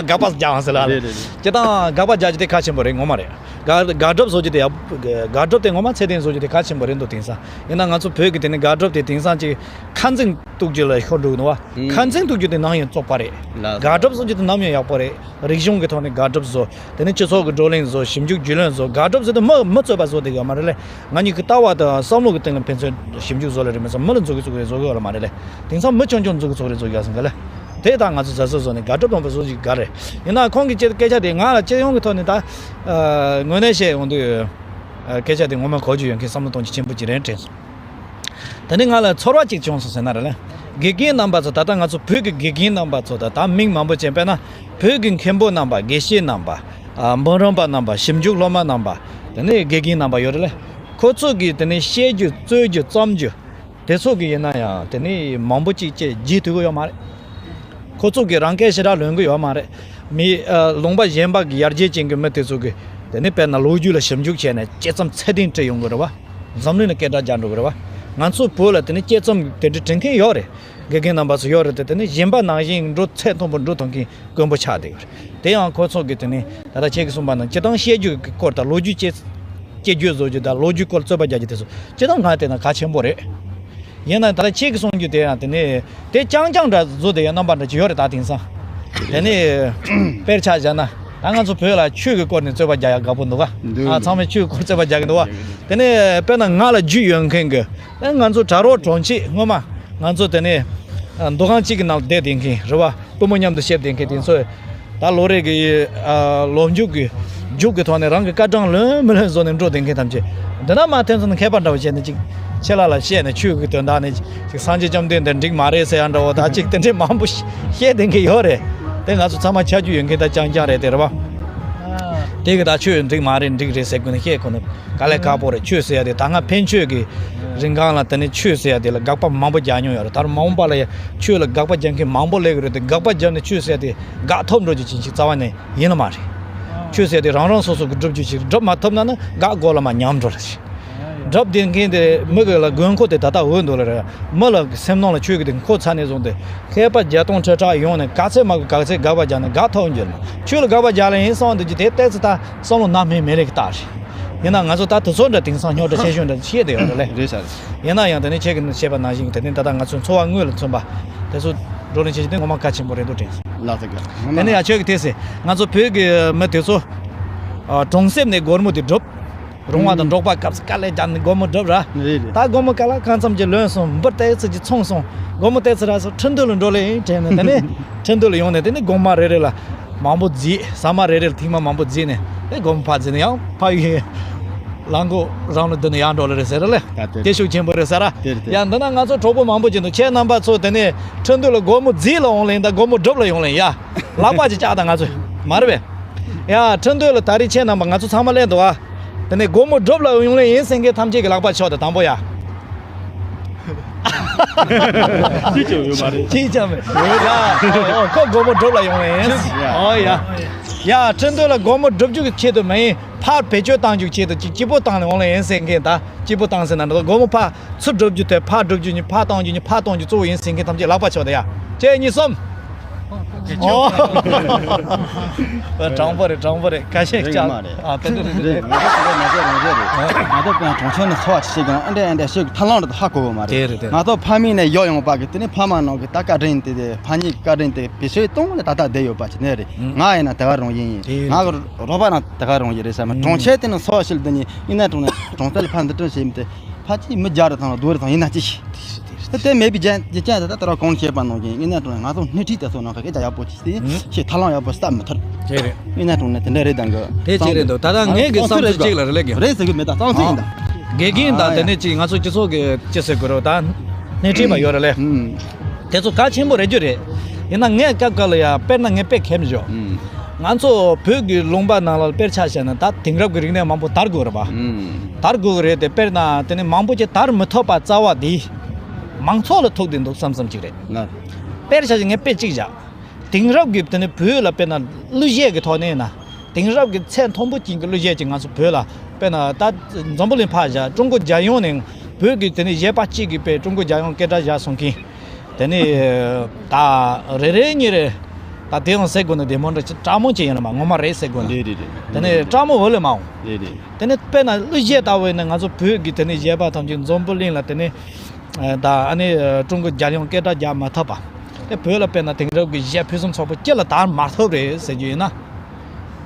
དགག་པ་རྒྱག་འོང་ཟེར་ལ། རེད་རེད་རེད། ཁྱེད་དང་དགག་པ་རྒྱག་རྒྱུ་དེ་གལ་ཆེན་པོ་རེད། ངོ་མ་རེད། དགག་དགག་སྒྲུབ་བཟོ་རྒྱུ་དེ་ཡ། དགག་སྒྲུབ་དེ་ངོ་མ་ཚད་ལྡན་བཟོ་རྒྱུ་དེ་གལ་ཆེན་པོ་རེད་འདུག་དེང་སང་ཡིན་ན་ང་ཚོ་བོད་ཀྱི་དེ་ནི་དགག་སྒྲུབ་དེ་དེང་སང་ཅིག་ཁ་འཛིང་གཏུག་རྒྱུ་ལ་ཤོར་འགྲོ་གི་འདུག་བ། ཁ་འཛིང་གཏུག་རྒྱུ་དེ་ནམ་ཡང་བཙོག་པ་རེད། དགག་སྒྲུབ་བཟོ་རྒྱུ་དེ་ནམ་ཡང་ཡག་པོ་རེད། རིག་གཞུང་གི་ཐོག་ནས་དགག་སྒྲུབ་བཟོ། དེ་ནས་སྤྱི་ཚོགས་ཀྱི་བགྲོ་གླེང་བཟོ། ཞིབ་འཇུག་རྒྱུས་ལོན་བཟོ། དགག་སྒྲུབ་ཟེར་དུས་མི་མི་རྩོད་པ་བཟོ་དེ་ག་མ་རེད་ལེ། ང་གཉིས་ཀྱི་ལྟ་བ་དང་བསམ་བློ་གི་སྟེང་ལ་ཕན་ཚུན་ཞིབ་འཇུག་བཟོ་ལ་རེད་མི་ཚོ་མི་ལ་འཛུགས་ཀྱི་བཙོག་རེད་བཟོ་གི་ཡོད་ལ་མ་རེད་ལེ། དེང་སང་མི་ཆུང་ཆུང་འཛུགས་ཀྱི་བཙོག་རེད་བཟོ་གི་ཡོད་ཟེར་གི་ལེ། དེ་ད་ང་ཚོ་གཟབ་གཟབ་བཟོ་ནས་དགག་སྒྲུབ་དང་པོ་བཟོ་ཞིག་ག་རེད། ཡིན་ན་ཁོང་གི་སྐད་ཆ་དེ་ང་ལ་སྤྱི་ཡོངས་ཀྱི་ཐོག་ནས་ད་དངོས་གནས་བཤད་ཡོང་དུས་སྐད་ཆ་དེ་ངོ་མ་གོ་རྒྱུ་ཡོད་མཁན་བསམ་བློ་གཏོང་རྒྱུ་ཆེན་པོ་ཅིག་རེད་དྲན་སོང་། ད་ནི་ང་ལ་ཚོར་བ་གཅིག་བྱུང་སོང་ཟེར་ན་རེད་ལ། དགེ་རྒན་རྣམ་པ་ཚོ་ད་ལྟ་ང་ཚོ་བོད་ཀྱི་དགེ་རྒན་རྣམ་པ་ཚོ་ད་ད་མིང་མང་པོ་ཅན་དཔེར་ན་བོད་ཀྱི་མཁན་པོ་རྣམ་པ། དགེ་བཤེས་རྣམ་པ། ཨ་འབུམ་རམས་པ་རྣམ་པ། ཞིབ་འཇུག་སློབ་མ་རྣམ་པ། དེ་ནས་དགེ་རྒན་རྣམ་པ་ཡོད་རེད་ལ། ཁོ་ཚོ་གིས་དེ་ནས་བཤད་རྒྱུ་རྩོད་རྒྱུ་རྩོམ་རྒྱུ། དེ་ཚོ་གི་ཡིན་ན་ཡང་དེ་ནི་མང་པོ་ཅིག་བཅས་བརྗེད་ཐུབ་ཀྱི་ཡོད་མ་རེད། ཁོ་ཚོ་གི་རང་སྐད་ཞེ་དྲག་ལོན་གི་ཡོད་མ་རེད། མི་ཨ་ལུང་པ་གཞན་པ་གི་ཡར་རྒྱས་ཅན་གི་མི་དེ་ཚོ་གི་དེ་ནི་དཔེར་ན་ལོ་རྒྱུས་ལ་ཞིབ་འཇུག་བྱས་ནས་དཔྱད་རྩོམ་ཚད་ལྡན་བྲིས་ཡོང་གི་རེད་བ། འཛམ་གླིང་ལ་སྐད་གྲགས་རྒྱག་འགྲོ་གི་རེད་བ། ང་ཚོའི་བོད་ལ་དེ་ནི་དཔྱད་རྩོམ་དེ་འདྲ་བྲིས་མཁན་ཡོད་རེད། དགེ་རྒན་རྣམ་པ་ཚོ་ཡོད་རེད་དེ། དེ་ནི་གཞན་པ་ནང་བཞིན་འགྲོ་ཚད་མཐོན་པོ་འགྲོ་ཐུབ་མཁན་དཀོན་པོ་ཆགས་བསྡད་ཡོད་རེད། དེ་ཡང་ཁོ་ཚོ་གི་དེ་ནི་ད་ལྟ་ཁྱེད་ཀྱིས་གསུངས་པ་ནང་སྤྱིར་བཏང་བཤད་རྒྱུ་གི་སྐོར་དང་ལོ་རྒྱུས་བཅས་སྐྱེ་རྒྱུ་བཟོ་རྒྱུ་དང་ལོ་རྒྱུས་སྐོར་རྩོད་པ་རྒྱག་རྒྱུ་དེ་ཚོ་སྤྱིར་བཏང་ང་བལྟས་ན་གལ་ཆེན་པོ་རེད། ཡིན་ན་ད་ལྟ་ཁྱེད་ཀྱིས་གསུང་རྒྱུ་དེ་ཡང་དེ་ནི་དེ་རྐྱང་རྐྱང་འདྲ་བཟོ་དེ་ཡང་རྣམ་པ་འདྲ་ཅིག་ཡོད་རེད། ད་དེང་སང་དེ་ནི་དཔེར་ཆ་བཞག་ན་ད་ང་ཚོ་བོད་ལ་ཆོས་ཀྱི་སྐོར་ནས་རྩོད་པ་རྒྱག་ཡག་དགའ་པོ་འདུག་ག། འདུག་ཨ་ཚང་མས་ཆོས་སྐོར་རྩོད་པ་རྒྱག་གི་འདུག་བ། དེ་ནི་དཔེར་ན་ང་ལ་རྒྱུས་ཡོད་མཁན་གྱི་ཨ་ང་ཚོ་གྲྭ་རོགས་གྲོང་ཁྱེར་སྔོན་མ་ང་ཚོ་དེ་ནི་ཨ་འདུ་ཁང་གཅིག་གི་ནང་བསྡད་བསྡད་མཁན་རེད་བ། སྤུན་མོ་མཉམ་དུ་བཤད་བསྡད་མཁན་དེ་ཚོས། ད་ལོ་རེ་གི་ཨ་ལོ་མཇུག་གི་མཇུག་གི་ཐོག་ནས་རང་གི་སྐར་གྲངས་ལོན་མི་ལོན་བཟོ་ནས་འགྲོ་བསྡད་མཁན་ཐམས་ཅད་འདི་ན་མ་ཐོན་ཚོ་ནས་མཁས་པ་འདྲ་བོ་བྱས་ནས་ཅིག་ཁྱེད་ལ་ལ་བཤད་ནས་ཆོས་ཀྱི་དོན་དག་ནས་ཅིག་སངས་རྒྱས་བཅོམ་ལྡན་འདས་འགྲིག་མ་རེད་ཟེར་ཡ་འདྲ་བོ་ད་ཅིག་དེ་འདྲས་མང་པོ་བཤད་བསྡད་མཁན་ཡོད་རེད། དེ་ང་ཚོ་ཚང་མ་ཆ་རྒྱུས་ཡོད་མཁན་ད་རྐྱང་རྐྱང་རེད་དེ་རེད་བ། དེ་གི་ད་ཆོས་འགྲིག་མ་རེད་འགྲིག་རེད་ཟེར་དགོས་ན་བཤད་ཁོ་ན་དཀའ་ལས་ཁག་པོ་རེད། ཆོས་ཟེར་ཡ་དེ་ད་སྔ་ཕན་ཆོད་ཀྱི་རིང་གང་ལ་དེ་ནས་ཆོས་ཟེར་ཡ་དེ་ལ་དགག་པ་མང་པོ་རྒྱག་མྱོང་ཡོད་རེད། ད་རུང་མ་འོངས་པ་ལ་ཡ་ཆོས་ལ་དགག་པ་རྒྱག་མཁན་མང་པོ་སླེབས་ཀྱི་རེད་དེ། དགག་པ་རྒྱབ་ནས་ཆོས་ཟེར་ཡ་དེ་དགག་ཐུབ་འགྲོ་རྒྱུ་ཅན་ཞིག་རྩ་བ་ནས་ཡིན་ནི་མ་རེད། ཆོས་ཟེར་ཡ་དེ་རང་རང་སོ་སོ་གི་སྒྲུབ་རྒྱུ་ཞིག་སྒྲུབ་མ་ཐུབ་ན་ནི་དགག་དགོས་ལ་མ་ཉམས་འགྲོ་ལ་ཞིག་སྒྲུབ་བསྡད་མཁན་དེ་མི་གི་ལ་དགོས་མཁོ་དེ་ད་ལྟ་འོས་འདུག་ལ་རེད། མི་ལ་སེམས་ནང་ལ་ཆོས་ཀྱི་དེ་མཁོ་ཚར་ནས་བཟུང་སྟེ་མཁས་པ་བརྒྱ་སྟོང་ཁྲི་ཕྲག་ཡོང་ནས་ག་ཚད་མ་གི་ག་ཚད་དགག་པ་རྒྱག་ནས་དགག་ཐུབ་འགྱུར་ན་ཆོས་ལ་དགག་པ་རྒྱག་ལེ་ཡིན་གསུངས་འདུག་རྒྱུ་དེ་ཏོག་ཙམ་ད་བསམ་བློ་ནང་མི་མི་ལེགས་ཀྱི་རྟགས་རེད། ཡིན་ན་ང་ཚོ་ད་དུས་ཚོད་འདྲ་དེང་སང་རྙོག་དྲ་ཆེ་ཤོས་འདྲ་བཤད་བསྡད་ཡོད་རེད་ལེ། རེད་ཤག་ཡིན་ན་ཡང་དེ་ནས་ཁྱེད་ཀྱིས་བཤད་པ་ནང་བཞིན་དེ་ནས་ད་ལྟ་ང་ཚོའི་འཚོ་བ་དངོས་ལ་མཚོན་པ་དེ་ཚོ་བགྲོ་གླེང་བྱེད་རྒྱུ་དེ་ངོ་མ་གལ་ཆེན་པོ་རེད་འདུག་དྲན་སོང་། ལགས་སོ། དེ་ནས་ཡང་ཁྱོད་ཀྱིས་དེ་ཟེར། ང་ཚོ་བོད་ཀྱི་མི་དེ་ཚོ་ཨ་གྲོང་གསེབ་ནས་སྒོར་མོ་དེ་སྒྲུབ། རོང་བ་དང་འབྲོག་པ་སྐབས་སུ་དཀའ་ལས་རྒྱག་ནས་སྒོར་མོ་སྒྲུབ་ར། རེད་རེད། ད་སྒོར་མོ་ག་ལ་གང་འཚམ་གྱི་ལོན་སོང་། འབུ་ཏོག་ཙམ་གྱི་ཚོང་སོང་། སྒོར་མོ་ཏོག་ཙམ་རག་སོང་། ཁྲིན་ཏུའུ་ལ་འགྲོ་ལེ་ཡིན་དྲན་ནས་དེ་ནས་ཁྲིན་ཏུའུ་ལ་ཡོང་ནས་དེ་ནས་སྒོར་མོ་རེ་རེ་ལ་མང་པོ་བརྫིས། ཟ་མ་རེ་རེ་ལ་ཐེངས་མ་མང་པོ་བརྫིས་ནས་དེ་སྒོར་མོ་ཕར་བརྫིས་ནས་ཡང་ཕ་ཡུལ་ལ་མགོ་རང་ལ་བསྡུ་ནས་ཡར་འགྲོ་ལེ་རེད་ཟེར་ར་ལེ། ད་དེ་དེ་ཤུགས་ཆེན་པོ་རེད་ཟེར་ར། དེ་རེད་དེ། ཡང་འདི་ན་ང་ཚོ་གྲོགས་པོ་མང་པོ་ཅིག་འདུག་ཁྱེད་རྣམ་པ་ཚོ་དེ་ནས་ཁྲིན་ཏུའུ་ལ་སྒོར་མོ་བརྫིས་ལ་འོང་ལེ་ཡིན་ད་སྒོར་མོ་སྒྲུབ་ལ་ཡོང་ལེ་ཡ། ལག་པ་ཅིག་བཅག་དང་ང་ཚོ་མ་རེད་པས། ཡ་ཁྲིན་ཏུའུ་ལ་ད་རེས་ཁྱེད་རྣམ་པ་ང་ཚོ་ཚང་མ་སླེབས་འདུག་ཨ། དེ་ནས་སྒོར་མོ་སྒྲུབ་ལ་ཡོང་ལེ་ཡིན་ཟེར་མཁན་ཐམས་ཅད་ཀྱི་ལག་པ་ཕྱོགས་དང་དང་པོ་ཡ། ཅི་བྱུང་ཡོད་མ་རེད། ཅི་བྱ་མེད། ཡ་ཨོ་ཁོ་སྒོར་མོ་སྒྲུབ་ལ་ཡོང་ལེ་ཡིན། ཨོ་ཡ། ཡ་ཁྲིན་ཏུའུ་ལ་སྒོར་མོ་སྒྲུབ་རྒྱུ་གི་ཆེད་དུ་མ་ཡིན་ཕར་བེད་སྤྱོད་བཏང་རྒྱུ་གི་ཆེད་དུ་ཅིག་སྐྱིད་པོ་བཏང་ནས་འོང་ལེ་ཡིན་ཟེར་མཁན་ད་སྐྱིད་པོ་བཏང་ཟེར་ན་འགྲོ་སྒོར་མོ་ཕར། ཚུར་སྒྲུབ་རྒྱུ་དེ་ཕར་སྒྲུབ་རྒྱུ་གཉིས་ཕར་གཏོང་རྒྱུ་གཉིས་ཕར་གཏོང་རྒྱུ་གཙོ་བོ་ཡིན་ཟེར་མཁན་ཐམས་ཅད་ལག་པ་ཕྱོགས་དང་ཡ། གཅིག་གཉིས་གསུམ། ཨོ། དྲང་པོ་རེད་དྲང་པོ་རེད་ཁ་ཤས་རེད་ཀྱང་མ་རེད། ཨ་དེ་འདྲ་རེད་རེད། ང་ཚོ་དེ་འདྲ་མ་བྱས་རང་བྱས་རེད། ང་ཚོ་དཔེ་གྲོང་ཁྱེར་ནས་འཚོ་བ་ཅི་བྱེད་ཀྱང་ཨ་འདྲ་ཨ་འདྲ་ཤེས་ཐབས་ལམ་འདྲ་ཧ་གོ་གི་མ་རེད། དེ་རེད་དེ། ང་ཚོ་ཕ་མེས་ནས་ཡོག་ཡོང་བ་གི་དེ་ནས་ཕ་མ་ནང་གི་ད་བཀའ་དྲིན་དེ་དེ་ཕ་མྱེས་ཀྱི་བཀའ་དྲིན་དེ་བེད་སྤྱོད་གཏོང་ནས་ད་ལྟ་བསྡད་ཡོད་པ་ཅི་ནས་རེད། ང་ཡིན་ན་དེ་ག་རང་ཡིན་ཡིན། དེ་རེད། ང་གི་རོགས་པ་ན་དེ་ག་རང་ཡིན་རེད་ཟེར་མ་གྲོང་ཁྱེར་དེ་ནས་འཚོ་བ་ཞིག་འདི་ཉིད་ཡིན་ན་གྲོང་ནས་གྲོང་རྡལ་ཕ་འདི་སྐྲུན་བྱེད་མི་དེ། ཕལ་ཆེར་མི་བརྒྱ་རེ་དང་ལ་བདུན་རེ་དང་ཡིན་ན་ཅི་ཞིག་དེ་དེ་མེད་པའི་རྒྱན་རྒྱུ་རྐྱེན་དེ་ད་ལྟ་རང་གོང་བཤད་པ་ནང་བཞིན་ཡིན་ན་གྲོང་ང་ཚོ་སྣེ་ཁྲིད་དེ་ཚོ་ནང་ཁ་སྐད་ཆ་ཡག་པོ་ཅིག་དེ་ཞེས་ཐབས་ལམ་ཡག་པོ་སྟབས་མི་ཐར། དེ་རེད། ཡིན་ན་གྲོང་ནས་དེ་འདྲ་རེད་དང་གི་དེ་ཅི་རེད་འདུག་ད་ལྟ་ངས་གི་བསམ་ཚུལ་གཅིག་ལ་རེ་ལེ་གི་རེད་ཟེར་གི་མེད་ད་བསམ་ཚུལ་ཡིན་ད། དགེ་རྒན་དང་དེ་ནས་ཅིག་ང་ཚོ་སྤྱི་ཚོགས་གི་ཅི་ཟེར་དགོས་རོགས་ད་སྣེ་ཁྲིད་པ་ཡོད་རེད་ལེ། དེ་ཚོ་གལ་ཆེན་པོ་རེད་རྒྱུ་རེད། ཡིན་ན་ངས་སྐབས་སྐབས་ལ་ཡ་དཔེར་ན་ངས་དཔེ་ཁེམ་བཞོ། ང་ཚོ་བོད་ཀྱི་ལུང་པ་ནང་ལ་དཔེར་ཆ་བཞག་ན་ད་དེང་རབས་ཀྱི་རིག་གནས་མང་པོ་དར་དགོས་རེད་པ། དར་དགོས་ཀྱི་རེད་དེ་དཔེར་ན་དེ་ནི་མང་པོ་ཅིག་དར་མི་ཐུབ་པ་རྩ་བ་དེ་མང་ཚོགས་ལ་ཐུག་བསྡད་འདུག་བསམ་བསམ་ཅིག་རེད། དཔེར་ཆ་བཞག་ངས་དཔེ་གཅིག་བཞག་དེང་རབས་ཀྱི་དེ་ནི་བོད་ལ་དཔེར་ན་གླུ་གཞས་ཀྱི་ཐོག་ནས་ན། དེང་རབས་ཀྱི་ཚད་མཐོན་པོ་ཅན་གྱི་གླུ་གཞས་ཅིག་ང་ཚོ་བོད་ལ་དཔེར་ན་ད་འཛམ་བུ་གླིང་ཕར་བཞག་ཀྲུང་གོ་རྒྱལ་ཡོངས་ནས་བོད་ཀྱི་དེ་ནི་གཞས་པ་གཅིག་གིས་དཔེ་ཀྲུང་གོ་རྒྱལ་ཡོངས་སྐད་གྲགས་བཞག་སོང་མཁན། དེ་ནི་ད་རེ་རེ་གཉིས་རེ་ད་དེ་ཡང་ཟེར་དགོས་ན་བདེ་མོ་འདྲ་ཅིག་སྤྲང་མོ་ཅིག་ཡིན་ན་མ་ངོ་མ་རེད་ཟེར་དགོས་ན། རེད་རེད་རེད། དེ་ནི་སྤྲང་མོ་འོ་ལེ་མ་འོང་། རེད་རེད། དེ་ནི་དཔེར་ན་གླུ་གཞས་ལྟ་བུ་ཡིན་ན་ང་ཚོ་བོད་ཀྱི་དེ་ནི་གཞས་པ་ཐམས་ཅད་འཛམ་བུ་གླིང་ལ་དེ་ནི། ད་ཨ་ནི་ཀྲུང་གོ་རྒྱལ་ཡོངས་སྐད་གྲགས་རྒྱག་མ་ཐུབ་པ། དེ་བོད་ལ་དཔེར་ན་དེང་རབས་ཀྱི་གཞས་ཕུན་སུམ་ཚོགས་པ་ཅི་ལ་དར་མ་ཐུབ་རེད་ཟེར་རྒྱུ་ཡིན་ན།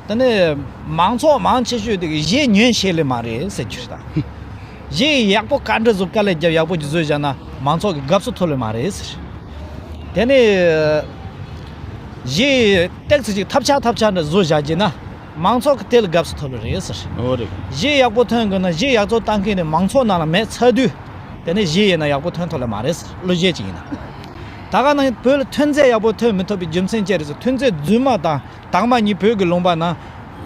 དེ་ནི་མང་ཚོགས་མང་ཆེ་ཤོས་དེ་གི་གཞས་ཉན་ཤེས་ལེ་མ་རེད་ཟེར་རྒྱུ་རེད་ད། གཞས་ཡག་པོ་ག་འདྲ་བཟོ་དཀའ་ལས་རྒྱབ་ཡག་པོ་ཅིག་བཟོས་བཞག་ན་མང་ཚོགས་ཀྱི་དགའ་བསུ་ཐོབ་ལེ་མ་རེད་ཟེར། དེ་ནི་གཞས་ཏོག་ཙམ་ཅིག་ཐབས་ཆག་ཐབས་ཆག་འདྲ་བཟོས་བཞག་རྒྱུ་ན། མང་ཚོགས་ཀྱི་དེ་ལ་དགའ་བསུ་ཐོབ་ལེ་རེད་ཟེར། འོ་རེད། གཞས་ཡག་པོ་ཐོན་དགོས་ན་གཞས་ཡག་བཙོག་བཏང་མཁན་དེ་མང་ཚོགས་ནང་ལ་མེད་ཚར་དུས། དེ་ནས་གཞས་ཡིན་ན་ཡག་པོ་ཐོན་ཐུབ་ལེ་མ་རེད་ཟེར་གླུ་གཞས་ཅིག་ཡིན་ན། ད་ག་ནང་བོད་ལ་ཐོན་རྫས་ཡག་པོ་ཐོན་མི་ཐུབ་པའི་རྒྱུ་མཚན་ཅི་རེད་ཟེར་ཐོན་རྫས་རྫུན་མ་དང་དྭངས་མ་གཉིས་བོད་ཀྱི་ལུང་པ་ན།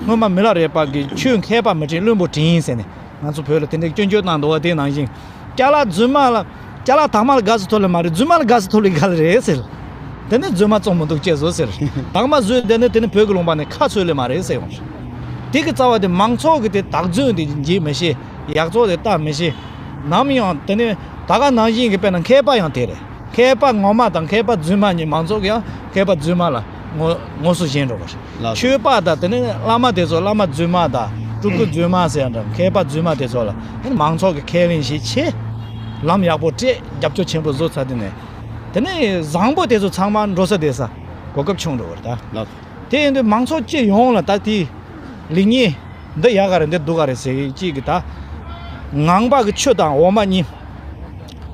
སྔོན་མ་མི་ལ་རས་པ་གིས་ཆོས་མཁས་པ་མི་དྲན་བླུན་པོ་དྲན་ཟེར་ནས་ང་ཚོ་བོད་ལ་དེ་འདྲའི་སྐྱོན་བརྗོད་གནང་འདུག་བ། དེ་ནང་བཞིན་ཅ་ལག་རྫུན་མ་ལ་ ཅ་ལག་དྭངས་མ་ལ་དགའ་བསུ་ཐོབ་ལེ་མ་རེད། རྫུན་མ་ལ་དགའ་བསུ་ཐོབ་ལེ་ག་ལ་རེད་ཟེར། དེ་ནས་རྫུན་མ་བཙོང་མི་འདུག་ཅེས་བཟོ་ཟེར། དྭངས་མ་བཟོས་དེ་ནས་དེ་ནས་བོད་ཀྱི་ལུང་པ་ནས་ཁ་ཚོད་ལེ་མ་རེད་ཟེར་ཡོང་། དེ་གི་རྩ་བ་དེ་མང་ཚོགས་ཀྱི་དེ་བདག་རྫུན་དེ་འཇིག་མི་ཤེས། ཡག་བཙོག་དེ་ལྟ་མི་ཤེས། ནམ་ཡང་དེ་ནས་ད་ག་ནང་བཞིན་གྱི་དཔེར་ན་མཁས་པ་ཡང་དེ་རེད། མཁས་པ་ངོ་མ་དང་མཁས་པ་རྫུན་མ་གཉིས། མང་ཚོགས་ཀྱི་ཡང་མཁས་པ་རྫུན་མ་ལ་ངོ་ངོ་སོ་བཞེངས་འགྲོ་བ་རེད། ལགས་སོ། ཆོས་པ་དང་དེ་ནས་བླ་མ་དེ་ཚོ། བླ་མ་རྫུན་མ་དང་སྤྲུལ་སྐུ་རྫུན་མ་ཟེར་ཡང་འདྲ། མཁས་པ་རྫུན་མ་དེ་ཚོ་ལ་དེ་ནས་མང་ཚོགས་ཀྱི་ཁས་ལེན་ཞིག་བྱེད། ལམ་ཡག་པོ་སྤྲད། རྒྱབ་སྐྱོར་ཆེན་པོ་བཟོ་ཚར། དེ་ནས་དེ་ནས་བཟང་པོ་དེ་ཚོ་ཚང་མ་འགྲོ་ས་བསྡད་ས་གོ་སྐབས་བྱུང་འགྲོ་བ་རེད་ད། ལགས་སོ། དེ་ཡིན་དུས་མང་ཚོགས་སྤྱི་ཡོངས་ལ་ད་དེ་ལེགས་ཉེས་འདི་ཡག་ག་རེད་འདི་སྡུག་ག་རེད་ཟེར་གྱི་གཅིག་གི་ད། ངང་པ་གི་ཆུ་དང་འོ་མ་གཉིས།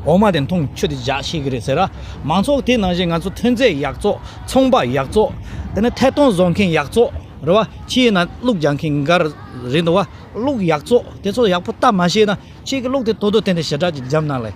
འོ་མ་དེ་འཐུང་། ཆུ་དེ་ཇག་ཤེས་ཀྱི་རེད་ཟེར་ར། མང་ཚོགས་དེ་ནང་བཞིན་ང་ཚོ་ཐོན་རྫས་ཡག་བཙོག་ཚོང་པ་ཡག་བཙོག་དེ་ནས་ཐད་གཏོང་བཟོ་མཁན་ཡག་བཙོག་རེད་བ། ཕྱིའི་ནང་བླུགས་རྒྱག་མཁན་འགའ་རེད་འདུག་བ། བླུགས་ཡག་བཙོག་དེ་ཚོ་ཡག་པོ་ལྟ་མ་ཤེས་ན། ཁྱེད་ཀྱི་བླུགས་དེ་དོ་དོ་ཏན་ཏན་ཞེ་དྲག་ཅིག་བརྒྱབ་ན་ལས།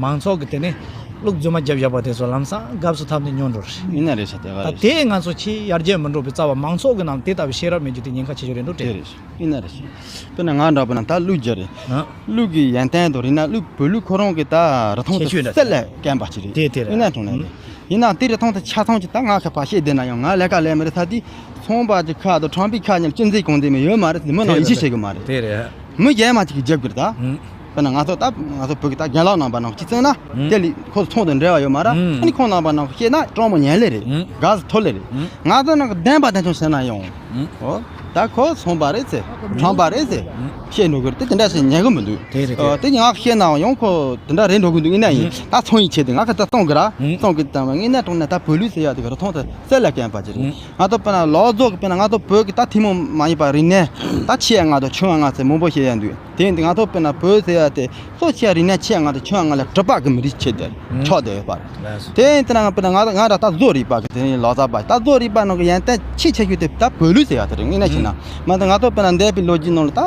མང་ཚོགས་ཀྱི་དེ་ནས་བླུགས་རྫུན་མ་བརྒྱབ་བཞག་པ་དེ་ཚོ་ལམ་སང་དགའ་བསུ་ཐོབ་ནས་ཉོ་འགྲོ་རེད། ཡིན་ན་རེད་ཤག་དེ་ག་ད་རེད། དེ་ང་ཚོ་ཕྱིའི་ཡར་རྒྱས་མི་འགྲོ་བའི་རྩ་བ་མང་ཚོགས་ཀྱི་ནང་དེ་ལྟ་བུའི་ཤེས་རབ་མེད་རྒྱུ་དེ་ཉེན་ཁ་ཆེ་ཤོས་རེད་འདུག་དེ་དྲན། རེད་ཤག་ཡིན་ན་རེད་ཤག་དཔེར་ན་ང་འདྲ་པོ་ན་ད་གླུ་རྒྱུ་རེད། ཨ། གླུ་གི་ཡོན་ཏན་དང་རིག་གནས། གླུ་བོད་གླུ་ཁོ་རང་གི་ད་རིན་ཐང་དེ་ཁྱད་ཆོས་འདྲ་གསལ་ལ་བསྟན་པ་ཅིག་རེད། དེ་དེ་རེད། ཡིན་ན་དྲང་གནས་རེད། ཡིན་ན་དེ་རིན་ཐང་དེ་ཆ་ཚང་ཅིག་ད་ང་ཁ་ཕར་བཤད་བསྡད་ན་ཡང་ང་ལས་ཀ་ལས་མི་རེད། ད་དེ་ཚོང་པ་གི་ཁ་དང་ཁང་པའི་ཁ་གཉིས་ལ་ཅི་མཛེས་གང་མཛེས་མི་ཡོད་མ་རེད། མི་རྣམས་ཡིད་ཆེས་བྱེད་གི་མ་རེད། དེ་རེད། མི་གཞན་མ་ཅིག་གིས་རྒྱབ་གི་རེད་ད། ཨང་། དཔེར་ན་ང་ཚོ་ད་ང་ཚོ་བོད་ཀྱི་ད་རྒན་ལགས་རྣམ་པ་ནང་བཞིན་བྱས་ན། ཨང་། དེ་ལས་ཁོ་ཚོང་དང་འབྲེལ་བ་ཡོད་མ་རེད། ཨང་། ཨ་ནི་ཁོང་རྣམ་པ་ནང་བཞིན་བཤད་ན་གྲོགས་མོ་ཉན་ལེ་རེད། ཨང་། དགའ་བསུ་ཐོབ་ལེ་རེད། ཨང་། ང་ཚོ་ནང་གི་བདེན་པ་དེ་ཚོ་བཤད་ན་ཡང་། ཨང་། འོ། ད་ཁོ་ཚོང་པ་རེད་ཟེར། ཁང་པ་རེད་ཟེར། ཨང་། བཤད་འགྲོ་གི་རེད། དེ་དེ་འདྲ་ཞིག་ཉན་གི་མི་འདུག་དེ་རེད། དེ་ཨོ། རེད། དེ་ང་བཤད་ནའང་ཡང་ཁོ་དེ་འདྲ་རེད་འགྲོ་གི་འདུག་ཡིན་ན་ཡིན། ཨང་། ད་ཚོང་ཡི་ཆེད་དུ་ང་ཁ་ད་གཏོང་གི་ར། ཨང་། གཏོང་གི་དང་ངས་ན་གྲོང་ན་ད་བོད་ལུགས་ཟེར་ཡ་དེ་ག་ར་ཐོང་ད་གསལ་ལ་བསྟན་པ་ཅིག་རེད། ཨང་། ང་ཚོ་དཔེར་ན་ལོ་རྫོགས་ཀྱི་དཔེར་ན་ང་ཚོ་བོད་ཀྱི་ད་ཐུན་མོང་མ་ཡིན་པ་རིག་གནས་ད་ཆེ་ཡ་ང་ཚོ་ཆུང་ཡ་ང་ཚོ་མང་པོ་བཤད་ཡ་འདུག་དེ་ཡིན་དུས་ང་ཚོ་དཔེར་ན་བོད་ཟེར་ཡ་དེ་གཙོ་ཆེ་རིག་གནས་ཆེ་ང་དང་ཆུང་ང་ལ་གྲུབ་པ་གི་མི་རིགས་ཆེ་དེ་ཆོག་དེ་ཡོད་པ་རེད། དེ་ཡིན་དུས་ན་དཔེར་ན་ང་ང་ར་ད་བཟོ་རིག་པ་གི་དེ་ནི་ལོ་ཙཱ་བ་ད་བཟོ་རིག་པ་ནང་གི་ཡོན་ཏན་ཆེས་ཆེ་ཤོས་དེ་ད་བོད་ལུགས་ཟེར་ཡ་དེ་རེད། ངས་ན་བྱས་ན་མ་ད་ང་ཚོ་དཔེར་ན་འདས་པའི་ལོ་རྒྱུས་ནང་ལ་ད་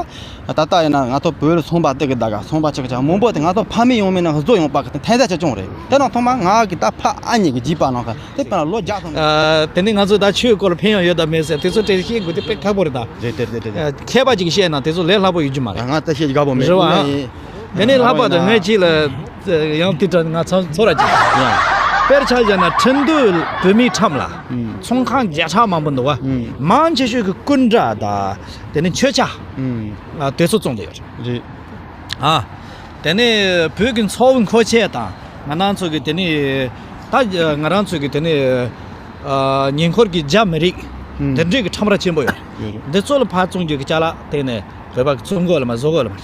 ད་ལྟ་ཡིན་ན་ང་ཚོ་བོད་ལ་ཚོང་པ་དེ་གི་ད་ག་ཚོང་པ་ཆག་ཆག་མང་པོ་དེ་ང་ཚོ་ཕ་མེས་ཡང་མེས་ནང་བཟོ་ཡོང་པ་གི་དེ་ཐན་ས་ཆ་ཆུང་རེད། དེ་ནང་ཐོག་མ་ང་གི་ད་ཕ་ཨ་མྱེས་གི་རྗེས་པ་ནང་གི་དེ་དཔེར་ན་ལོ་བརྒྱ་ཙམ་གི་དེ་ནི་ང་ཚོ་ད་ཆོས་སྐོར་ལ་ཕན་ཡོན་ཡོད་དམ་མེད་ཟེར་དེ་ཚོ་དྲན་ཤེས་དགོས་དེ་དཔེ་ཁག་པོ་རེད་ད། རེད་རེད་རེད་རེད། མཁས་པ་ཅིག་བཤད་ན་དེ་ཚོ་ལས་སླ་པོ་ཡོད་རྒྱུ་མ་རེད། ང་ད་བཤད་དགའ་པོ་མེད། རེད་བ། ཡིན་ན་ཡིན། དེ་ནས་ལྷག་པར་དུ་ངས་ཅིག་ལ་ཡང་དེ་འདྲ་ང་ཚོ་ཚོ་ར་ཅིག་དཔེར་ཆ་བཞག་ན་ཁྲིན་ཏུའུ་བོད་མིའི་ཁྲོམ་ལ་ཚོང་ཁང་བརྒྱ་ཕྲག་མང་པོ་འདུག་བ། མང་ཆེ་ཤོས་ཀྱི་སྐུ་འདྲ་དང་དེ་ནས་མཆོད་ཆ་དེ་ཚོ་བཙོང་བསྡད་ཡོད་རེད། རེད། ཨ། དེ་ནས་བོད་ཀྱི་མཚོ་བོད་མཁོ་ཆས་དང་ང་རང་ཚོ་གི་དེ་ནས་ད་ང་རང་ཚོ་གི་དེ་ནས་ཉེ་འཁོར་གྱི་རྒྱ་མི་རིགས་དེ་འདྲས་ཀྱི་ཁྲོམ་ར་ཆེན་པོ་ཡོད་རེད། འདི་ཚོ་ལ་ཕར་བཙོང་རྒྱུ་གི་ཅ་ལག་དེ་ནས་བོད་པ་གི་བཙོང་གོ་ལ་མ་བཟོ་གོ་ལ་མ་རེད།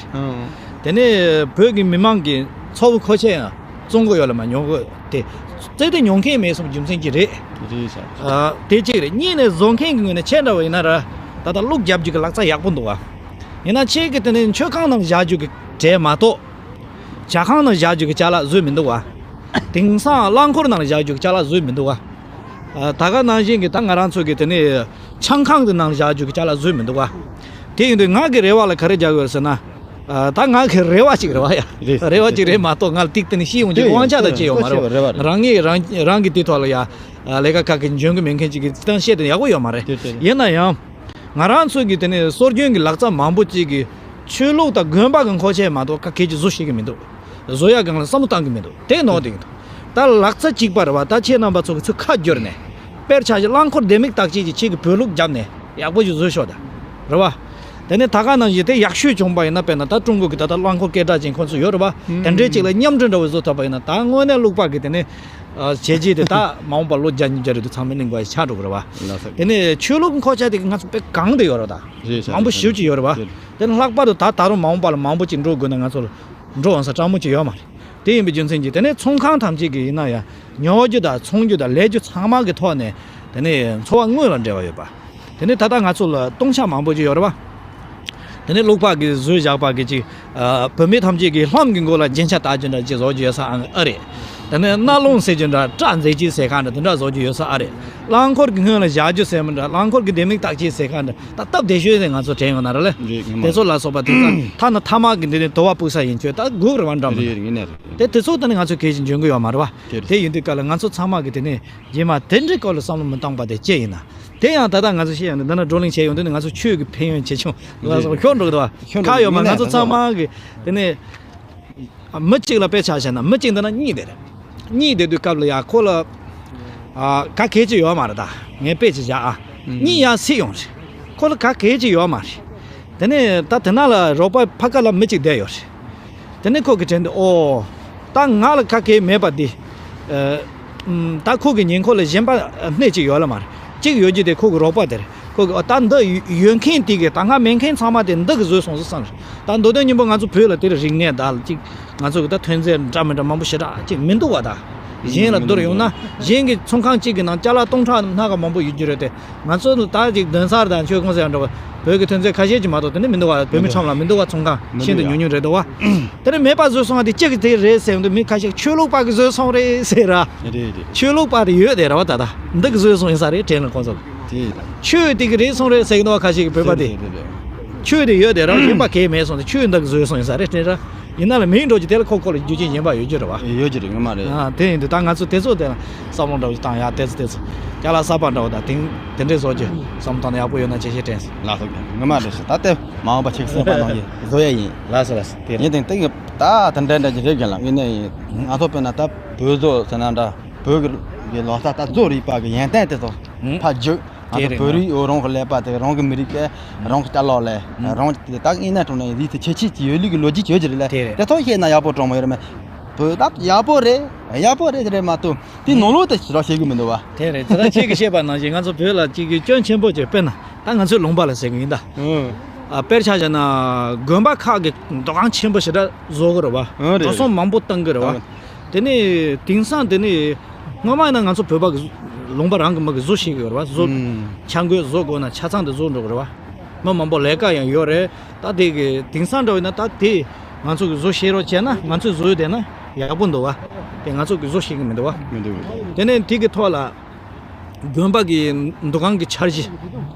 དེ་ནས་བོད་ཀྱི་མི་མང་གི་མཚོ་བོད་མཁོ་ཆས་ཡང་བཙོང་གོ་ཡོད་ལ་མ་ཉོ་གོ་དེ་རྩེ་དེ་ཉོ་མཁན་མེད་སོང་རྒྱུ་མཚན་གྱིས་རེད། རེད་ཤག་དེ་གཅིག་རེད། གཉིས་ནས་བཟོ་མཁན་གྱི་ངོས་ནས་ཁྱེད་འདྲ་བ་ཡིན་ན་ར་ད་ལྟ་གློག་རྒྱབ་རྒྱུ་གི་ལག་རྩལ་ཡག་པོ་འདུག་བ། ཡིན་ན་ཁྱེད་ཀྱི་དེ་ནས་མཆོད་ཁང་ནང་བཞག་རྒྱུ་གི་གྲས་མ་གཏོགས་ཇ་ཁང་ནང་བཞག་རྒྱུ་གི་ཅ་ལག་བཟོས་མི་འདུག་བ། དེང་སང་རླངས་འཁོར་ནང་བཞག་རྒྱུ་གི་ཅ་ལག་བཟོས་མི་འདུག་བ། ད་ག་ནང་བཞིན་གྱི་ད་ང་རང་ཚོ་གི་དེ་ནས་ཆང་ཁང་གི་ནང་བཞག་རྒྱུ་གི་ཅ་ལག་བཟོས་མི་འདུག་བ། དེ་ཡིན་དུས་ང་གི་རེ་བ་ལ་ག་རེ་རྒྱག་དགོས་ཟེར་ན། ད་ང་གི་རེ་བ་ཅིག་རེད་བ་ཡ། རེད། རེ་བ་ཅིག་རེད་མ་གཏོགས་ང་ལ་ཏིག་ཏི་ནས་ཤེས་ཡོང་རྒྱུ་དབང་ཆ་དང་བཅས་ཡོད་མ་རེད་བ། རང་ངས་རང་རང་གི་དེ་ཐོག་ལ་ཡ། ལས་ཀ་ཁག་གི་འཇོན་གི་མེད་མཁན་ཅིག་གི་སྟངས་བཤད་དེ་ཡག་པོ་ཡོད་མ་རེད། ཡིན་ན་ཡང་། ང་རང་ཚོ་གི་དེ་ནས་སྲོལ་རྒྱུན་གྱི་ལག་རྩལ་མང་པོ་ཅིག་གི་ཆོས་ལུགས་དང་དགོན་པ་གི་མཁོ་ཆས་མ་གཏོགས་ཁ་ཁྱེད་ཀྱིས་བཟོ་ཤེས་ཀྱི་མི་འདུག་བཟོ་ཡག་སྒང་ལ་བསམ་བློ་བཏང་གི་མི་འདུག་དེ་ནོར་བསྡད་ཀྱི་འདུག་ད་ལག་རྩལ་གཅིག་པ་རེད་བ། ད་ཁྱེད་རྣམ་པ་ཚོ་གི་ཚུར་ཁ་བསྒྱུར་ནས། དཔེར་ཆ་བཞག་རླངས་འཁོར་ལྡེ་མིག་བཏགས་ཅིག་གི་ཁྱེད་ཀྱི་བོད་ལུགས་བརྒྱབ་ནས་ཡག་པོ་ཞིག་བཟོས་ཤོག་ད། རེད་བ། དེ་ནས་ད་ག་ནང་བཞིན་དེ་ཡག་ཤོས་བྱུང་པ་ཡིན་ན། དཔེར་ན་ད་ཀྲུང་གོ་གི་ད་ལྟ་རླངས་འཁོར་སྐད་གྲགས་ཅན་ཁོ་ཚོ་ཡོད་རེད་བ། དེ་འདྲའི་ཅིག་ལ་མཉམ་འབྲེལ་འདྲ་བོ་བཟོ་ཐུབ་པ་ཡིན་ན། ད་དངོས་གནས་ལུག་པ་གི་དེ་ནས། བྱས་རྗེས་དེ་ད་མ་འོངས་པར་ལོ་བརྒྱ་ཉིས་བརྒྱ་རེ་དུ་ཚང་མས་གླེང་དགོས་ཆགས་འགྲོ་གི་རེད་བ། ལགས་སོ། དེ་ནས་ཆོས་ལུགས་མཁོ་ཆས་དེ་གི་ང་ཚོ་དཔེ་གང་དུ་ཡོད་རེད་ད། རེད་ཤག་མང་པོ་རེད་ཤག་ཞེ་པོ་ཅིག་ཡོད་རེད་བ། རེད། དེ་ནས་ལྷག་པར་དུ་ད་ད་རུང་མ་འོངས་པ་ལ་མང་པོ་ཅིག་འགྲོ་དགོས་ན་ང་ཚོ་ལ་འགྲོ་འོང་ས་སྤྲང་མོ་ཅིག་ཡོད་མ་རེད། དེ་ཡིན་པའི་རྒྱུ་མཚན་གྱིས་དེ་ནས་ཚོང་ཁང་ཐམས་ཅད་ཀྱིས་ཡིན་ན་ཡང་ཉོ་རྒྱུ་དང་འཚོང་རྒྱུ་དང་ལས་རྒྱུ་ཚང་མ་གི་ཐོག་ནས་དེ་ནས་འཚོ་བ་དངོས་ལ་འབྲེལ་བ་ཡོད་པ། དེ་ནས་ད་ལྟ་ང་ཚོ་ལ་སྟོང་ཆ་མང་པོ་ཅིག་ཡོད་རེད་བ། དེ་ནས་ལུག་པ་གིས་བཟོས་བཞག་པ་གི་ཅིག་ཨ། བུད་མེད་ཐམས་ཅད་ཀྱིས་ལྷམ་གྱི་མགོ་ལ་རྒྱན་ཆ་བཏགས་རྒྱུ་འདྲ་ཅིག་བཟོ་རྒྱུ་ཡོད་ས་ཨ་རེད། དེ་ནས་རྣ་ལུང་ཟེར་རྒྱུ་འདྲ། སྐྲ་འཛེག་རྒྱུ་ཟེར་ཁ་འདྲ་དེ་འདྲ་བཟོ་རྒྱུ་ཡོད་ས་ཨ་རེད། རླངས་འཁོར་གྱི་སྔོན་ལ་བཞག་རྒྱུ་ཟེར་མི་འདྲ། རླངས་འཁོར་གྱི་ལྡེ་མིག་བཏགས་རྒྱུ་ཟེར་ཁ་འདྲ། ད་སྟབས་བདེ་ཤོས་དེ་ང་ཚོ་དྲན་ཡོད་ན་ར་ལེ། རེད། ངོ་མ་དེ་ཚོ་ལ་སོགས་པ་དེ་ཚོ་ཐ་ན་ཐ་མག་གི་འདི་ནས་དུ་བ་སྤུག་ས་ཡིན་ཆོག་ད་སྒུག་རེ་བ་འདྲ་མི་འདུག་རེད་རེད། ཡིན་ནའི་རེད། དེ་དེ་ཚོ་ད་ནི་ང་ཚོ་གལ་ཆེན་འཇོན་གི་ཡོད་མ་རེད་བ། དེ་རེད། དེ་ཡིན་དུས་ག་ལ་ང་ཚོ་ཚང་མ་གི་དེ་ནས་རྗེས་མ་དེ་འདྲའི་སྐོར་ལ་བསམ་བློ་མི་བཏང་པ་དེ་ཅི་ཡིན་ན། དེ་ཡང་ད་ལྟ་ང་ཚོ་བཤད་ཡོང་དུས་འདི་ན་བགྲོ་གླེང་བྱས་ཡོང་དུས་ནི་ང་ཚོ་ཆོས་ཀྱི་ཕན་ཡོན་ཇེ་ཆུང་ལ་སོགས་ཤོར་འགྲོ་གི་འདུག་བ། ཤོར་འགྲོ་གི་ཁ་ཡོད་མ། ཡིན་ནའི་ང་ཚོ་ཚང་མ་གི་དེ་ནས། མི་གཅིག་ལ་དཔེ་ཆ་བཞག་ན་མི་གཅིག་འདི་ན་གཉིས་དེ་རེད། གཉིས་དེ་དུས་སྐབས་ལ་ཡ་ཁོ་ལ་ཨ་ག་གེ་ཅི་ཡོད་མ་རེད། ད་ངས་དཔེ་ཅི་བཞག་ཨ། གཉིས་ཡ་སྲིད་ཡོང་རེད། ཁོ་ལ་ག་གེ་ཅི་ཡོད་མ་རེད། དེ་ནས་ད་དེ་ན་ལ་རོགས་པ་ཕ་ཁ་ལ་མི་གཅིག་བསྡད་ཡོད་རེད། དེ་ནས་ཁོ་གི་དྲན་དུ་ཨོ། ད་ང་ལ་ག་གེ་མེད་པ་འདི། ཨ། ད་ཁོ་གི་ཉེ་འཁོར་ལ་གཞན་པ་སྣེ་གཅིག་ཡོད་ལ་མ་རེད། གཅིག་ཡོད་རྒྱུ་དེ་ཁོ་གི་རོགས་པ་དེ་རེད། ཁོ་གི་ཨོ་ད་འདི་ཡོད་མཁན་དེ་གི་ད་ང་མེད་མཁན་ཚང་མ་དེ་འདི་གི་བཟོས་སོང་ཟེར་བསམ་རེད། ད་མདོ་དོན་སྙིང་པོ་ང་ཚོ་བོད་ལ་དེ་རིང་རིག་གནས་ད་ལ་གཅིག་ང་ཚོ་གི་ད་ཐོན་རྫས་འདྲ་མི་འདྲ་མང་པོ་ཞེ་དྲག་ཅིག་མི་འདུག་བ། ད་གཞན་ལ་བསྡུར་ཡོང་ན་གཞན་གྱི་ཚོང་ཁང་གཅིག་གི་ནང་ཅ་ལག་སྟོང་ཕྲག་སྣ་ཁ་མང་པོ་ཡོད་རྒྱུ་རེད་དེ། ང་ཚོ་ནི་ད་ཅིག་དོན་གསར་དང་ཆོས་གོང་ས་ཡང་འགྲོ་བ་བོད་ཀྱི་ཐོན་རྫས་ཁ་ཤས་ཀྱི་མ་གཏོགས་དེ་ནི་མི་འདུག་བ། བོད་མི་ཁྲོམ་ལ་མི་འདུག་བ། ཚོང་ཁང་ཤིན་ཏུ་ཉུང་ཉུང་རེད་འདུག་བ། དེ་ནི་མེད་པ་བཟོས་སོང་བ་དེ་གཅིག་གི་དེ་རེད་ཟེར་འདུག་མི་ཁ་ཤས་ཆོས་ལུགས་པ་གི་བཟོས་སོང་རེད་ཟེར་ར། རེད་རེད། ཆོས་ལུགས་པ་དེ་ཡོད་དེ་ར་བ། ད་ད་འདི་གི་བཟོས་སོང་ཡིན་ས་རེད་དྲན་ལ་ཁོང་ཚོ་ལ། དེ་ཆོས་དེ་གི་རེད་སོང་རེད་ཟེར་གི་འདུག་བ། ཁ་ཤས་ཀྱི་བོད་པ་དེ། རེད་རེད་རེད། ཆོས་དེ་ཡོད་དེ་ར་བ། གཞན་པ་གས་མེད་སོང་དེ་ཆོས་འདི་གི་བཟོས་སོང་ཡིན་ས་རེད་དྲན་ར། ཡིན་ན་ལ་མིང་འགྲོ་རྒྱུ་དེ་ལ་ཁོ་ཁོ་ལ་རྒྱུ་རྐྱེན་གཞན་པ་ཡོད་རྒྱུ་རེད་བ། ཡོད་རྒྱུ་རེད། ངོ་མ་རེད། ཨ། དེ་ཡིན་དུས་ད་ང་ཚོ་དེ་ཚོ་དེ་ལ་བསམ་བློ་འདྲ་བོ་ཞིག་བཏང་ཡ། དེ་ཚོ་དེ་ཚོ་ཅ་ལག་གསར་པ་འདྲ་བོ་དང་དེ་དེ་འདྲས་བཟོ་རྒྱུ་བསམ་བཏང་ན་ཡག་པོ་ཡོད་ན་ཆེ་ཤེས་དྲན་སོང་། ལགས་སོ། ངོ་མ་རེད་ཤག་ད་ལྟ་མ་འོངས་པ་ཆེ་གསར་པ་གནང་ཡས་བཟོ་ཡ་ཡིན། ལགས་སོ་ལགས་སོ། དེ་རེད། ཡིན་དེ་དེ་ད་དེ་འདྲ་འདྲ་ཅིག་རེད་རྒན་ལགས། ཡིན་ནའི་ང་ཚོ་དཔེར་ན་ད་བོད་བཟོ་ཟེར་ན་འདྲ། བོད་ཀྱི་ལོ་གསར་ད་བཟོ་རིག་པ་གི་ཡོན་ཏན་དེ་ཚོ་ཕར་རྒྱུག་ང་ཚོ་བོད་རིགས་འོ་རང་གི་ཀླད་པ་དེ་རང་གི་མི་རིགས་དེ་རང་གི་ཅ་ལག་ལས་རང་གི་དེ་དག་ཡིན་ན་གྲུང་ན་ཡིན་ཟིག་དེ་ཁྱད་ཆོས་ཀྱི་ཡོད་ལུགས་ཀྱི་ལོ་རྒྱུས་ཡོད་ཀྱི་རེད་ལ། དེ་རེད། དེ་ཚོ་ཤེས་ན་ཡག་པོ་གྲུང་མོ་ཡོད་རེད་མ། བོད་ད་ཡག་པོ་རེད། ཡག་པོ་རེད་དེ་རེད་མ་གཏོགས་དེ་ནང་ལོགས་དེ་ཞེ་དྲག་ཤེས་གི་མི་འདུག་བ། དེ་རེད། དེ་ད་ཁྱེད་ཀྱིས་བཤད་པ་ནང་བཞིན་ང་ཚོ་བོད་ལ་གཅིག་གི་སྐྱོན་ཆེན་པོ་ཅིག་དཔེར་ན་ད་ང་ཚོའི་ལུང་པ་ལ་ཟེར་གི་ཡིན་ད། ཨ། དཔེར་ཆ་བཞག་ན་དགོན་པ་ཁག་གི་འདུ་ཁང་ཆེན་པོ་ཞེ་དྲག་བཟོ་གི་རེད་བ། ཨ། རེད། འགྲོ་སོང་མང་པོ་བཏང་གི་རེད་བ། ཨ། དེ་ནས་དེང་སང་དེ་ནས་སྔོན་མ་ཡིན་ན་ང་ཚོ་བོད་པ་གི་ལུང་པ་རང་གི་མི་གི་བཟོ་ཤེས་གི་ཡོད་རེད་བ། བཟོ། ཨུམ། འཆར་འགོད་བཟོ་དགོས་ན་ཆ་ཚང་དེ་བཟོ་འགྲོ་གི་རེད་བ། མི་མང་པོ་ལས་ཀ་ཡང་ཡོད་རེད། ད་དེ་གི་དེང་སང་འདྲ་བོ་ཡིན་ན་ད་དེ་ང་ཚོ་གི་བཟོ་ཤེས་རོགས་བྱས་ན་ང་ཚོས་བཟོ་ཡོད་བསྡད་ན་ཡག་པོ་འདུག་བ། དེ་ང་ཚོ་གི་བཟོ་ཤེས་གི་མི་འདུག་བ། མི་འདུག་དེ་ནས་དེ་གི་ཐོག་ལ། དགོན་པ་གི་འདུ་ཁང་གི་འཆར་གཞི་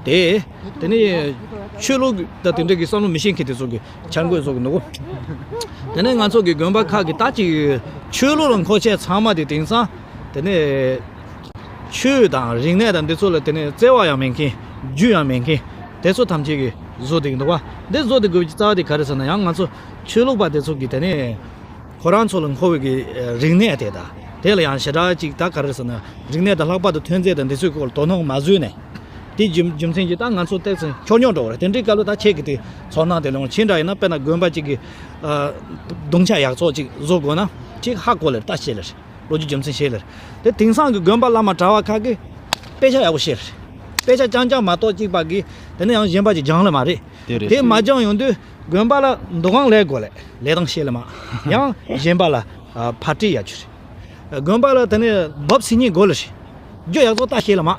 དེ། དེ་ནས་ཆོས་ལུགས་ད་དེ་འདྲ་གི་བསམ་བློ་མི་ཤེས་མཁན་དེ་ཚོ་གི་འཆར་འགོད་བཟོ་གི་འདུག་དེ་ནས་ང་ཚོ་གི་དགོན་པ་ཁག་གི་ད་ཅིག་ཆོས་ལུགས་ལ་མཁོ་ཆས་ཚང་མ་དེ་དེང་སང་དེ་ནས་ཆོས་དང་རིག་གནས་དང་འདི་ཚོ་ལ་དེ་ནས་བརྩེ་བ་ཡང་མེད་མཁན། རྒྱུས་ཡང་མེད་མཁན་དེ་ཚོ་ཐམས་ཅད་ཀྱིས་བཟོ་བསྡད་ཀྱི་འདུག་བ། འདི་བཟོ་བསྡད་དགོས་པའི་རྩ་བ་དེ་ག་རེ་ཟེར་ན་ཡང་ང་ཚོ་ཆོས་ལུགས་པ་དེ་ཚོ་གི་དེ་ནས། ཁོ་རང་ཚོ་ལ་མཁོ་བའི་གི་རིག་གནས་དེ་དང་དེ་ལ་ཡང་ཞེ་དྲག་ཅིག་ད་ག་རེ་ཟེར་ན་རིག་གནས་དང་ལྷག་པར་དུ་ཐོན་རྫས་དང་འདི་ཚོའི་སྐོར་ལ་དོ་སྣང་མ་བཟོས་ནས། དེ་རྒྱུ་རྒྱུ་མཚན་གྱིས་ད་ང་ཚོ་ཏོག་ཙམ་འཁྱོག་ཉོག་འགྲོ་བ་རེད། དེ་འདྲའི་སྐབས་ལ་ད་ཁྱེད་ཀྱི་དེ་ཚོར་སྣང་དེ་ལོངས་ཕྱིན་འདྲ་ཡིན་ན། དཔེར་ན་དགོན་པ་གཅིག་གི་ཨ་རྡུང་ཆ་ཡག་བཙོག་ཅིག་བཟོ་དགོས་ན་ཁྱེད་ཧ་གོ་ལེར་ད་ཤེས་ལེར། ལོ་རྒྱུས་རྒྱུ་མཚན་ཤེས་ལེར། དེ་དེང་སང་གི་དགོན་པ་བླ་མ་གྲྭ་བ་ཁག་གིས་དཔེ་ཆ་ཡག་པོ་ཤེས་ལེར། དཔེ་ཆ་རྐྱང་རྐྱང་མ་གཏོགས་གཅིག་པ་གིས་དེ་ནས་ཡང་གཞན་པ་ཅིག་སྦྱང་ལེ་མ་རེད། དེ་རེད། དེ་མ་སྦྱངས་ཡོང་དུས་དགོན་པ་ལ་འདུ་ཁང་ལས་དགོས་ལེ་ལས་སྟངས་ཤེས་ལེ་མ། ཡང་གཞན་པ་ལ་ཨ་ཕར་སྤྲད་ཡག་ཆུ་རེད། དགོན་པ་ལ་དེ་ནས་བབ་སི་ཉིན་དགོས་ལེ་རེད། རྒྱུ་ཡག་ཚོ་ལྟ་ཤེས་ལེ་མ།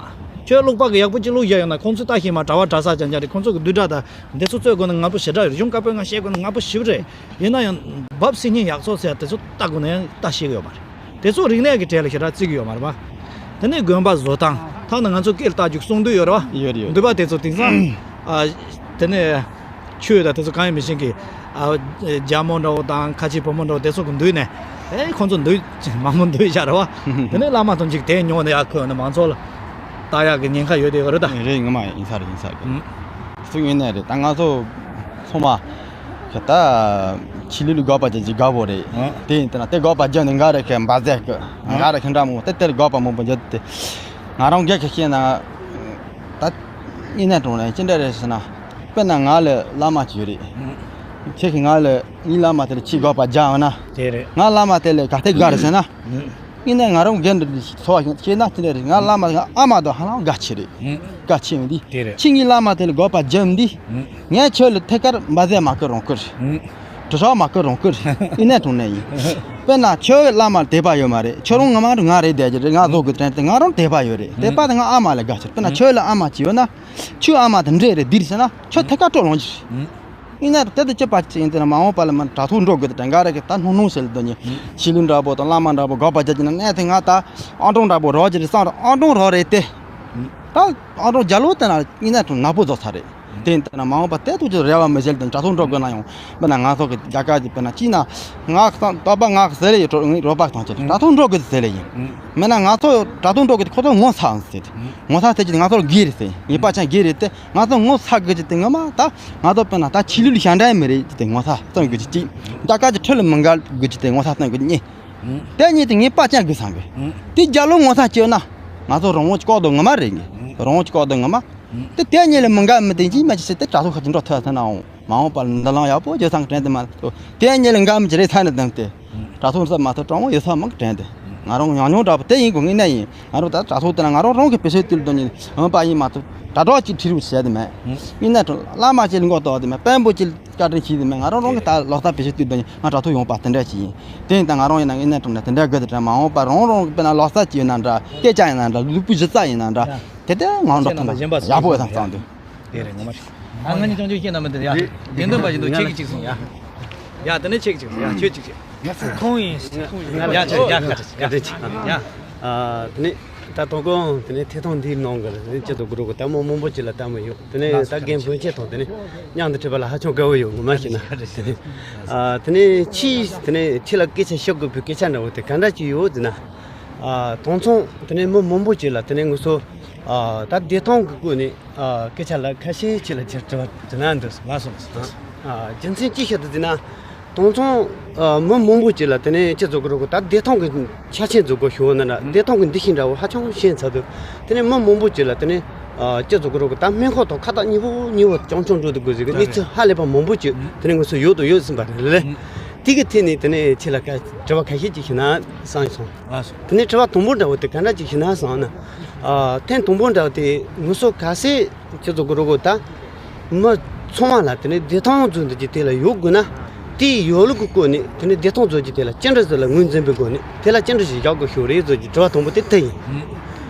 ཁྱོད་ཀློག་པ་གི་ཡག་པོ་ཅིག་ཀློག་བཞག་ཡོང་ན་ཁོང་ཚོས་ལྟ་ཤེས་མ། གྲྭ་བ་གྲྭ་ས་ཅང་ཅང་རེད། ཁོང་ཚོ་གི་བསྡུས་གྲྭ་དང་འདི་ཚོ་རྩོད་དགོས་ན་ང་པོ་ཞེ་དྲག་ཡོད་རེད། གཞུང་བཀའ་པོད་ལྔ་ཤེས་དགོས་ན་ང་པོ་ཞེ་པོ་རེད། ཡིན་ན་ཡང་བབ་སི་ཉིན་ཡག་ཚོ་ཟེར་དེ་ཚོ་ལྟ་དགོས་ན་ཡང་ལྟ་ཤེས་གི་ཡོད་མ་རེད། དེ་ཚོ་རིག་གནས་ཀྱི་གྲས་ལ་ཞེ་དྲག་བརྩི་གི་ཡོད་མ་རེད་པ། དེ་ནས་དགོན་པ་བཟོ་སྟངས་ཐ་ན་ང་ཚོ་སྐད་ལ་བཏགས་རྒྱུ་གསུང་འདུས་ཡོད་རེད་པ། ཡོད་རེད། ཡོད་འདུས་པ་དེ་ཚོ་དེང་སང་ཨ་དེ་ནས་ཆོས་དང་དེ་ཚོ་གང་ཡང་མི་ཤེས་མཁན་གྱི་ཨ་རྒྱ་མོ་འདྲ་བོ་དང་ཁ་ཆེ་བུ་མོ་འདྲ་བོ་དེ་ཚོ་གི་འདུས་ནས་ཨེ་ཁོང་ཚོ་འདུས་མང་པོ་འདུས་བཞག་རེད་པ། དེ་ནས་བླ་མ་དང་གཅིག་དེ་ཉོ་ནས་ཡར་འཁོད་ནས་མང་ཚོགས་ལ་ལྟ་ཡག་གི་ཉེན་ཁ་ཡོད་དེ་ག་རེད་ད། རེད། ངོ་མ་ཡིན་ས་རེད། ཡིན་ས་རེད། ཨུམ། སུ་ཡིན་ནའི་རེད། ད་ང་ཚོ་ཚང་མ་ཁ་ད་ཆི་ལུ་ལུ་དགག་པ་བརྒྱབ་ཀྱི་དགའ་བོ་རེད། ཨ། དེ་ཡིན་ད་ན་དེ་དགག་པ་བརྒྱབ་ནས་འགའ་རེ་ཁ་འབའ་ཟེར་གི། ཨ། འགའ་རེ་ཁ་འདྲ་མོ་དེ་དེར་དགག་པ་མང་པོ་བརྒྱབ་དེ། ང་རང་སྒེར་གྱི་བཤད་ན་ད་ཡིན་ན་གྲོང་ནས་ཅི་འདྲ་རེད་ཟེར་ན། དཔེར་ན་ང་ལ་བླ་མ་ཅིག་ཡོད་རེད། ཨ། ཁྱེད་ཀྱིས་ང་ལ་ངའི་བླ་མ་དེ་ལ་ཆི་དགག་པ་བརྒྱབ་ཡོང་ན། དེ་རེད། ང་བླ་མ་དེ་ལ་ག་དེ་དགའ་རེད་ཟེར་ན། ཨ། ཡིན་ནའི་ང་རང་རྒན་འདྲ་འདི་ཚོ་བ་ཤེས་ན་ཅི་འདྲ་རེད། ང་བླ་མ་ང་ཨ་མ་དང་ཧ་ལམ་དགའ་ཆེ་རེད། ཨུ། དགའ་ཆེ་མི་འདི། དེ་རེད། ཁྱེད་ངའི་བླ་མ་དེ་ལ་དགག་པ་བརྒྱབ་འདི། ཨུ། ངས་ཁྱོད་ལ་ཐད་ཀར་འབའ་ཟས་མ་བསྐུར་རང་བསྐུར། ཨུ། དྲི་ཧྲག་མ་བསྐུར་རང་བསྐུར། ཡིན་ནའི་གྲོང་ནས་ཡིན། དཔེར་ན་ཁྱོད་བླ་མར་དད་པ་ཡོད་མ་རེད། ཁྱོད་རང་ངོ་མ་ང་རེད་བསྡད་ཀྱི་རེད། ང་བཟོ་དགོས་དྲན་ཏེ་ང་རང་དད་པ་ཡོད་རེད། དད་པ་དེ་ང་ཨ་མ་ལ་དགའ་ཆེ་རེད། དཔེར་ན་ཁྱོད་ལ་ཨ་མ་ཅིག་ཡོད་ན། ཁྱོད་ཨ་མ་དེ་འདྲས་རེད་འདིར་ཟེར་ན་ཁྱོད་ཐད་ཀར་སྤྲོ་ལོང་གི་རེད། ཨུ། ཡིན་ན་དེ་དུ་ཅི་པ་ཅི་ཡིན་དེ་ན་མ་འོངས་པ་ལ་མི་དྲ་ཐོག་འགྲོ་དགོས་དེ་འགའ་རེ་གི་ད་སྣུང་སྣུང་ཟེར་ལ་དོ་ཉི་ཆི་ལུ་འདྲ་པོ་དང་བླ་མ་འདྲ་པོ་དགག་པ་རྒྱག་གི་ན་གནས་དེ་ང་ད་ཨང་གྲངས་འདྲ་པོ་རོགས་ཀྱི་རེད་བསམ་ར། ཨང་གྲངས་རོགས་རེད་དེ། ད་ཨང་གྲངས་རྒྱ་ལོ་དེ་ན་ཡིན་ན་དུ་ནག་པོ་རྫོགས་ཚར་རེད། དེ་ཡིན་ད་ན་མ་འོངས་པ་ཏན་ཏིག་ཅིག་རེ་བ་མི་བཞེས་དང་དྲ་ཐོག་འགྲོ་དགོས་ན་ཡང་མིན་ན་ང་ཚོ་གི་རྒྱ་གར་གྱི་དཔེར་ན་ཅིག་ན་ང་ཚོ་ད་པ་ང་ཟེར་ལེ་ཡི་རོ་པ་གཏོང་ཆེད་དྲ་ཐོག་འགྲོ་དགོས་ཟེར་ལེ་ཡིན། མིན་ན་ང་ཚོ་དྲ་ཐོག་འགྲོ་དགོས་དེ་ཁོ་ཚོ་ངོ་ཚ་ཟེར་དེ་ངོ་ཚ་ཟེར་གྱི་ང་ཚོར་དགེ་རེད་ཟེར་ངེས་པ་ཅན་དགེ་རེད་དེ། ང་ཚོ་ངོ་ཚ་དགོས་ཀྱི་དེ་ངོ་མ་ད་ང་ཚོ་དཔེར་ན་ད་ཆོས་ལུགས་ལ་ཞེན་ཁྲལ་མི་རེད་ཀྱི་དེ་ངོ་ཚ་བརྩོན་དགོས་ཀྱི་ཅིག་རྒྱ་གར་གྱི་ཁྲིམས་ལ་མི་འགལ་དགོས་ཀྱི་དེ་ངོ་ཚ་བརྩོན་དགོས་ཀྱི་གཉིས། དེ་གཉིས་དེ་ངེས་པ་ཅན་དགོས་བསམ་གི། དེ་རྒྱ་ལོ་ངོ་ཚ་བྱས་ན་ང་ཚོ་རང་དབང་གི་སྐོར་དུ་ངོ་མ་རེད་ངེས་རང་དབང་གི་སྐོར་དུ་ངོ་མ། དེ་དེ་གཉིས་ལ་མི་འགལ་མི་དེ་གཅིག་མ་གཅིག་བྱས་ཏེ་དྲ་ཐོག་ཁ་ཅིག་འགྲོ་ཐུབ་ཐུབ་ནའང་མ་འོངས་པར་འདི་ལང་ཡག་པོ་བྱེད་བསམ་གི་དྲན་དེ་མ་གཏོགས་དེ་གཉིས་ལ་འགལ་མི་གཅིག་རེད་ཚ་ནས་བསྡད་དེ། དྲ་ཐོག་ས་མ་ཐོག་གྲོང་མོ་ཡོད་ས་མང་གི་དྲན་དེ། ང་རང་ཉམས་མྱོང་འདྲ་པོ་དེ་ཡིན་དགོས་ངེས་ནས་ཡིན། ང་རང་ད་དྲ་ཐོག་དེ་ན་ང་རང་རང་གི་བེད་སྤྱོད་དུས་དོན་ཡིན་འོན་པ་ཡིན་མ་གཏོགས་དྲ་གྲོགས་ཅིག་ཁྲིད་རོགས་བྱས་དེ་མེད། ཡིན་ན་བླ་མ་ཅིག་ལ་མགོ་གཏོགས་དེ་མེད་དཔོན་པོ་ཅིག་ལ་བཀའ་དྲིན་ཆེ་དེ་མེད། ང་རང་རང་གི་ད་ལོ་གསར་བེད་སྤྱོད་དུས་དོན་ཡིན་ང་དྲ་ཐོག་ཡོང་པ་དེ་འདྲ་ཅིག་ཡིན། དེ་ཡིན་ད་ང་རང་ཡིན་ན་ངེས་ནས་དྲང་ནས་དེ་འདྲ་དགོས་དེ་དྲན་མ་འོངས་པ་རང་རང་གི་དཔེར་ན་ལོ་གསར་ཅིག་ཡིན་ན་འདྲ་སྐད་ཆ་ཡིན་ན་འདྲ་ལུས་པོ་གཞི་རྩ་ཡིན་ན་འདྲ་དེ་ལྟར་ངང་འགྲོ་ཐུབ་ན་ཡག་པོ་ཡོད་ད་བསམ་འདུག་དེ་རེད་ངོ་མ་རེད། ང་ང་གཉིས་ཅུང་ཅུང་བཤད་ན་མི་འདི་ཡ། རེད། དེ་འདོན་པ་ཡིན་འདུག་ཁྱེད་ཀྱིས་གཅིག་གསུངས་ཡ། ཡ་དེ་ནས་ཁྱེད་ཀྱིས་གཅིག་གསུངས་ཡ་ཁྱོད་གཅིག་བཤད། ང་ཚོ་ཁོང་ཡིན། ཡ་ཁྱོད་ཡ་ཁ་ཁྲིད་ཡ། ཡ། ཨ་དེ་ནས་ད་དོ་དགོང་དེ་ནས་ཐད་གཏོང་འདིའི་ནང་གི་ལ་དེ་ནས་སྤྱི་ཚོགས་གུ་རུ་གི་ལྟད་མོ་མང་པོ་ཅིག་ལ་ལྟད་མོ་ཡོད་དེ་ནས་ད་རྒན་ཕུན་ཆད་དང་དེ་ནས་མཉམ་དུ་འཕྲད་པ་ལ་ཧ་ཅང་དགའ་བོ་ཡོད་ངོ་མ་བཤད་ན་དེ་ནས་ཨ་དེ་ནས་ཁྱིས་དེ་ནས་ཁྱི་ལ་སྐད་ཆ་བཤད་དགོས་པའི་སྐད་ཆ་འདྲ་བོ་དེ་ག་འདྲ་ཅིག་ཡོད་ཟེར་ན། ཨ་དེང་སང་དེ་ནས་མི་མང་པོ་ཅིག་ལ་དེ་ནས་ང་ཚོ་ཨ་ད་བདེ་ཐང་གི་སྐོར་ནས་ཨ་སྐད་ཆ་ལ་ཁ་ཤས་ཅིག་ལ་ཅིག་དྲི་བ་དྲི་ན་འདོད་སོང་། ལགས་སོ་ལགས་སོ། ཨ་རྒྱུ་མཚན་ཅི་ཞིག་ཏུ་བརྩིས་ན། དེང་སང་ཨ་མི་མང་པོ་ཅིག་ལ་དེ་ནས་སྤྱི་ཚོགས་ཀྱི་རོགས་ད་བདེ་ཐང་གི་ཆ་རྐྱེན་བཟོ་དགོས་ཞུ་བ་ན་འདྲ་བདེ་ཐང་གི་འདུ་ཤེས་འདྲ་བོ་ཧ་ཅང་ཞན་ཚར་འདུག་དེ་ནས་མི་མང་པོ་ཅིག་ལ་དེ་ནས་ཨ་སྤྱི་ཚོགས་ཀྱི་རོགས་ད་སྨན་ཁང་དང་ཁ་ཐག་ཉེ་བོ་ཉེ་བོ་རྐྱང་རྐྱང་འགྲོ་དུ་དགོས་ཟེར་གི་གནས་ཚུལ་ཧ་ལས་པ་མང་པོ་ཅིག་དེ་ནས་ང་ཚོ་ཡོད་དང་ཡོད་ཟིན་པ་རེད་ལེ། དེ་གི་ཐད་ནས་དེ་ནས་ཁྱེད་ལ་དྲི་བ་ཁ་ཤས་ཅིག་ཞུ་ན་བསམ་སོང་། ལགས་སོ། དེ་ནས་དྲི་བ་དང་པོ་འདྲ་བོ་དེ་ག་འདྲ་ཅིག་ཞུ་ན་བསམ་ན། ཨ་ཐེངས་དང་པོ་འདྲ་བོ་དེ་ང་ཚོ་ག་སེ་སྤྱི་ཚོགས་ཀྱི་རོགས་ད་མི་ཚང་མ་ལ་དེ་ནས་བདེ་ཐང་བཟོ་འདི་ཀྱི་དེ་ལ་ཡོད་དགོས་ན། དེའི་ཡོད་ལུགས་ཀྱི་སྐོར་ནས་དེ་ནས་བདེ་ཐང་བཟོ་རྒྱུ་དེ་ལ་ཅི་འདྲ་ཟེར་ལ་ངོས་འཛིན་པའི་སྒོ་ནས་དེ་ལ་ཅི་འདྲ་ཞིག་བཞག་དགོས་ཤོག་རེད་བཟོ་རྒྱུ་དྲི་བ་དང་པོ་དེ་དེ་ཡིན།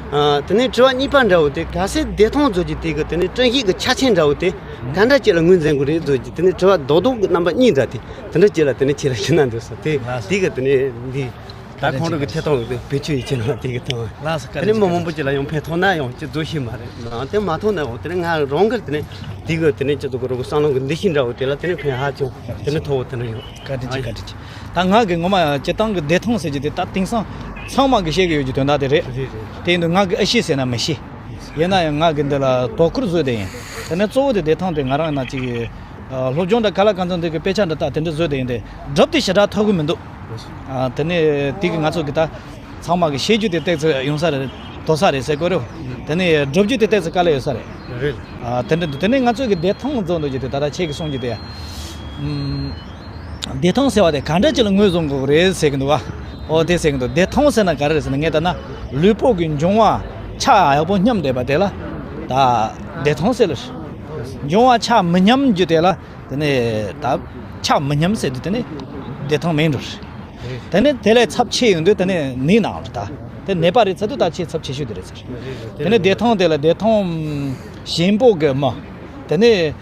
ཨ་དེ་ནས་དྲི་བ་གཉིས་པ་འདྲ་བོ་དེ་ག་སེ་བདེ་ཐང་བཟོ་རྒྱུ་དེ་གི་དེ་ནས་དྲན་ཤེས་ཀྱི་ཆ་རྐྱེན་འདྲ་བོ་དེ་ག་འདྲ་ཅིག་ལ་ངོས་འཛིན་དགོས་རེད་བཟོ་རྒྱུ་དེ་ནས་དྲི་བ་རྡོག་རྡོག་གི་རྣམ་པ་གཉིས་འདྲ་དེ་དེ་འདྲ་ཅིག་ལ་དེ་ནས་ཁྱེད་ལ་ཞུ་ན་འདོད་སོང་དེ་དེ་གི་དེ་ནས་འདི། ད་ཁོང་རང་གི་ཐད་གཏོང་བེད་སྤྱོད་ཡིད་ཆེས་ནང་དེ་གི་ཐོན། ལགས་སོ་བཀའ་དེ་ནས་དྲིན་ཆེ། མི་མང་པོ་ཅིག་ལ་ཡང་ཕན་ཐོགས་ན་ཡང་ཅི་བཟོ་ཤེས་མ་རེད་ནང་དེ་མ་ཐོགས་ན་ཡང་དེ་ནས་ང་རང་གི་དེ་ནས་དེ་གི་དེ་ནས་ཅི་ཚོ་གི་རོགས་བསམ་བློ་གི་འདུ་ཤེས་འདྲ་བོ་དེ་ལ་དེ་ནས་ཕན་ཧ་ཅང་དེ་ནས་ཐོགས་བོ་དེ་ནས་ཡོད། བཀའ་དྲིན་ཆེ་བཀའ་དྲིན་ཆེ། ད་ང་གི་ངོ་མ་སྤྱི་བཏང་གི་བདེ་ཐང་ཟེར་གྱི་དེ་ད་དེང་སང་ཚང་མ་གི་བཤད་གི་ཡོད་ཀྱི་དོན་དག་དེ་རེད། རེད་རེད། དེ་ཡིན་དུས་ང་གི་ཨེ་ཤེས་ཟེར་ན་མི་ཤེས། ཡིན་ན་ཡང་ང་གི་འདི་ལ་དོ་ཁུར་བཟོས་དེ་ཡིན། དེ་ནས་གཙོ་བོ་དེ་བདེ་ཐང་དེ་ང་རང་ཡིན་ན་ཅིག་གི་སློབ་སྦྱོང་འདྲ་ག་ལ་གང་འཚམ་འདི་གི་དཔེ་ཆ་འདྲ་ད་དེ་འདྲ་བཟོས་དེ་ཡིན་ཏེ་སྒྲུབ་དེ་ཞེ་དྲག་ཐུབ་གི་མི་འདུག་ཨ་དེ་ནས་དེ་གི་ང་ཚོ་གི་ད་ཚང་མ་གི་བཤད་རྒྱུ་དེ་ཏོག་ཙམ་ཡོང་ས་རེད། དོ་ས་རེད་ཟེར་གོ་རེད། དེ་ནས་སྒྲུབ་རྒྱུ་དེ་ཏོག་ཙམ་དཀའ་ལས་ཡོད་ས་རེད། རེད། ཨ་དེ་འདྲ་འདུག་དེ་ནས་ང་ཚོ་གི་བདེ་ཐང་བཟོ་འདོད་རྒྱུ་དེ་ད་ལྟ་ཁྱེད་ཀྱི་གསུང་རྒྱུ་དེ། ཨམ། བདེ་ཐང་ཟེར་བ་དེ་ག་འདྲ་ཅིག་ལ་ངོས་བཟུང་དགོས་རེད་ཟེར་གི་འདུག་བ། ཨོ་དེ་ཟེར་གི་འདུག་བདེ་ཐང་ཟེར་ན་ག་རེ་རེད་ཟེར་ན་ངས་ལྟ་ན་ལུས་པོ་གི་འབྱུང་བ་ཆ་ཡག་པོ་མཉམ་བསྡད་པ་དེ་ལ་ད་བདེ་ཐང་ཟེར་ལ། འབྱུང་བ་ཆ་མི་མཉམ་རྒྱུ་དེ་ལ། དེ་ནས་ད་ཆ་མི་མཉམ་ཟེར་དུས་དེ་ནས་བདེ་ཐང་མིན་འགྲོ་རེད། དེ་ནས་དེ་ལས་ཚབས་ཆེ་ཡོང་དུས་དེ་ནས་ནད་ན་ལ་ད་དེ་ནད་པ་རེད་ཚར་དུས་ད་ཆེས་ཚབས་ཆེ་ཤོས་དེ་རེད་ཟེར། དེ་ནས་བདེ་ཐང་དེ་ལ་བདེ་ཐང་ཞན་པོ་གི་མི། དེ་ནས་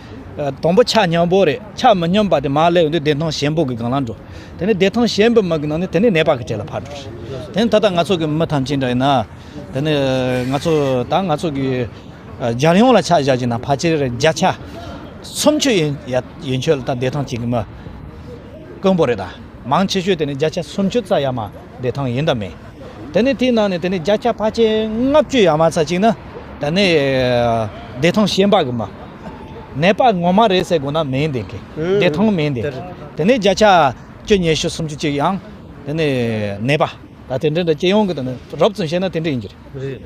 དང་པོ་ཆ་མཉམ་པོ་རེད། ཆ་མི་མཉམ་པ་དེ་མར་སླེབས་ཡོང་དུས་བདེ་ཐང་ཞན་པོ་གི་སྒང་ལ་འགྲོ། དེ་ནས་བདེ་ཐང་ཞན་པོ་མི་གི་ནང་ནས་དེ་ནས་ནད་པ་གི་གྲས་ལ་ཕར་འགྲོ་རེད། དེ་ནས་ད་ལྟ་ང་ཚོ་གི་མི་ཐམས་ཅད་འདྲ་ཡིན་ན། དེ་ནས་ང་ཚོ་ད་ང་ཚོ་གི་རྒྱལ་ཡོངས་ལ་ཆ་བཞག་ཅིག་ན་ཕལ་ཆེར་བརྒྱ་ཆ་སུམ་ཅུ་ཡན་ཡན་ཆོད་ལ་ད་བདེ་ཐང་ཅན་གྱི་མི་དཀོན་པོ་རེད། ད་མང་ཆེ་ཤོས་དེ་ནི་བརྒྱ་ཆ་སུམ་ཅུ་རྩ་ཡར་མར་བདེ་ཐང་ཡིན་དང་མིན། དེ་ནི་དེའི་ནང་ནས་དེ་ནི་བརྒྱ་ཆ་ཕལ་ཆེར་ལྔ་བཅུ་ཡར་མར་ཚར་ཅིག་ན་དེ་ནི་བདེ་ཐང་ཞན་པ་གི་མི། ནད་པ་ངོ་མ་རེད་ཟེར་དགོས་ན་མིན་དེ་གི་བདེ་ཐང་མིན་དེ། དེ་ནི་བརྒྱ་ཆ་བཅུ་ཉི་ཤུ་སུམ་ཅུ་ཅིག་ཡང་དེ་ནི་ནད་པ། ད་དེ་འདྲ་འདྲ་སྤྱི་ཡོངས་ཀྱི་དེ་ནི་རོབ་ཙམ་བཤད་ན་དེ་འདྲ་ཡིན་གྱི་རེད། རེད།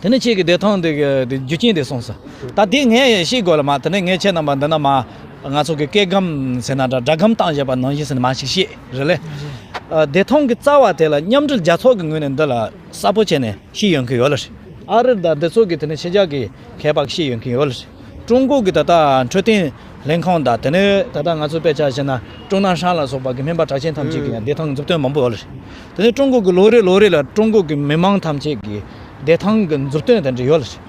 དེ་ནི་ཁྱེད་ཀྱི་བདེ་ཐང་དེ་གི་དེ་རྒྱུ་རྐྱེན་དེ་གསུངས་སོང་། ད་དེ་ངས་ཤེས་དགོས་ལ་མ་དེ་ནི་ངས་ཁྱེད་རྣམ་པ་འདི་ན་མ་ང་ཚོ་གི་སྐད་སྒམ་ཟེར་ན་འདྲ་སྒྲ་སྒམ་བཏང་བཞག་པ་ནང་བཞིན་ཟེར་ན་མ་ཞིག་ཤེས་རེད་ལེ། ཨ་བདེ་ཐང་གི་རྩ་བ་དེ་ལ་མཉམ་འབྲེལ་རྒྱལ་ཚོགས་ཀྱི་ངོས་ནས་འདི་ལ་གསལ་པོ་བྱས་ནས་ཤེས་ཡོང་གི་ཡོད་ལ་རེད། ཨ་རི་དང་འདི་ཚོ་གི་དེ་ནི་ཕྱི་རྒྱལ་གྱི་མཁས་པ་ཤེས་ཡོང་གི་ཡོད་ལ་རེད། ཀྲུང་གོ་གི་ད་ལྟ་འཕྲོད་བསྟེན་ལྷན་ཁང་དང་དེ་ནས་ད་ལྟ་ང་ཚོ་དཔེ་ཆ་བཞག་ན་ཀྲུང་ནན་ཧྲན་ལ་སོགས་པ་གི་སྨན་པ་གྲགས་ཅན་ཐམས་ཅད་ཀྱི་ཡང་བདེ་ཐང་མཛུབ་སྟོན་མང་པོ་ཡོད་ལ་རེད། དེ་ནས་ཀྲུང་གོ་གི་ལོ་རེ་ལོ་རེ་ལ་ཀྲུང་གོ་གི་མི་མང་ཐམས་ཅད་ཀྱི་བདེ་ཐང་གི་མཛུབ་སྟོན་དེ་འདྲ་ཡོད་ལ་རེད།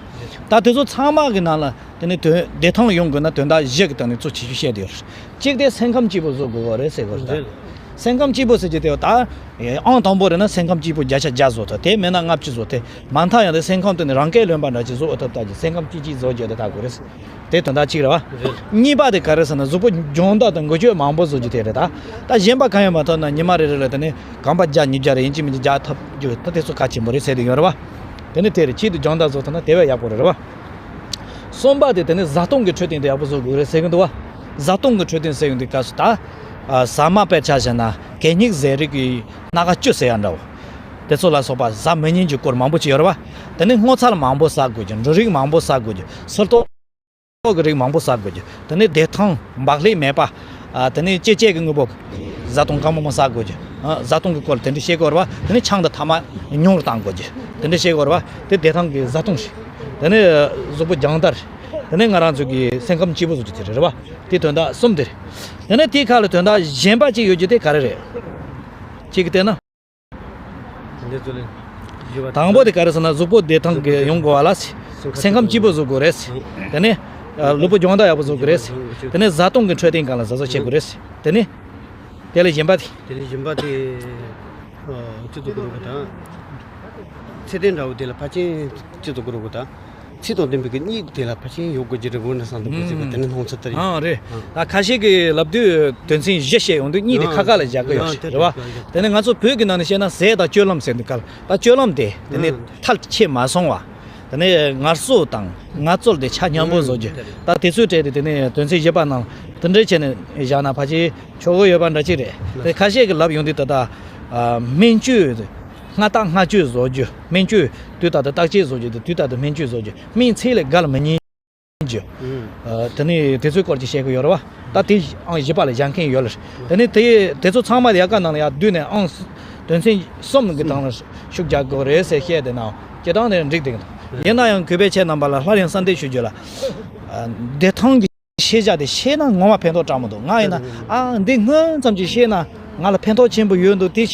ད་དེ་ཚོ་ཚང་མ་གི་ནང་ལ་དེ་ནས་དོན་བདེ་ཐང་ཡོང་དགོས་ན་དོན་དག་བཞི་གི་སྟེང་ནས་གཙོ་ཆེ་ཤོས་བཤད་དེ་ཡོད་རེད། གཅིག་དེ་སེམས་ཁམས་སྐྱིད་པོ་བཟོ་དགོས་པ་རེད་ཟེར་དགོས་རེད་ད། རེད། སེམས་ཁམས་སྐྱིད་པོ་ཟེར་གྱི་དེ་ད་ཨང་དང་པོ་རེད་ན་སེམས་ཁམས་སྐྱིད་པོ་བརྒྱ་ཆ་བརྒྱ་བཟོ་ཐུབ། དེ་མེད་ན་ལྔ་བཅུ་བཟོ་ཐུབ། མ་མཐའ་ཡང་དེ་སེམས་ཁམས་དེ་ནི་རང་སྐད་ལོན་པ་འདྲ་ཅིག་བཟོ་ཐུབ་ཐབས་ཀྱི་སེམས་ཁམས་སྐྱིད་སྐྱིད་བཟོ་རྒྱུ་དེ་ད་དགོས་རེད། དེ་དོན་དག་གཅིག་རེད་བ། གཉིས་པ་དེ་ག་རེ་ཟེར་ན་གཟུགས་པོ་སྦྱོང་བརྡར་དང་འགུལ་སྐྱོད་མང་པོ་བཟོ་རྒྱུ་དེ་རེད་ད། ད་གཞན་པ་གང་ཡང་མ་ཐོབ་ན་ཉི་མ་རེ་རེ་ལ་དེ་ནི་གོམ་པ་བརྒྱ་ཉིས་བརྒྱ་རེ་ཡིན་གཅིག་མིན་གཅིག་བརྒྱ་ཐོབ་རྒྱུ་ད་དེ་ཚོ་གལ་ཆེན་པོ་རེད་ཟེར་གྱི་ཡོད་རེད་བ། དེ་ནི་དེ་རེད། གཅིག་དེ་སྦྱོང་བརྡར་བཟོ་ཐུབ་ན་དེ་བས་ཡག་པོ་རེད་རེད་བ། གསུམ་པ་དེ་དེ་ནི་བཟའ་བཏུང་གི་འཕྲོད་བསྟེན་དེ་ཡག་པོ་བཟོ་དགོས་རེད་ཟེར་གྱི་འདུག་བ། བཟའ་བཏུང་གི་འཕྲོད་བསྟེན་ཟེར་ཡོང་དུས་སྐབས་སུ་ད། ཨ། ཟ་མ་དཔེར་ཆ་བཞག་ན་གད་སྙིགས་བཟོ་རིགས་ཀྱི་སྣ་ཁ་བཅུ་ཟེར་ཡ་འདྲ་བོ། དེ་ཚོ་ལ་སོགས་པ་ཟ་མི་ཉན་གྱི་སྐོར་མང་པོ་ཅིག་ཡོད་རེད་བ། དེ་ནི་སྔོ་ཚལ་མང་པོ་ཟ་དགོས་རྒྱུ། འབྲུ་རིགས་མང་པོ་ཟ་དགོས་རྒྱུ། སིལ་ཏོག་གི་རིགས་མང་པོ་ཟ་དགོས་རྒྱུ། དེ་ནི་བདེ་ཐང་བག་ལེབ་མེད་པ། ཨ། དེ་ནི་ལྕེ་ལྕེ་གི་དངོས་པོ། བཟའ་བཏུང་གང་མང་མང་ཟ་དགོས་རྒྱུ། ཨ། བཟའ་བཏུང་གི་སྐོར་དེ་འདྲ་བཤད་དགོས་རེད་བ། དེ་ནི་ཆང་དང་ཐ་མག་ཉུང་རུ་གཏང་དགོས་རྒྱུ། དེ་འདྲ་བཤད་དགོས་རེད་བ། དེ་བདེ་ཐང་གི་བཟའ་བཏུང་རེད། དེ་ནི་གཟུགས་པོ་སྦྱོང་བརྡར་རེད། དེ་ནི་ང་རང་ཚོ་གི་སེམས་ཁམས་སྐྱིད་པོ་བཟོ་རྒྱུ་དེ་རེད་བ། དེ་དོན་དག་གསུམ་དེ་རེད། དེ་ནི་དེའི་ཁ་ལ་དོན་དག་གཞན་པ་གཅིག་ཡོད་རྒྱུ་དེ་ག་རེ་རེད། གཅིག་གི་བལྟས་ན། འདི་ཚོ་ལས་བཞི་པ། དང་པོ་དེ་ག་རེ་ཟེར་ན་གཟུགས་པོ་བདེ་ཐང་གི་ཡོང་དགོས་པ་ལ་སེམས་ཁམས་སྐྱིད་པོ་བཟོ་དགོས་རེད། དེ་ནས་ལུས་པོ་སྦྱོང་བརྡར་ཡག་པོ་བཟོ་དགོས་རེད། དེ་ནས་བཟའ་བཏུང་གི་འཕྲོད་བསྟེན་སྒང་ལ་གཟབ་གཟབ་བྱེད་དགོས་རེད། དེ་ནས་དེ་ལས་གཞན་པ་དེ། དེ་ལས་གཞན་པ་དེ་ཅི་བཟོ་དགོས་རེད་དང་། ཚད་ལྡན་འདྲ་བོ་དེ་ལ་ཕལ་ཆེར་ཅི་བཟོ་དགོས་རེད་དང་། ཚིག་དང་ལྡན་པའི་གི་གཉིད་དེ་ལ་ཕལ་ཆེར་ཡོད་དགོས་ཀྱི་རེད་འོ་ན་བསམ་འདུག་གི་ཟེར་བ་དེ་ནི་སྣང་ཚུལ་ལྟར་ཡིན། ཨང་རེད། ད་ཁ་ཤས་ཀྱིས་ལབ་དུས་དོན་ཚན་བཞི་བཤད་ཡོང་དུས་གཉིད་དེ་ཁ་ཁ་ལ་བཞག་གི་ཡོད་རེད་བ། དེ་ནི་ང་ཚོ་བོད་ཀྱི་ནང་ནས་བཤད་ན་ཟས་དང་སྤྱོད་ལམ་ཟེར་འདུག་ག་ལ། ད་སྤྱོད་ལམ་དེ་དེ་ནི་མཐར་ཕྱིན་མ་སོང་བ། དེ་ནི་ངལ་གསོ་དང་ངལ་རྩོལ་དེ་ཆ་མཉམ་པོ་བཟོ་རྒྱུ། ད་དེ་ཚོའི་གྲས་དེ་དེ་ནི་དོན་ཚན་བཞི་པ་ནང་དེ་འདྲ་བྱས་ནས་བཞག་ན་ཕལ་ཆེར་ཆོག་གི་ཡོད་པ་འདྲ་ཅིག་རེད། དེ་ཁ་ཤས་ཀྱིས་ལབ་ཡོང་དུས་ད་ལྟ་སྨན་བཅོས། སྔ་ཐག་སྔ་བཅོས་བཟོ་རྒྱུ། སྨན་བཅོས་དུས་ལྟར་དུ་བརྟག་དཔྱད་བཟོ་རྒྱུ་དང་དུས་ལྟར་དུ་སྨན་བཅོས་བཟོ་རྒྱུ། སྨན་ཚད་ལས་བརྒལ་མི་ཉན་རྒྱུ། ཨ། དེ་ནས་དེ་ཚོའི་སྐོར་གྱི་བཤད་ཀྱི་ཡོད་རེད་བ། ད་དེ་ཨང་བཞི་པ་ལ་བཞག་མཁན་ཡོད་ལ། དེ་ནས་དེ་དེ་ཚོ་ཚང་མ་ལ་ཡག་ག་ནང་ལ་ཡར་བསྡུས་ནས་ཨང་དོན་ཚན་གསུམ་གྱི་སྟེང་ལ་ཤུགས་རྒྱག་དགོས་རེད་ཟེར་བཤད་དེ་ན་སྤྱིར་བཏང་ནས་འགྲིག་བསྡད་ཀྱི་འདུག་ཡིན་ན་ཡང་གུས་པས་ཁྱེད་རྣམ་པ་ལ་སླར་ཡང་གསལ་འདེབས་ཞུ་རྒྱུ་ལ། ཨ། བདེ་ཐང་གི་ཤེས་བྱ་དེ་ཤེས་ན་ངོ་མ་ཕན་ཐོགས་དྲག་མོ་འདུག་ང་ཡིན་ན་ཨ་འདི་སྔོན་ཙམ་ཅིག་ཤེས་ན་ང་ལ་ཕན་ཐོགས་ཆེན་པོ་ཡོད་འདུག་དེ་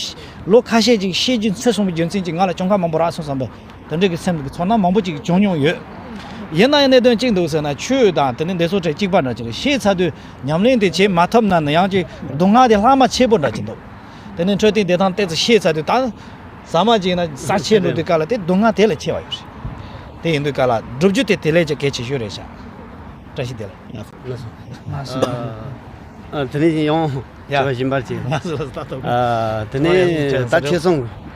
ལོ་ཁ་ཤས་ཅིག་ཤེས་རྒྱུ་ཚར་སོང་བའི་རྒྱུ་མཚན་གྱིས་ང་ལ་གྱོང་ཁ་མང་པོ་རག་སོང་བསམ་པའི་དེ་འདྲ་གི་སེམས་ཀྱི་ཚོར་སྣང་མང་པོ་ཅིག་བྱུང་མྱོང་ཡོད། ཡིན་ན་ཡང་གནད་དོན་གཅིག་འདུག་ཟེར་ན་ཆོས་དང་དེ་ནི་འདི་ཚོ་གྲས་གཅིག་པ་འདྲ་ཅིག་རེད། ཤེས་ཚར་དུས་ཉམས་ལེན་དེ་བྱེད་མ་ཐུབ་ན་ནི་ཡང་ཅིག་སྡུག་བསྔལ་དེ་ལྷག་མ་ཆེ་པོ་འདྲ་ཅིག་འདུག་དེ་ནི་འཕྲོད་བསྟེན་བདེ་ཐང་ཏོག་ཙམ་ཤེས་ཚར་དུས་ད་ཟ་མ་བྱས་ན་ཟ་ཆེ་འགྲོ་དུས་ག་ལ་དེ་སྡུག་བསྔལ་དེ་ལས་ཆེ་བ་ཡོད་རེད། དེ་ཡིན་དུས་ག་ལ་བསྒྲུབ་རྒྱུ་དེ་དེ་ལས་ཀྱང་གལ་ཆེ་ཤོས་རེད་ཤག་བཀྲ་ཤིས་བདེ་ལེགས། ལགས་སོ། ལགས་སོ། ཨ། ཨ། དེ་ནས་ཡང་ཡ། དྲི་བ་གཞན་པར་བྱེད། ལགས་སོ་ལགས་སོ། ད་ལྟ་ཨ། དེ་ནས་ད་ཁྱེད་ཚོ་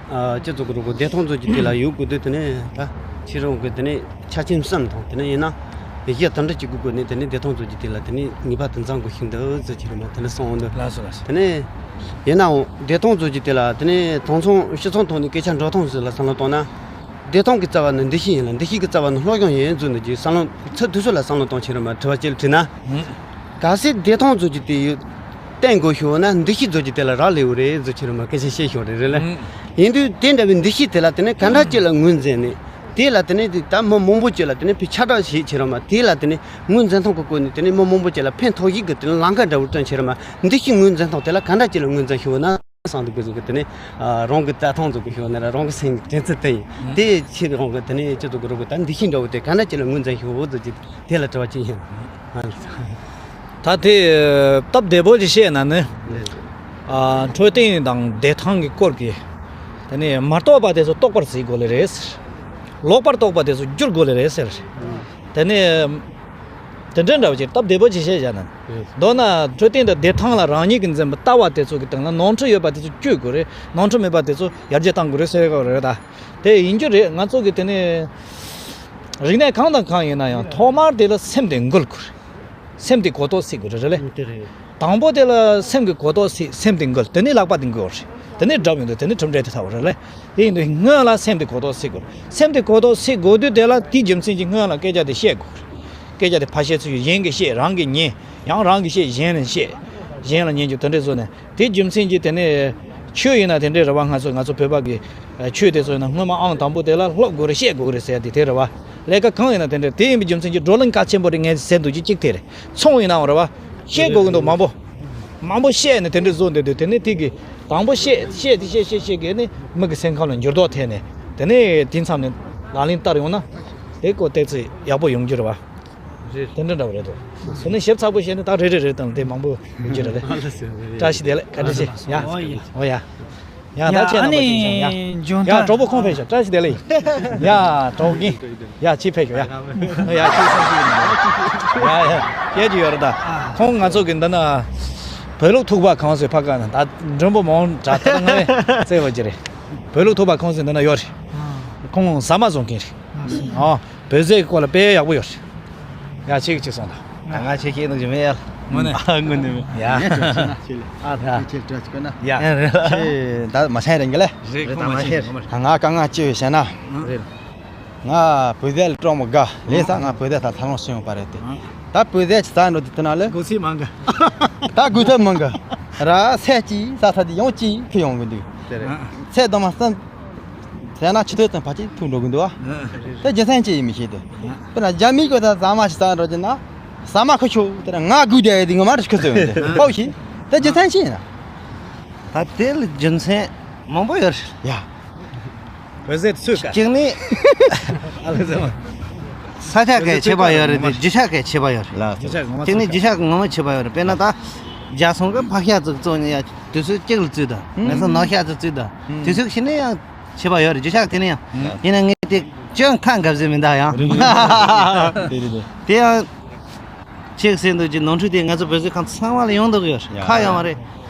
ཨ་སྤྱི་ཚོགས་ཀྱི་རོགས་པ་བདེ་ཐང་ཚོ་གི་དེ་ལ་ཡོད་དགོས་དུས་དེ་ནས་ད་ཁྱེད་རང་གི་དེ་ནས་ཆ་རྐྱེན་གསུམ་དང་དེ་ནས་ཡིན་ན་གཞི་དེ་འདྲ་གཅིག་གི་སྒོ་ནས་དེ་ནས་བདེ་ཐང་ཚོ་གི་དེ་ལ་དེ་ནས་ངེས་པར་དུ་འཛོམས་དགོས་ཤིང་འདུག་ཟེར་ཁྱེད་རང་མ་དེ་ནས་གསུངས་འོང་དུས། ལགས་སོ་ལགས་སོ། དེ་ནས་ཡིན་ནའང་བདེ་ཐང་ཚོ་གི་དེ་ལ་དེ་ནས་དོན་ཚན་སྤྱི་ཚོགས་ཐོག་ནས་སྐད་ཆ་འགྲོ་སྟངས་ཟེར་ལ་བསམ་བློ་བཏང་ན། བདེ་ཐང་གི་རྩ་བ་ནི་འདུ་ཤེས་ཡིན་ལ་འདུ་ཤེས་ཀྱི་རྩ་བ་ནི་སློབ་སྦྱོང་ཡིན་ཟེར་འདུག་ཅེས་བསམ་བློ་ཚུར་དུས་ཚོད་ལ་བསམ་བློ་གཏོང་བྱེད་རེད་མ་དྲི་བ་ཅིག་དྲིས་ན། ཨང་། གལ་སྲིད་བདེ་ཐང་ཚོ་གི་དེ་ཡོད་བསྟན་དགོས་ཤོག་ན་འདུ་ཤེས་ཚོ་གི་དེ་ལ་རག་ལས་འོ་རེད་ཟེར་ཁྱེད་རང་མ་སྐད་ཆ་བཤད་ཤོག་རེད་རེད་ལ། ཨང་། ཡིན་དུས་དེ་འདྲ་བའི་འདུ་ཤེས་དེ་ལ་དེ་ནི་ག་འདྲ་ཅིག་ལ་ངོས་འཛིན་ནས་དེ་ལ་དེ་ནི་ད་མི་མང་པོ་ཅིག་ལ་དེ་ནི་ཕི་ཁྱབ་བསྒྲགས་བྱེད་ཁྱེད་རང་མ་དེ་ལ་དེ་ནི་ངོས་འཛིན་སྟངས་ཀྱི་སྐོར་ནས་དེ་ནི་མི་མང་པོ་ཅིག་ལ་ཕན་ཐོགས་ཤིག་གི་དེ་ནི་ལམ་ཁ་འདྲ་བོ་བསྐྲུན་ཁྱེད་རང་མ་འདུ་ཤེས་ངོས་འཛིན་སྟངས་དེ་ལ་ག་འདྲ་ཅིག་ལ་ངོས་འཛིན་ཤོག་ན། སང་དུ་གི་ཟུག་གི་དེ་ནས་ཨ་རང་གི་རྩ་ཐང་ཟུག་གི་ཤོག་ནས་རང་གི་སེམས་ཀྱི་དྲན་ཚུལ་དེ་ཡིན། ཨང་། དེ་ཕྱིར་རང་གི་དེ་ནས་སྤྱི་ཚོགས་ཀྱི་རོགས་ཀྱི་ད་འདི་ཤིང་འདྲ་བོ་དེ་ག་འདྲ་ཅིག་ལ་ངོས་འཛིན་ཤོག་འོ་ཟུག་ཅིག་དེ་ལ་དྲི་བ་ཅིག་ཡིན། ཨ། ད་དེ་སྟབས་བདེ་པོ་ཅིག་བཤད་ན་ནི། ཨ། འཕྲོད་བསྟེན་དང་བདེ་ཐང་གི་སྐོར་གྱི་དེ་ནས་མ་རྟོགས་པ་དེ་ཚོ་རྟོགས་པར་བྱེད་དགོས་ལེ་རེད། ལོག་པར་རྟོགས་པ་དེ་ཚོ་བསྒྱུར་དགོས་ལེ་རེད་ཟེར། དེ་ནས། དེ་འདྲའི་འདྲ་བ་ཅིག་སྟབས་བདེ་པོ་ཅིག་བཤད་བཞག་ན། ཡིན། མདོར་ན་འཕྲོད་བསྟེན་དང་བདེ་ཐང་ལ་རང་ཉིད་ཀྱིས་འཛིན་པའི་ལྟ་བ་དེ་ཚོ་གི་སྟེང་ལ་ནོར་འཁྲུལ་ཡོད་པ་དེ་ཚོ་བཅོས་དགོས་རེད། ནོར་འཁྲུལ་མེད་པ་དེ་ཚོ་ཡར་རྒྱས་གཏང་དགོས་རེད་ཟེར་དགོས་རེད་ད། དེ་ཡིན་རྒྱུ་རེད། ང་ཚོ་གི་དེ་ནས་རིག་གནས་གང་དང་གང་ཡིན་ན་ཡང་ཐོག་མར་དེ་ལ་སེམས་དེ་འགུལ་དགོས་རེད། སེམས་དེ་གོ་རྟོགས་སད་དགོས་རེད་རེད་ལེ། དེ་རེད། དང་པོ་དེ་ལ་སེམས་ཀྱི་གོ་རྟོགས་སད། སེམས་དེ་འགུལ། དེ་ནས་ལག་པ་དེ་འགུལ་བ་རེད། དེ་ནས་སྒྲུབ་ཡོང་དུས་དེ་ནས་གྲུབ་འབྲས་དེ་ཐོབ་པ་རེད་ལེ། དེ་ཡིན་དུས་སྔོན་ལ་སེམས་དེ་གོ་རྟོགས་སད་དགོས། སེམས་དེ་གོ་རྟོགས་སད་དགོས་དུས་དེ་ལ་དེའི་རྒྱུ་མཚན་གྱིས་སྔོན་ལ་སྐད་ཆ་དེ་བཤད་དགོས། སྐད་ཆ་དེ་ཕར་བཤད་ཚུལ་གཞན་གྱིས་བཤད། རང་གིས་ཉན། ཡང་རང་གིས་བཤད། གཞན་ལ་བཤད། གཞན་ལ་ཉན་རྒྱུ་དེ་འདྲ་བཟོས་ནས་དེའི་རྒྱུ་མཚན་གྱིས་དེ་ནས་ཆོས་ཡིན་ན་དེ་འདྲའི་རེད་བ། ང་ཚོ་ང་ཚོ་བོད་པ་གི་ཆོས་དེ་ཚོ་ཡིན་ན་སྔོན་མ་ཨང་དང་པོ་དེ་ལ་སློབ་དགོས་རེད། བཤད་དགོས་རེད་ཟེར་ཡ་དེ་དེ་རེད་བ། ལས་ཀ་གང་ཡིན་ན་དེ་འདྲ་དེ་ཡིན་པའི་རྒྱུ་མཚན་གྱིས་བགྲོ་གླེང་གལ་ཆེན་པོ་རེད་ངས་ཟེར་འདུག་རྒྱུ་གཅིག་དེ་རེད། ཚོང་ཡིན་ནའང་རེད་བ། བཤད་དགོས་ཀྱི་འདུག་མང་པོ། མང་པོ་བཤད་ནས་དེ་འདྲ་བཟོ་འདོད་དུས་དེ་ནས་དེ་གི་དང་པོ་བཤད་བཤད་དེ་བཤད་བཤད་བཤད་གི་ནི་མི་གི་སེམས་ཁམས་ལ་འགྱུར་ལྡོག་ཐེབས་ནས་དེ་ནས་དེ་མཚམས་ནས་ལག་ལེན་བསྟར་ཡོང་ན་དེ་ཀོ་ཏོག་ཙམ་ཡག་པོ་ཡོང་རྒྱུ་རེད་བ། རེད། དེ་འདྲ་འདྲ་བ་རེད་དོ། དེ་ནི་ཞིབ་ཚགས་པོ་བཤད་ན་ད་རེད་རེད་རེད་དང་དེ་མང་པོ་ཡོང་རྒྱུ་རེད། བཀྲ་ཤིས་བདེ་ལེགས། བཀའ་དྲིན་ཆེ། ཡ། ཨོ་ཡ། ཨོ་ཡ། ཡ། ད་ཡ། ཁྱེད་ཨ་རྣམ་པ་ནི་ཅིག་ཡ། འཇོན་ཡ། ཐང་། གྲོགས་པོ་ཁོང་ཕེབས་ཤོག་བཀྲ་ཤིས་བདེ་ལེགས། ཡ། གྲོགས་རྒན། ཡ། ཁྱེད་ཕེབས་ཤོག་ཡ། ཡ། ཁྱེད་སེམས་ཤུགས་ཡིན། ཡ། ཡ། སྐད་ཅིག་ཡོད་རེད་ད། ཁོང་ང་ཚོ་གི་འདི་ན་བོད་ལུགས་ཐུག་པ་ཁང་ཟེར་ཕ་ག་ན་ད་མགྲོན་པོ་མང་དྲགས། ད་ལྟ་ང་བཙལ་བ་ཅིག་རེད། བོད་ལུགས་ཐུག་པ་ཁང་ཟེར་འདི་ན་ཡོད་རེད། ཁོང་ཟ་མ་བཟོ་མཁན་རེད། ཨ། བོད་ཟས་ཀྱི་སྐོར་ལ་དཔེ་ཡག་པོ་ཡོད་རེད། ཡ། ཁྱེད་ཀྱིས་ཅིག་གསུངས་དང་། ང་ང་ཆེ་ཁྱེད་གནང་རྒྱུ་མེད་ཡ། དངོས་གནས། ཨ། དངོས་གནས་མེད། ཡ། ཨ། ཁྱེད་ཁྱེད་བཀྲ་ཤིས་བདེ་ལེགས། ཡ། ཁྱེད་ད་མ་ཤེས་རེད་གི་ལེ། རེད། ཁོང་མ་ཤེས་རེད། ང་དཀའ་ངལ་ཅི་ཡོད་ཟེར་ན། རེད། ང་བོད་ཟས་ལ་སྤྲོ་མོ་དགའ། ལས་ས་ང་བོད་ཟས་ད་ཐབས་ལམ་ཤེས་ཡོང་པ་རེད་དེ། ད་བོད་ཟས་ཅིག་ཟ་འགྲོ་དུས་དེ་ན་ལེ། དགོས་ཚད་མང་གི། ད་དགོས་ཚད་མང་གི། ར་ཚད་ཅིག་ཟ་ས་དེ་ཡང་ཅིག་ཁེ་ཡོང་གི་འདུག། དེ་རེད། ཚད་དུ་མ་ཟ། ཟས་ན་ཆུ་ཚོད་ཙམ་ཕལ་ཆེར་ཐུག་འགྲོ་གི་འདུག་བ། དེ་རྒྱུ་མཚན་ཅི་ཡིན་མི་ཤེས་ཏེ། དཔེར་ན་རྒྱ་མི་གི་ད་ཟ་མ་ཞིག་ཟ་འགྲོ་རྒྱུ་ན། ཟ་མ་ཁུ་ཆུ་དེ་ན་ང་དགོས་བསྡད་ཡོད་དེ་ངོ་མ་རེད་ཁུ་ཚོད་ཡོད་དེ་ཕོག་ཤི། དེ་རྒྱུ་མཚན་ཅི་ཡིན་ན། ད་དེ་ལ་རྒྱུ་མཚན་མང་པོ་ཡོད་རེད། ཡ། བོད་ཟས་ཚོས་ཀ། གཅིག་ནི། ཨ་ལེ་ཟེར་མ། ས་ཆ་གས་ཁྱད་པར་ཡོད་རེད་དེ་རྒྱུ་ཆ་གས་ཁྱད་པར་ཡོད་རེད། ལ་རྒྱུ་ཆ་ངོ་མ་གཅིག་ནི་ཚོས་ཀ། རྒྱུ་ཆ་ངོ་མ་ཁྱད་པར་ཡོད་རེད། དཔེར་ན་ད། རྒྱ་སོང་གི་ཕག་ཤ་ཙིག་བཙོ་ནས་ཡ་དུས་ཚོད་གཅིག་ལ་བཙོས་དང་ངེད་ཚོ་ནག་ཤ་ཙིག་བཙོས་དང་དུས་ཚོད་ཤི་ནས་ཡང་ཁྱད་པར་ཡོད་རེད། རྒྱུ་ཆ་དེ་ནས་ཡང་། ཡིན་ན་ངས་དེ་སྐྱོན་ཁ་འགབ་ཟེར་མི་འདུག་ཡང་། རེད་རེད་རེད། དེ་ཡང་། ཁྱེད་ཟེར་འདུག་ཅིག་ནོར་འཁྲུལ་དེ་ང་ཚོ་བོད་ཟས་ཁང་ཚང་མ་ལ་ཡོང་འདུག་ཡོད། ཡ། ཁ་ཡོད་མ་རེད།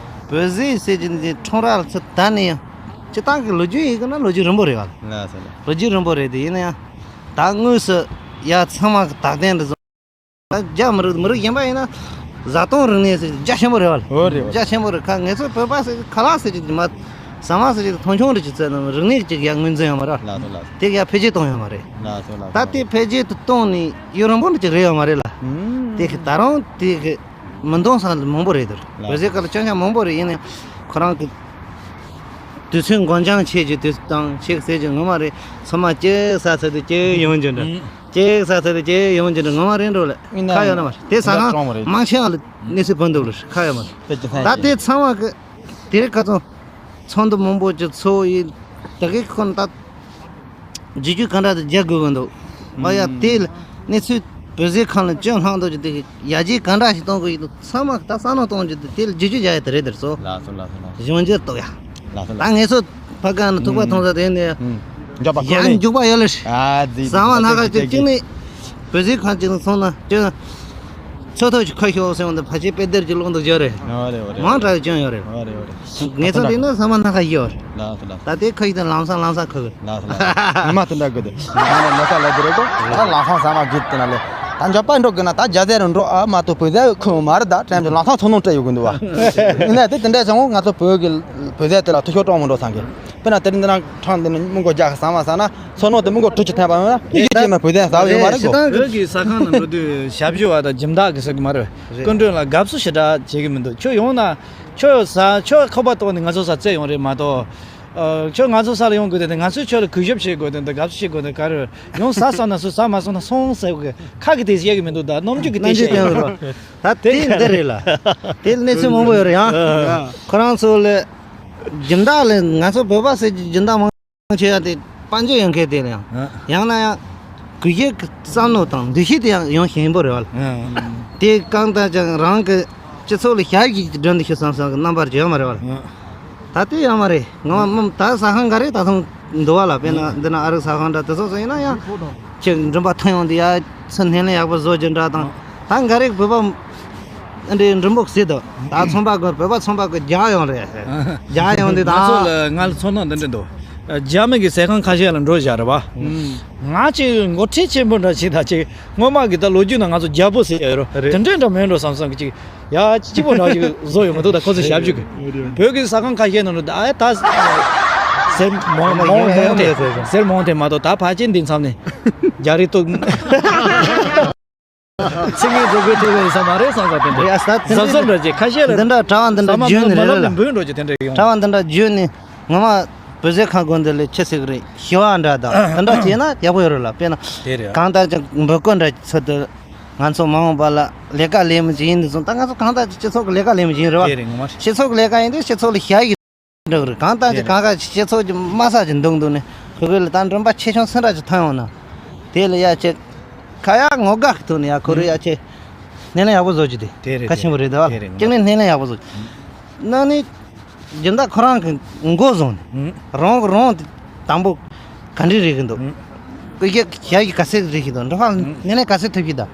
བོད་ཟས་ཟེར་གྱི་འདི་ཁྲོམ་ར་ལ་ཚུར་བསྡད་ནས་ཡང་། སྤྱིར་བཏང་གི་ལོ་རྒྱུས་ཡིན་གི་ན་ལོ་རྒྱུས་རིང་པོ་རེད་བ། ལགས་སོ་ལགས། ལོ་རྒྱུས་རིང་པོ་རེད་དེ་ཡིན་ན་ཡང་། ད་དངོས་སུ་ཡ་ཚང་མ་གི་བདག་རྐྱེན་རེད་བཟུང་། ད་རྒྱ་མི་རིགས་མི་རིགས་གཞན་པ་ཡིན་ན་བཟའ་བཏུང་རིག་གནས་ཟེར་རྒྱ་ཆེན་པོ་རེད་བ། འོ་རེད་བ། རྒྱ་ཆེན་པོ་རེད། ཁ་ངེད་ཚོ་བོད་པ་ཟེར་གི་ཁ་ལག་ཟེར་གི་མ། ཟ་མ་ཟེར་གི་མཐོང་ཆུང་རེད་ཅིག་ཚད་ནམ་རིག་གནས་ཅིག་ཡ་ངོས་འཛིན་ཡོད་མ་རེད། ལགས་སོ་ལགས་སོ། དེ་ཡ་འཕེལ་རྒྱས་གཏོང་ཡོད་མ་རེད། ལགས་སོ་ལགས་སོ། ད་དེ་འཕེལ་རྒྱས་དུ་གཏོང་ནས་ཡུན་རིང་པོ་འདྲ་ཅིག་རེད་ཡོད་མ་རེད་ལ། ཨུམ། དེ་གི་ད་རུང་དེ་གི་མི་འདང་ས་མང་པོ་རེད་དོ། ལགས། བོད་ཟས་སྐོར་ལ་སྐྱོན་ཆ་མང་པོ་རེད། ཡིན་ནའང་ཁོ་རང་གི་དུས་ཚོད་འགོར་འགྱངས་བྱེད་རྒྱུ་དེ་དང་ཆེ་གི་ཟེར་རྒྱུ་ངོ་མ་རེད། ཚང་མ་གཅིག་ཟ་ཚར་དུས་གཅིག་ཡོང་རྒྱུ་འདྲ། ཨུམ། གཅིག་ཟ་ཚར་དུས་གཅིག་ཡོང་རྒྱུ་འདྲ་ངོ་མ་རེད་འགྲོ་ལ། ཡིན་ན་ཁ་ཡོད་ན་མ་རེད། དེ་ཟ་ཁང་མང་ཆེ་བ་ལ་གནས་ཚུལ་ཕུལ་འདུག་ལ་ཁ་ཡོད་མ་རེད། དེ་རྒྱུ་མཚན་ད་ཅི། དེ་ཚང་མ་གི་དེ་རིང་ཁ་སང་ཚོགས་འདུ་མང་པོ་ཅིག་ཚོགས་ཡིན། ད་གི་ཁོ་ན་ད་བརྒྱུད་རྒྱུ་ག་འདྲ་དུ་རྒྱག་དགོས་གི་འདུག། ཨ་ཡ། དེ་ལ་གནས་ཚུལ་བོད་ཟས་ཁང་ལ་སྐྱོན་ལྷག་འདུག་ཅིག་དེ་གི་ཡར་རྒྱས་ག་འདྲ་ཞིག་གཏོང་དགོས་ཡིན་འདུག། ཚང་མ་ད་བསམ་བློ་གཏོང་རྒྱུ་དེ་དེ་ལ་བརྒྱུད་རྒྱུ་རྒྱག་ཡ་དེ་རེད་དེར་སོ། ལགས་སོ་ལགས་སོ་ལགས་སོ། གཞུང་འགྱུར་གཏོང་ཡ། ལགས་སོ་ལགས་སོ། ད་ངེད་ཚོ་ཕ་ག་ནས་ཐུག་པ་ཐོང་ས་དེ་ནས་ཨུམ། འཇོག་པ་ཡར་འཇུག་པ་ཡོད་ལ། ཨ་ཙི། ཟ་མ་ན་ག་ཅིག་གཅིག་ནས་བོད་ཟས་ཁང་ཅིག་ནས་སོང་ན་ཅིག་ཚོ་ཐོག་ཅིག་ཁ་ཤོག་ཟེར་བ་འདི་ཕལ་ཆེར་དཔེ་དེར་གྱི་ལོག་འདུག་བརྗོད་རེད། ཨོ་རེད་ཨོ་རེད། མང་དྲགས་སྐྱོན་ཡོད་རེད། ཨོ་རེད་ཨོ་རེད། ངེད་ཚོ་འདི་ན་ཟ་མ་ན་ག་ཡོད་རེད། ལགས་སོ་ལགས། ད་དེ་ཁ་ཤས་དེ་ལམ་སང་ལམ་སང་ཁ་གི། ལགས་སོ་ལགས། ཉི་མ་དེ་འདྲ་དགོས་ཏེ། ང་ལ་ནོ་ཀ་ལ་དེ་རེད་གོ། ད་ལམ་སང་ཟ་མ་བརྒྱུད་དེ་ན་ལེ། ད་འཇོག་པ་འགྲོ་དགོས་ན་ད་རྒྱ་ཟས་རུ་འགྲོ་ཨ་མ་གཏོགས་བོད་ཟས་ཁོ་མ་རེད། ད་དྲན་དུ་ལམ་སང་ཚོ་ནང་སྤྲད་ཡོད་དགོས་འདུག་བ། ཡིན་ན་དེ་དེ་འདྲ་བྱུང་ང་ཚོ་བོད་ཀྱི་བོད་ཟས་དེ་ལ་ཐུགས་ཤོར་གཏོང་མི་འགྲོ་བསམ་གི། དཔེར་ན་དེ་རིང་འདི་ན་ཁྲང་འདི་ན་མི་མགོ་རྒྱག་ཟ་མ་ཟ་ན་ཚོ་ནང་དུ་མི་མགོ་དྲུག་ཅུ་ཐོན་པ་ཡོང་ན་ཡིད་ཆེས་མེད་བོད་ཟས་ཟ་བ་ཡོད་མ་རེད་གོ། བོད་ཀྱི་ཟ་ཁང་ནང་འགྲོ་དུས་ཞབས་ཞུ་བ་དང་སྦྱིན་བདག་གི་ཟེར་གི་མ་རེད། རེད། སྐུ་མགྲོན་ལ་དགའ་བསུ་ཞེ་དྲག་བྱེད་གི་མི་འདུག། ཁྱོད་ཡོང་ན་ཁྱོད་ཟ་ཁྱོད་ཁོག་པ་གཏོགས་ནས་ང་ཚོ་ས་རྩེ་ཡོང་རེད་མ་གཏོགས། ཨ། ཁྱོད་ང་ཚོ་ས་ལ་ཡོང་དགོས་དེ་ང་ཚོས་ཁྱོད་ལ་གུས་ཞབས་བྱེད་དགོས་དེ་འདི་དགའ་བསུ་བྱེད་དགོས་དེ་ག་རེ་ཡོང་ཟ་ཟ་ན་སུ་ཟ་མ་སོང་ན་སོང་ཟེར་གི་ཁ་གི་དེ་བཤད་གི་མི་འདུག། ད་རྣམ་འགྱུར་གི་དེ་བཤད་ཡོད་རེད། ད་དེ་འདི་རེད་ལ། དེ་ལ་གནས་ཚུལ་མང་པོ་ཡོད་རེད་ཡང་། ཁོ་རང་ཚོ་ལ་སྦྱིན་བདག་ལ་ང་ཚོ་བོད་པ་ཟེར་གྱི་སྦྱིན་བདག་མང་ཆེ་བ་དེ་དཔལ་འབྱོར་ཡོད་མཁན་དེ་ལ་ཡང་། ཡང་ན་ཡང་གུས་ཞབས་ཀྱི་བསམ་བློ་དང་འདུ་ཤེས་དེ་ཡང་ཡང་ཞན་པོ་རེད་བ། དེ་གང་ལྟར་ཀྱང་རང་གི་སྤྱི་ཚོགས་ལ་ཞབས་ཞུ་ཞིག་སྒྲུབ་འདུག་ཤོག་བསམ་བསམ་གི་རྣམ་པར་བྱེད་མ་རེད་བ། ད་དེ་ཡང་མ་རེད། ང་མ་ད་ཟ་ཁང་ག་རེ་ད་ཐོང་འདུག་བ་ལ། དཔེར་ན་འདི་ན་ཨ་རིག་ཟ་ཁང་འདྲ་དེ་ཚོ་ཚོ་ཡིན་ན་ཡང་ཁྱེད་མགྲོན་པོ་ཐོན་ཡོང་དུས་ཡ་ཚུར་སྣེ་ལེན་ཡག་པོ་བཟོ་རྒྱུ་འདྲ་དང་། ད་ག་རེ་བོད་པ་འདི་མགྲོན་པོ་ཟེར་དོ། ད་ཚོང་པ་གོ་བོད་པ་ཚོང་པ་གོ་རྒྱག་ཡོང་རེད། རྒྱག་ཡོང་དུས་ད། ང་ཚོ་ལ་ང་ལ་ཚོར་སྣང་འདི་འདྲ་འདུག། རྒྱ་མི་གི་ཟ་ཁང་ཁ་ཤས་ལ་འགྲོ་བཞག་རེད་བ། ང་ཅིག་འགོ་ཁྲིད་ཆེན་པོ་འདྲ་ཞིག་དང་ཅིག་སྔོན་མ་གི་ད་ལོ་རྒྱུས་ནང་ང་ཚོ་རྒྱལ་པོ་ཟེར་ཡ་ཡོད་རེད། དེ་འདྲ་འདྲ་མེད་འགྲོ་བསམ་བསམ་གི་ཅིག་ཡ་སྐྱིད་པོ་འདྲ་ཞིག་བཟོ་ཡོང་གི་འདུག། ད་ཁོ་ཚོ་ཞབས་ཞུ་གི། བོད་ཀྱི་ཟ་ཁང་ཁ་ཤས་ནང་དུ་ད་ཨ་ད་ཟེར་མང་མང་མང་དེ་ཟེར་མང་དེ་མ་གཏོགས་ད་ཕལ་ཆེར་འདི་མཚམས་ནས་རྒྱ་རིགས་ཏོ། ཚིག་ངན་བཟོ་དགོས་ཐུག་པའི་ས་མ་རེད་བསམ་ས་དེ་འདྲ། ཡ་ས་དེ་འདྲ་གཟབ་གཟབ་འདྲ་ཅིག་ཁ་ཤས་ལ་འདི་འདྲ་གྲྭ་བ་འདི་འདྲ་ས་མ་བརྒྱུད་ནས་མ་རེད་ལ། ལབ་ནས་འབུད་འགྲོ་ཅིག་དེ་འདྲ་ཡོང་། གྲྭ་བ་འདི་འདྲ་བརྒྱུད་ནས་ངོ་མ་བོད་ཟས་ཁང་དགོན་དེ་ལས་ཁྱི་ཟིག་རེད་ཞི་བ་འདྲ་དང་དེ་འདྲ་བྱས་ན་ཡག་པོ་ཡོད་རེད་ལ། དཔེར་ན་དེ་རེད། གང་ལྟར་ཀྱང་འབུད་སྐོར་འདྲ་ཚོད་དུ་ང་ཚོ་མ་འོངས་པ་ལ་ལས་ཀ་ལས་མི་ཅིག་ཡིན་དུས་སོང་ད་ང་ཚོ་གང་ལྟར་སྤྱི་ཚོགས་ཀྱི་ལས་ཀ་ལས་མི་ཅིག་ཡིན་རེད་བ། དེ་རེད་ངོ་མ་རེད། སྤྱི་ཚོགས་ཀྱི་ལས་ཀ་ཡིན་དུས་སྤྱི་ཚོགས་ལ་ཞབས་ཞུ་འགྲོ་གི་རེད། གང་ལྟར་ཅིག་གང་ག་སྤྱི་ཚོགས་ཀྱི་དམའ་ས་ཅིག་འདུག་འདུག་ནས་ཁོ་གི་ལ་ད་མགྲོན་པོ་ཆེ་ཆུང་སུ་འདྲ་ཅིག་ཐོན་ཡོང་ན་དེ་ལ་ཡ་ཅིག་ ཁ་ཡག་ངོ་དགའ་གི་ཐོག་ནས་ཡ་ཁོ་རེ་ཡ་ཆེ། སྣེ་ལེན་ཡག་པོ་བཟོ་རྒྱུ་དེ། དེ་རེད། གལ་ཆེན་པོ་རེད་ད་བ། དེ་རེད། ཀྱང་ནས་སྣེ་ལེན་ཡག་པོ་བཟོ་རྒྱུ། ན་ནི། སྦྱིན་བདག་ཁོ་རང་གི་མགོ་བཟུང་ནས། ཨུ། རང་གི་རང་དེ་དང་པོ་ག་འདྲ་རེད་གི་འདུག་ཨུ། ཀུ་ཀྱེ་ཞག་གི་ག་ཚད་རེད་གི་འདུག་འགྲོ་ཁ་ཨུ། ནས་ནས་ག་ཚད་ཐུབ་ཀྱི་ད། ཨུ།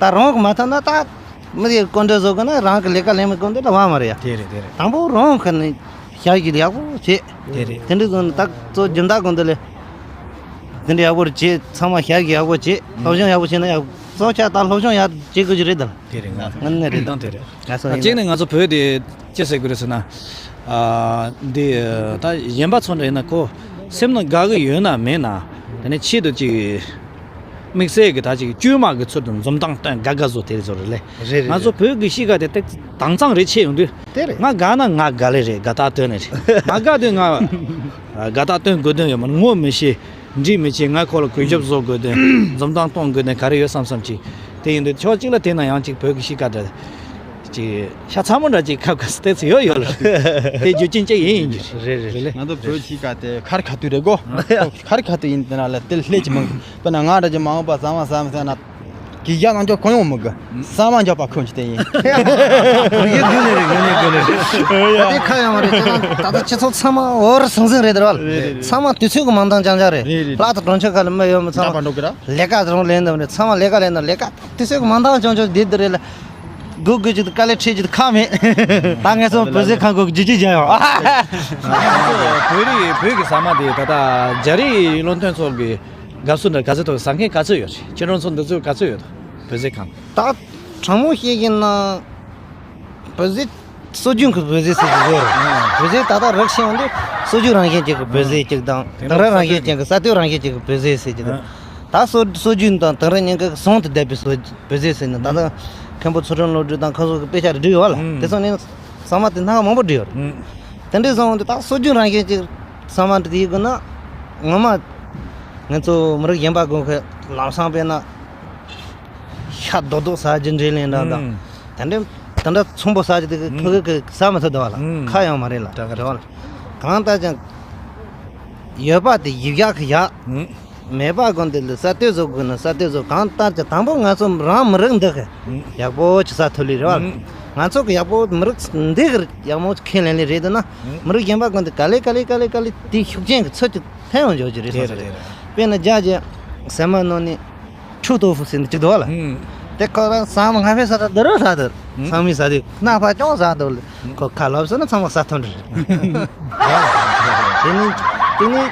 ད་རང་གི་མ་ཐུབ་ན་ད། མི་དེ་སྐུ་མགྲོན་བཟོ་དགོས་ན་རང་གི་ལས་ཀ་ལས་མི་དགོས་འདི་ལ་བ་མ་རེད་ཡ། དེ་རེད། དེ་རེད། དང་པོ་རང་གི་ནས་ཞག་གི་ཡག་པོ་བྱེད། དེ་རེད། དེ་འདྲ་བཟོ་ནས་ད་གཙོ་སྦྱིན་བདག་གི་འདི་ལས། དེ་འདྲ་ཡག་པོ་བྱེད། ཚང་མ་ཞག་གི་ཡག་པོ་བྱེད། སློབ་སྦྱོང་ཡག་པོ་བྱེད་ན་ཡག་གཙོ་ཆ་ད་སློབ་སྦྱོང་ཡག་བྱེད་དགོས་ཀྱི་རེད་ད། དེ་རེད། ང་ངན་ནས་རེད་ད། དེ་རེད། ང་ཚོ་ད་གཅིག་ནས་ང་ཚོ་བོད་དེ་ཅི་ཟེར་དགོས་རེད་ཟེར་ན། ཨ། འདི་ད་གཞན་པ་ཚོ་འདྲ་ཡིན་ན་ཁོ་སེམས་ནང་དགའ་གི་ཡོད་ན་མེད་ན། དེ་ནས་ཆེད་དུ་ཅིག་དམིགས་བསལ་གྱི་ད་ཅིག་དཀྱུས་མ་གི་ཚུལ་དུ་འཛུམ་མདངས་སྟོན་དགའ་དགའ་བཟོ་དེ་བཟོ་རེད་ལེ། རེད་རེད། ང་ཚོ་རེད། བོད་ཀྱི་གཤིས་ཀ་དེ་ཏིག་དྭངས་གཙང་རེ་ཆེ་ཡོང་དུས། དེ་རེད། ང་དགའ་ན་ང་དགའ་ལེ་རེད། དགའ་རྟགས་སྟོན་ནི་རེད། མ་དགའ་དུས་ང་དགའ་རྟགས་སྟོན་དགོས་དོན་ཡོད་མ་རེད། ངོ་མི་ཤེས། འགྲིག་མི་བྱེད། ང་ཁོ་ལ་གུས་ཞབས་བཟོ་དགོས་དོན། འཛུམ་མདངས་གཏོང་དགོས་དོན་ག་རེ་ཡོད་བསམ་བསམ་ཅིག་དེ་ཡིན་དུས་ཕྱོགས་གཅིག་ལ་དེ་ན་ཡང་ཅིག་བོད་ཀྱི་གཤིས་ཀ་འདྲ་ཅིག་ཤ་ཚ་མོ་འདྲ་ཅིག་ཁབ་ཁབ་སྟེ་ཚེ་ཡོད་ཡོད་ལ། དེ་རྒྱུ་རྐྱེན་ཅིག་ཡིན་ཡིན་གྱི་རེད། རེད་རེད། རེད་ལེ། ང་ཚོ་བོད་གཤིས་ཀ་དེ་ཁར་ཁ་ཐུག་རེད་གོ། ཁར་ཁ་ཐུག་ཡིན་དེ་ན་ལ་དེ་ལྷད་ཀྱི་མང་། དཔེར་ན་ང་འདྲ་ཅིག་མ་འོངས་པ་ཟ་མ་ཟ་མ་ཟ་ན། གི་ཡ་ནང་ཅོག་གང་ཡོང་མི་དགོས། ས་མ་འཇོག་པ་ཁོང་ཅི་དེ་ཡིན། དགོས་ཀྱི་དགོས་ནི་རེད། དགོས་ནི་དགོས་ནི་རེད། ད་ལྟའི་ཁ་ཡོང་བ་རེད། ཁྱེད་རང་ད་ལྟ་སྤྱི་ཚོགས་ཚང་མ་འོར་ཟང་ཟིང་རེད་དེ་ར་བ། རེད་རེད། ཚང་མ་དུས་ཚོད་ཀྱི་མང་ཐང་ཅང་ཅང་རེད། རེད་རེད། ལྷག་ཏུ་གྲོང་ཁྱེར་ཁག་ལ་མི་ཡོད་མི་ཚང་མ་འདྲ་པ་འགྲོ་གི་ར། ལས་ཀ་རང་ལས་འདམ་རེད། ཚང་མ་ལས་ཀ་ལས་འདམ། ལས་ཀ་དུས་ཚོད་ཀྱི་མང་ཐང་ཅང་ཅང་བསྡད་དེ་རེད་ལ། སྒུག་དགོས་ཅིག་དཀའ་ལས་འཕྲད་ཅིག་ཁག་མེད། ད་ངས་སོང་བོད་ཟས་ཁང་གོ་ཇི་ཇི་བྱ་ཡོང་། ང་ཚོ་བོད་རིགས་བོད་ཀྱི་ཟ་མ་དེ་ད་ལྟ་རྒྱ་རིགས་བློ་མཐུན་ཚོ་གི་དགའ་བསུ་འདྲ་ག་ཚོད་ཐོབ། ཟ་མཁན་ག་ཚོད་ཡོད་རེད། ཁྱེད་རང་ཚོ་འདི་ཚོ་ག་ཚོད་ཡོད་དོ། བོད་ཟས་ཁང་། ད་དྲང་མོ་བཤད་ཀྱིན་ན། བོད་ཟས་སྲོལ་རྒྱུན་གྱི་བོད་ཟས་ཟེར་གྱི་ཡོད་རེད། ཨ། བོད་ཟས་ད་ལྟ་རག་ཤེས་ཡོང་དུས་སྲོལ་རྒྱུན་རང་བཞིན་ཅན་གྱི་བོད་ཟས་ཅིག་དང་། ཨ། དེང་རབས་རང་བཞིན་ཅན་གྱི་ས་སྟོད་རང་བཞིན་ཅན་གྱི་བོད་ཟས་ཟེར་གྱི་འདུག་ཨ། ད་སྲོལ་སྲོལ་རྒྱུན་དང་དེང་རབས་ཉིན་གྱི་ཟུང་དུ་ལྡན་པའི་སྲོལ་བོད་ཟས་ཟེར་ནས་ད་ལྟ་མཁན་པོ་ཚུལ་ཁྲིམས་བློ་གྲོས་དང་ཁོང་ཚོ་གི་དཔེ་ཆ་རེ་བྲིས་ཡོད་བ་ལ། ཨ། དེ་ཚོ་ནས་ཟ་མ་དེ་སྣ་ཁ་མང་པོ་བྲིས་ཡོད་རེད། ཨ། དེ་འདྲའི་བཟང་བ་འདི་དག་སྲོལ་རྒྱུན་རང་བཞིན་གྱི་ཟ་མ་འདི་ཡིན་དགོས་ན། ངོ་མ་ང་ཚོ་མི་རིགས་གཞན་པ་དགོས་མཁན་ལམ་སང་དཔེར་ན་ཤ་རྡོག་རྡོག་ཟ་རྒྱུ་འདྲ་ལེན་འདྲ་དང་། ཨུམ། དེ་འདྲ་དེ་འདྲ་ཚོན་པོ་ཟ་རྒྱུ་དེ་ཨུམ། ཕ་གི་གི་ཟ་མི་ཐུབ་འདུག་བ་ལ། ཨུམ། ཁ་ཡང་མ་རེད་ལ། ད་ག་རེད་བ་ལ། གང་ལྟར་ཀྱང་ཡོད་པ་དེ་ཡིབ་ཡག་གི་ཡག་ཨུམ། མེད་པ་གོ་འདི་ལ་ས་སྟོད་བཟོ་དགོས་ན་ས་སྟོད་བཟོ། གང་ལྟར་ཀྱང་དང་པོ་ང་ཚོ་རང་མི་རིགས་འདི་གི་ཡག་པོ་ཅིག་ཟ་ཐུབ་ལེ་རེད་བ། ང་ཚོ་གི་ཡག་པོ་མི་རིགས་འདི་གི་ཡག་མོ་ཁས་ལེན་ལེ་རེད་འདུག་ན། མི་རིགས་གཞན་པ་གོ་འདི་ག་ལེ་ག་ལེ་ག་ལེ་ག་ལེ་དེ་ཤུགས་ཅན་གྱི་ཚུལ་དུ་ཐོན་ཡོང་འཇོག་གི་རེད་བསམ་ས་རེད། དཔེར་ན་རྒྱ་ཆེ་སེ་མ་ནོ་ནི་ཆུ་ཏོ་ཧྥུ་ཟེར་ནི་ཅིག་འདུག་བ་ལ། དེ་ཁོ་རང་ཟ་མ་སྔ་ཕེ་ས་ད་འདི་རུ་ཟ་འདི་ཚང་མི་ཟ་དེ་སྣ་ཕ་ཅོང་ཟ་འདི་ལ་ཁོ་ཁ་ལོབ་ཟེར་ན་ཚང་མ་ཟ་ཐུབ་འདྲ་རེད། དེ་ནི་དེ་ནི་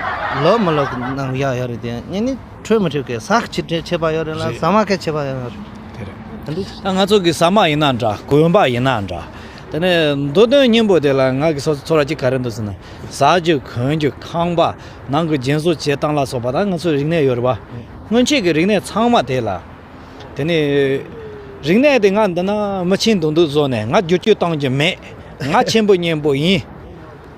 ལོབ་མི་ལོབ་གི་ནང་ཡག་ཡོད་རེད། དེ་ནི་འཕྲོད་མི་འཕྲོད་གི་ཟ་ཁ་ཆེ་ཆེ་པ་ཡོད་རེད་ལ། རེད། ཟ་མ་ཁ་ཆེ་པ་ཡོད་རེད། དེ་རེད། ད་འདི་ད་ང་ཚོ་གི་ཟ་མ་ཡིན་ན་འདྲ། གོན་པ་ཡིན་ན་འདྲ། དེ་ནས་མདོ་དོན་སྙིང་པོ་དེ་ལ་ང་གི་སོ་ཚོར་བ་གཅིག་ག་རེ་འདུག་ཟེར་ན། ཟ་རྒྱུ་གོན་རྒྱུ་ཁང་པ་ནང་གི་རྒྱན་བཟོ་བྱེད་སྟངས་ལ་སོགས་པ་ད་ང་ཚོའི་རིག་གནས་ཡོད་རེད་བ། སྔོན་ཆད་ཀྱི་རིག་གནས་ཚང་མ་དེ་ལ། དེ་ནས་རིག་གནས་དེ་ང་འདི་ན་མི་ཆེན་དུང་དུ་བཟོ་ནས་ང་བསྒྱུར་བཅོས་གཏོང་རྒྱུ་མེད། ང་ཆེན་པོ་གཉན་པོ་ཡིན།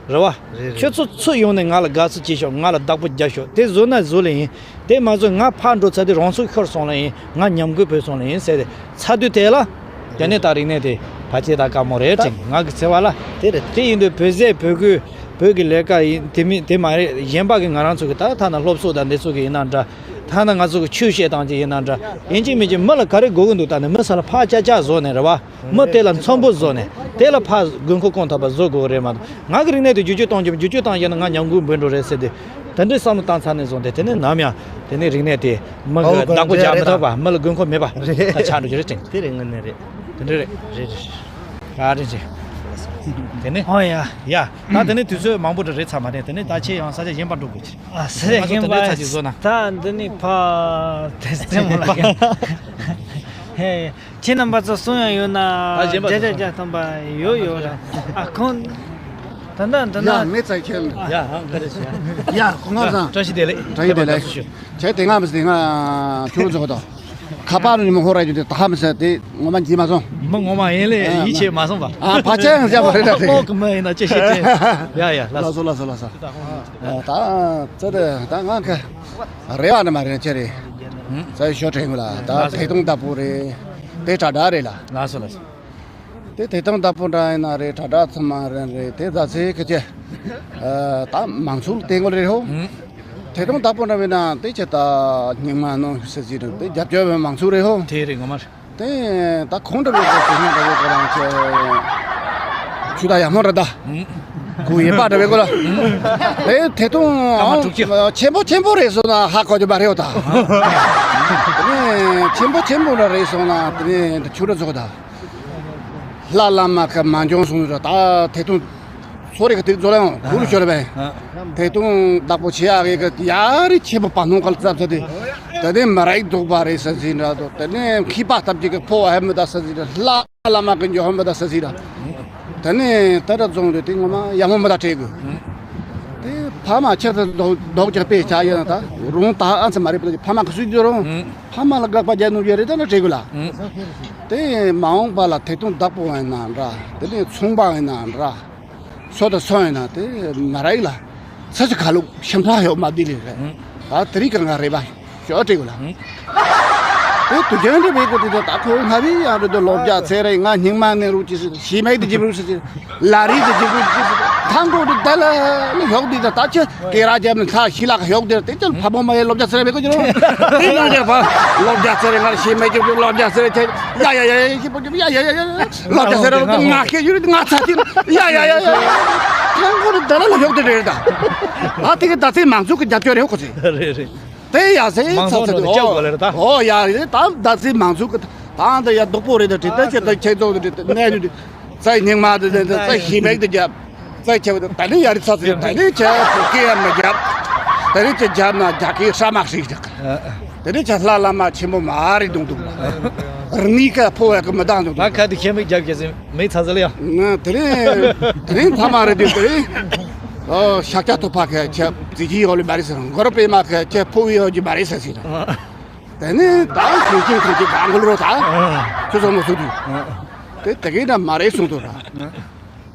རེད་བ། རེད་རེད། ཁྱོད་ཚོ་ཚུར་ཡོང་ནས་ང་ལ་དགའ་བསུ་བྱེད་ཤོག་ང་ལ་བདག་པོ་རྒྱབ་ཤོག་དེ་བཟོ་ན་བཟོ་ལེ་ཡིན། དེ་མ་བཟོ་ང་ཕར་འགྲོ་ཚར་དུས་རང་ཚུགས་ཤོར་སོང་ལེ་ཡིན། ང་ཉམས་རྒུད་བུད་སོང་ལེ་ཡིན་ཟེར་ཏེ་ཚར་དུས་དེ་ལ། དེ་ནས་ད་རིག་གནས་དེ་ཕལ་ཆེར་ད་དཀའ་མོ་རེད་ད་ཅིང་ང་གི་འཚེ་བ་ལ། དེ་རེད། དེ་ཡིན་དུས་བོད་ཟས་བོད་གོས་བོད་ཀྱི་ལས་ཀ་ཡིན་དེ་མིན་དེ་མ་རེད། གཞན་པ་གི་ང་རང་ཚོ་གི་ད་ཐ་ན་སློབ་གསོ་དང་འདི་ཚོ་གི་ཡིན་ན་འདྲ། ཐ་ན་ང་ཚོ་གི་ཆོས་བཤད་སྟངས་ཀྱི་ཡིན་ན་འདྲ། ཡིན་གཅིག་མིན་གཅིག་མི་ལ་ག་རེ་དགོས་ཀྱི་འདུག་ད་ནི་མི་ས་ལ་ཕར་ཅག་ཅག་བཟོ་ནས་རེད་བ། མི་དེ་ལ་མཚོན་པོ་བཟོ་ནས་དེ་ལ་ཕར་དགོས་མཁོ་སྐོང་ཐུབ་པ་བཟོ་དགོས་རེད་མ་གཏོགས་ང་གི་རིག་གནས་དེ་བསྒྱུར་བཅོས་གཏོང་རྒྱུ་བསྒྱུར་བཅོས་བཏང་བཞག་ན་ང་ཉམས་རྒུད་འབོད་འགྲོ་རེད་ཟེར་ཏེ། དེ་འདྲའི་བསམ་བློ་བཏང་ཚར་ནས་བཟུང་སྟེ་དེ་ནས་ནམ་ཡང་དེ་ནས་རིག་གནས་དེ་མི་གི་བདག་པོ་རྒྱག་མི་ཐུབ་པ་མི་ལ་དགོས་མཁོ་མེད་པ་རེད། ད་ཆགས་འགྲོ་རྒྱུ་རེད་ཅིང་། དེ་རེད། དངོས་གནས་རེད། དེ་འདྲ་རེད། རེད་རེད། ཨ་རེད་ཅིང་། དེ་ནས། ཨོ་ཡ། ཡ། ད་དེ་ནས་དུས་ཚོད་མང་པོ་འདྲ་རེད་ཚར་མ་རེད། དེ་ནས་ད་ཁྱེད་ཡང་ས་ཆ་གཞན་པ་འགྲོ་དགོས་ཀྱི་རེད། ཨ་ས་ཆ་གཞན་པ་ད་འདི་ནི་ཕ་དེ་སེམས་ལ་ཧེ། ཁྱེད་རྣམ་པ་ཚོ་གསུང་ཡང་ཡོད་ན། ཨ་གཞན་པ་བརྒྱ་ཆ་བརྒྱ་ཐམ་པ་ཡོད་ཡོད་ར། ཨ་ཁོང་། ད་ད་ད་ད། ཡ་མི་ཚ་ཁྱེད། ཡ་ཧང་ག་རེ་ཤི། ཡ་ཁོང་ང་ཚང་། བཀྲ་ཤིས་བདེ་ལེགས། བཀྲ་ཤིས་བདེ་ལེགས། ཁྱེད་དེ་སྔ་མི་སྲིད་ང་ཁྱོད་རྫོགས་དོ། ཁ་པར་ནི་མི་ཧོ་ར་རྒྱུ་དེ་ད་ཧ་མི་སྲིད་དེ་ངོ་མ་འགྱིས་མ་སོང་། མི་ངོ་མ་ཡིན་ལེ་ཡིད་ཆེས་མ་སོང་བ། ཨ་ཕ་ཆེན་ཟེར་བ་རེད་ད་དེ། ལོག་གི་མི་ཡིན་ན་ཅི་ཤེས་ཅེ། ཡ་ཡ་ལ་ལ་སོ་ལ་སོ་ལ་སོ། ད་ཚོད་དེ་ད་ང་ཁ་རེ་བ་ནི་མ་རེད་ཁྱེད་རེད། ས་ཡི་ཤོ་ཁྲེང་གི་ལ་ད་ཐེ་ཐུང་ལྟ་བུ་རེད། དེ་དྲ་དྲ་རེད་ལ། ལ་སོ་ལ་སོ། དེ་དེ་དང་ལྟ་བུ་འདྲ་ཡིན་ན་རེད། དྲ་དྲ་ཚང་མ་རེད་རེད། དེ་རྫ་ཚེ་ཁི་ཆེ། ད་མང་ཚུལ་དེ་ངོ་རེད་ཧོ། ཐད་གཏོང་བདག་པོ་འདྲ་བའི་ནང་དེ་ཆེ་ད་སྙིང་མ་ནོ་ཟེར་ཟིན་རེད། དེ་རྒྱབ་སྐྱོར་བའི་མང་ཚོགས་རེད་ཧོ། དེ་རེད་ངོ་མ་རེད། དེ་ད་ཁོང་འདྲ་བའི་གོ་དེ་སྔ་འདྲ་བའི་གོ་རང་ཆེ་ཆུ་ད་ཡ་མོ་ར་ད་གུ་ཡེ་པ་འདྲ་བའི་གོ་ལ། དེ་ཐད་གཏོང་ཆེན་པོ་ཆེན་པོ་རེད་སོང་ན་ཧ་གོ་རྒྱུ་མ་རེད་ཧོ་ད། དེ་ཆེན་པོ་ཆེན་པོ་འདྲ་རེད་སོང་ན་དེ་ཆུ་འདྲ་ཚོགས་ད། ལྷ་བླ་མ་ཁ་མ་འཇོང་སོང་ར་ད་ཐད་གཏོང་། སོ་རེ་ག་དེ་ཛོ་ལ་ཡང་གུ་རུ་ཤོར་བས། ཨ། ཐད་གཏོང་བདག་པོ་བྱེད་ཡག་གི་ཡ་རི་ཆེ་པོ་པ་ནོ་གལ་ཙབ་ཙ་དེ། ད་ནི་མ་རིག་འདུག་པ་རེད་ས་ཟིན་ར་དོ། ད་ནི་མཁས་པ་སྟབས་ཀྱི་གི་ཕོ་བ་ཧེ་མི་ད་ས་ཟིན་ར། ལྷ་བླ་མ་གི་འཇོ་ཧེ་མི་ད་ས་ཟིན་ར། ད་ནི་ད་ར་རྫོང་རེད་དེ་ངོ་མ་ཡ་མོ་མི་ད་བྲེལ་གི། དེ་ཕ་མ་ཆེ་ད་རྡོག་རྡོག་ཅག་པས་བྱ་ཡོད་ན་ད་རུང་ད་ཨ་ཚ་མ་རེད་པ། ཕ་མ་གི་སུས་འཇོ་རུང་། ཕ་མ་ལ་དགག་པ་རྒྱག་ནོ་ཡོད་རེད་ད་ན་བྲེལ་གི་ལ། དེ་མ་འོངས་པ་ལ་ཐད་གཏོང་བདག་པོ་ཡིན་ན་འདྲ། དེ་ནས་ཚོང་པ་ཡིན་ན་འདྲ། སོ་དང་སོ་ཡིན་ན་དེ་མ་ར་ཡིག་ལ་ཚ་ཚ་ཁ་ལུག་ཤམ་ཕྲག་ཡོག་མ་དེ་ལས་རེད། ད་དེ་རིགས་ཀྱི་ང་རེད་པ་ཞོ་སྤྲད་དགོས་ལ། དེ་དུ་རྒྱན་དེ་བས་གོ་དེ་ད་ད་ཁོ་ང་བི་ཡང་རེད་དོ། ལོ་བརྒྱ་ཚེ་རེ་ང་སྙིང་མ་ནས་རུ་ཅི་སི་ཤི་མེད་དེ་ཇི་རུ་སི་ཅི་ལ་རི་དེ་ཇི་རུ་ཅི་སི་ཐང་གོ་དེ་ད་ལ་ལ་ཡོག་དེ་ད་ད་ཆ་སྐེ་རགས་རྒྱབ་ནས་ཁ་ཤི་ལ་ཁ་ཡོག་དེར་དེ་ཅང་ཕ་བོང་མ་ཡེ་ལོ་བརྒྱ་ཚེ་རེ་བེ་གོ་ཅི་རོ། དེ་ནང་རྒྱབ་པ་ལོ་བརྒྱ་ཚེ་རེ་ངར་ཤེས་མེད་ཀྱི་ལོ་བརྒྱ་ཚེ་རེ་ཁྱེད་ཡ་ཡ་ཡ་ཡ་ཤི་པོ་ཅི་ཡ་ཡ་ཡ་ཡ་ལོ་བརྒྱ་ཚེ་རེ་ང་ཁེ་ཡུ་རི་ང་ཚ་ཅི་ཡ་ཡ་ཡ་ཡ་ཐང་གོ་རི་ད་ལ་ལ་ཡོག་དེ་རེ་ད། ཨ་དེ་གི་ད་ཚེ་མང་ཚོགས་ཀྱི་རྒྱབ་སྐྱོར་རེ་ཧོ་གོ་ཚེ། རེད་རེད། དེ་ཡ་ཚེ་མང་ཚོགས་ཚེ་ཚོ་དེ་ལ་སྐྱབས་དགོས་ལེ་རེད་ད། ཨོ་ཡ་རེད་ད། ད་ཚེ་མང་ཚོགས་ཀྱི་ད་འདི་ཡ་སྡུག་པོ་རེད་ད་དེ་ད་ཁྱེད་ད་ཁྱེད་ཚོ་དེ་གནས་དུ་དེ། ཙའི་སྙིང་མ་དེ་དེ་དེ་ཙའི་ཤི་མེད་དེ་རྒྱབ། ཙའི་ཆེ་བ་དེ་ད་ནི་ཡ་རི་ཚ་ཚ་ད་ནི་ཆེ་བོ་ཀེ་ཡ་མ་རྒྱབ། ད་ནི་ཆེ་རྒྱབ་ན་རྒྱ་ཀེ་ཧྲ་མ་ཧྲི་རྒྱག། ད་ནི་ཆེ་ལྷ་བླ་མ་ཆེན་པོ་མ་རི་དུང་དུང་རི་ནི་ཀ་ཕོ་བ་ཀ་མི་དང་དུང་ད་དུང་ཁ་དེ་ཁྱེད་མི་རྒྱབ་ཀྱི་ཟིན་མི་ཚ་ཚ་ལ་ཡ། ང་དེ་རིང་དེ་རིང་ཕ་མ་རེད་དུས་དེ་རིང་། ཨོ་ཤག་ཆ་ཐོ་ཕ་ཁ་ཆེ་ཙི་ཅི་ཡོ་ལི་མ་རི་ཟེར་གོ་ར་པེ་མ་ཁ་ཆེ་ཕོ་བི་ཡོ་ཇི་མ་རི་ཟེར་ཟེར། དེ་ནས་ད་ཁྱིམ་ཁྱིམ་ཁྱིམ་གྱི་གང་གོ་ལོ་ད་ཁྱོད་ཚོ་མ་སུ་དུས་དེ་དེ་གའི་འདྲ་མ་རེད་གསུངས་ཐུབ་ར།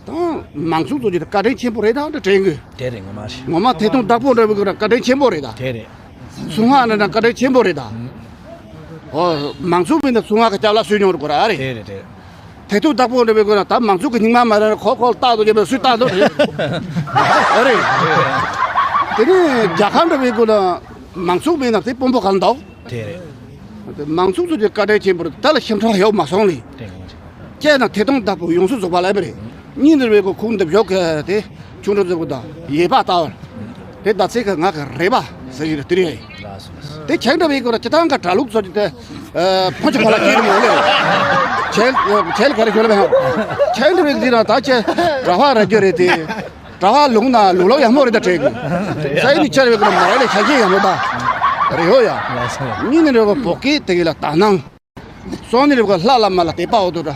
ད་མང་ཚོགས་ཚོ་ཀྱི་བཀའ་དྲིན་ཆེན་པོ་རེད་ད་འདྲ་དྲན་གི། དེ་རེད་ངོ་མ་རེད། ངོ་མ་ཐད་གཏོང་བདག་པོ་འདྲ་བའི་གི་ར་བཀའ་དྲིན་ཆེན་པོ་རེད་ད། དེ་རེད། སུང་ཧ་ན་ན་བཀའ་དྲིན་ཆེན་པོ་རེད་ད། ཨོ་མང་ཚོགས་མིན་ན་སུང་ཧ་གི་སྐྱབས་ལ་སུས་མྱོང་རུ་གོ་ར་ཨ་རེད། དེ་རེད་དེ་རེད། ཐད་གཏོང་བདག་པོ་འདྲ་བའི་གི་ར་ད་མང་ཚོགས་ཀྱི་སྙིང་མ་མ་ར་ཁོ་ཁོ་ལ་བཏགས་དོ་ཅེ་བའི་སུས་བཏགས་དོ་རེད། ཨ་རེད། དེ་ནས་རྒྱལ་ཁབ་འདྲ་བའི་གི་ན་མང་ཚོགས་མིན་ན་དེ་དཔོན་པོ་ག་ལ་འདུག་དེ་རེད། མང་ཚོགས་ཚོ་གི་བཀའ་དྲིན་ཆེན་པོ་རེད། ད་ལ་ཞིབ་ཕྲ་ཡོད་མ་སོང་ལེ། དེ་ངོ་མ་རེད། ཁྱེད་ན་ཐད་གཏོང་བདག་པོ་ཡོངས་སུ་རྫོགས་པ་ལ་ཨེ་མ་རེད། གཉིས་འདིར་བའི་གོ་ཁུངས་འདི་བཞོག་གི་དེ་ཆུང་འགྲོ་རྫོགས་པ་དང་ཡེ་པ་ལྟ་བར། དེ་ད་ཚེ་གི་ང་གི་རེ་བ་ཟེར་གྱི་རེད་དེ་རེད། དེ་ཁྱེད་འདྲ་བའི་གོ་ར་སྤྱི་བཏང་གི་གྲྭ་ལུགས་ཚོ་གི་དེ་ཕོ་ཆུ་ཕ་ལ་སྐྱེས་མོ་ལེ། ཁྱེད་ཁྱེད་ག་རེ་ཁྱོད་ལ་བས་ཧང་། ཁྱེད་འདྲ་བའི་འདི་ན་ད་ཁྱེད་གྲྭ་པ་ར་རྒྱུ་རེད་དེ། གྲྭ་པ་ལུང་ན་ལུག་ལོག་ཡག་མོ་རེད་ད་དྲན་གི། ས་ཡི་ནི་ཆར་བའི་ཀུན་མ་རེད་ལ་ཤ་ཤེས་ཡག་མོ་ད། རེད་ཧོ་ཡ། གཉིས་ནི་རེད་བ་བོད་སྐད་དེ་གི་ལ་ད་སྣང་། སོང་ནི་རེད་བ་ལྷ་བླ་མ་ལ་དད་པ་འོ་དོ་ད།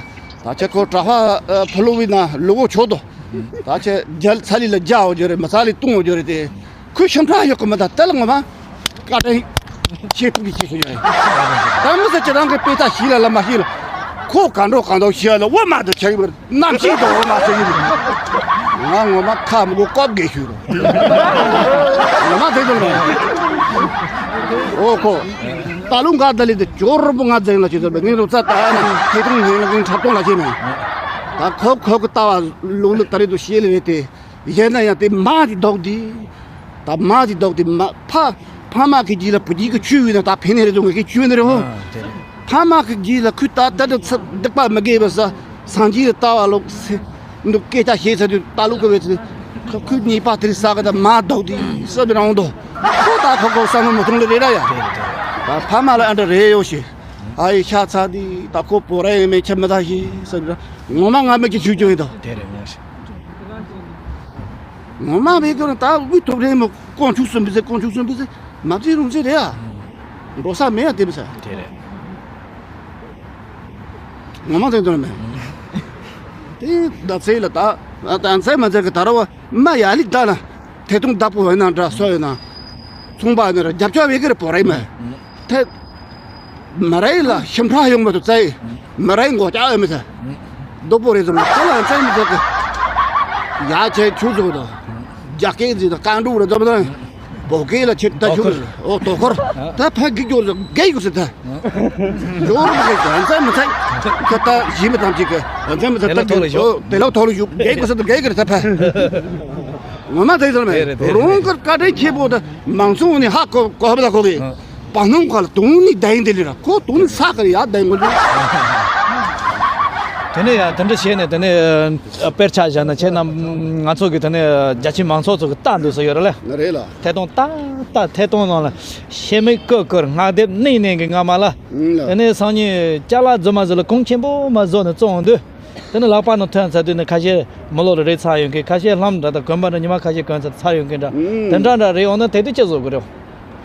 ད་ཆ་ཁོ་གྲྭ་པ་ཕ་ལུ་བི་ན་ལུག་འོ་ཆོག་དོ། ད་ཆ་རྒྱལ་ཚ་ལི་ལ་རྒྱ་འོ་རྒྱུ་རེད། མ་ཚ་ལི་ཏུང་འོ་རྒྱུ་རེད་དེ། ཁོས་ཤམ་ཕྲག་ཡོད་གི་མི་ད་དེ་ལ་ངོ་མ། བཀའ་དྲིན་ཆེ་ཐུགས་ཀྱི་ཆེ་ཞུ་ཡ་ཡིན། ད་མི་ཚེ་ཁྱེད་རང་གི་དཔེ་ཆ་ཤེས་ལ་ལ་མ་ཤེས་ལ། ཁོ་ག་འགྲོ་གང་འདུག་ཤེས་ལ་འོ་མ་དུ་ཆགས་ཡོད་རྣམ་ཤེས་དུ་འོ་མ་ཟེར་གྱི་འདུག་ང་ངོ་མ་ཁ་མི་གོ་ཀོབ་དགེ་ཞུ་རོ། ངོ་མ་དེ་དུ་རེད། ཨོ་ཁོ། ད་ལུང་ག་ད་ལི་དེ་ཅོར་པོ་ང་འཛིན་ལ་ཆེ་ཟེར་བ་ངས་རོ་ཙ་ད་ན་ཁེ་ཏུང་ངས་ལ་ངས་འཁྲབ་སྟོང་ལ་ཆེ་མེད། ད་ཁོ་ཁོ་གི་ལྟ་བ་ལུང་ལ་ད་རེད་དུ་ཤེས་ལ་རེད་དེ། གཞན་ན་ཡང་དེ་མ་དེ་ལྡོག་དེ། ད་མ་དེ་ལྡོག་དེ་མ་ཕ་ཕ་མ་གི་རྗེས་ལ་བུ་རྒྱུད་ཀྱི་ཆུ་ཡོད་ན་ད་ཕན་ནི་རེད་དོ། ངེད་ཀྱི་ཆུ་ཡོད་ནི་རེད་ཧོ། ཨ་དེ་རེད། ཕ་མ་གི་རྗེས་ལ་ཁུ་ད་ད་ད་ཚ་སྡིག་པ་མི་དགེ་བ་ས་སངས་རྒྱས་ལ་ལྟ་བ་ལོག་སེ་འདུག་སྐད་ཆ་བཤད་ཚར་དུས་ད་ལུག་གི་བས་ཚེ་ཁུ་ཁུ་ཉེས་པ་དེ་རིགས་ས་ག་ད་མ་ལྡོག་དེ་ས་མི་རང་དོ། ཁོ་ད་ཁོ་ཁོ་བསམ་བློ་མི་ཐོང་ལེ་རེད་ར་ཡ། དེ་རེད་དེ་རེད། ད་ཕ་མ་ལ་ཨ་འདྲ་རེད་ཡོད་ཤི། ཨ་ཡི་ཤ་ཚ་དེ་ད་ཁོ་བོ་ར་ཡོད་མེད་ཁྱབ་མི་ད་ཤི་ས་མི་ར་ངོ་མ་ང་མེད་ཀྱི་ཆུ་སྐྱོན་ཡིན་དོ། དེ་རེད་ངོ་ཤི། ངོ་མ་བས་ཀྱང་ད་དབུས་ཐོབ་རེད་མོ། དཀོན་མཆོག་གསུམ་པོ་ཟེར་དཀོན་མཆོག་གསུམ་པོ་ཟེར་མ་བརྩི་རུང་བརྩི་རེད་ཨ། འགྲོ་ས་མེད་ཨ་དེ་མི་ཟེར། དེ་རེད། ངོ་མ་དེ་འདྲ་མེད། དེ་ད་ཚེ་ལ་ད་ད་ཚེ་མ་ཚེ་གི་ད་ར་བ་མ་ཡ་ལི་ད་ན་ཐེ་ཐུང་བདག་པོ་ཡོད་ན་འདྲ་སོ་ཡོད་ན་ཚོང་པ་ཡོད་ན་ར་རྒྱབ་སྐྱོར་བས་ཀྱི་རེད་པོ་རེད་མ། ཐེ། མ་རའི་ལ་ཤམ་ཕྲག་ཡོང་མ་ཐུབ་ཙའི། མ་རའི་མགོ་ལྕགས་ཡོད་མི་ཚེ། རྡོ་པོ་རེ་ཟུང་ཁ་ལ་ཙའི་མི་ཚེ་གི། ཡ་ཆེ་ཆུ་ཟུག་དང་། རྒྱ་སྐད་ཟིག་དང་རྐང་དྲུག་རེ་ཟུང་དང་། བོད་སྐད་ལ་ཆེ་ད་ཆུ་རེ། ཨོ་དོ་ཁོར། ད་ཕ་གི་སྐྱོར་ཟིག་གེ་ཡུག་སི་ད། སྐྱོར་མི་གེ་ཙའི་མི་ཚེ། ཁ་ད་ཞི་མི་ཐམས་ཅད་གི། ཙའི་མི་ཚེ་ད་གི། ཨོ་དེ་ལོ་ཐོ་ལོ་ཞུ་གེ་ཡུག་སི་ད་གེ་གི་རེ་ད་ཕ། ངོ་མ་དེ་ཚོ་མེད། དེ་རེད། དེ་རེད། རོང་དཀར་བཀའ་དྲིན་ཆེ་པོ་དེ་མང་ཚོགས་ནས་ཧ་གོ་གོ་བ་ལ་གོ་གི། ཨ། བར་སྣང་ཁ་ལ་དུང་ནི་བསྡད་ཡིན་དེ་ལས་ར་ཁོ་དུང་ནི་ས་ཁ་ལ་ཡར་བསྡད་ཡིན་དགོས་འདུག་དེ་ནས་ཡང་དེ་འདྲ་བྱས་ནས་དེ་ནས་དཔེར་ཆ་བཞག་ན་ཁྱེད་རྣམས་ང་ཚོ་གི་དེ་ནས་རྒྱ་ཆེའི་མང་ཚོགས་ཚོ་གི་ལྟ་འདོད་ས་ཡོད་རེད་ལ། རེད་ལ། ཐད་གཏོང་ལྟ་ལྟ་ཐད་གཏོང་ནང་ལ་ཤེས་མེད་བཀུར་བཀུར་སྔགས་དེབ་གནས་གནས་ཀྱི་རྔ་མ་ལ། ཨང་ལ། དེ་ནས་སང་ཉིན་ཅ་ལག་རྫུན་མ་ཟིག་ལ་གོང་ཆེན་པོ་མ་བཟོ་ནས་བཙོང་འདུག་དེ་ནི་ལག་པ་ནང་ཐོན་ཚར་དུས་ནི་ཁ་ཤས་མི་ལོ་ལ་རེད་ཚར་ཡོང་མཁན། ཁ་ཤས་ལྷམ་འདྲ་དང་གོན་པ་འདྲ་ཉི་མ་ཁ་ཤས་གོན་ཚར་ཚར་ཡོང་མཁན་འདྲ། ཨང་། དེ་འདྲ་འདྲ་རེད་ཡོང་ན་དེ་དུས་ཅི་བཟོ་དགོས་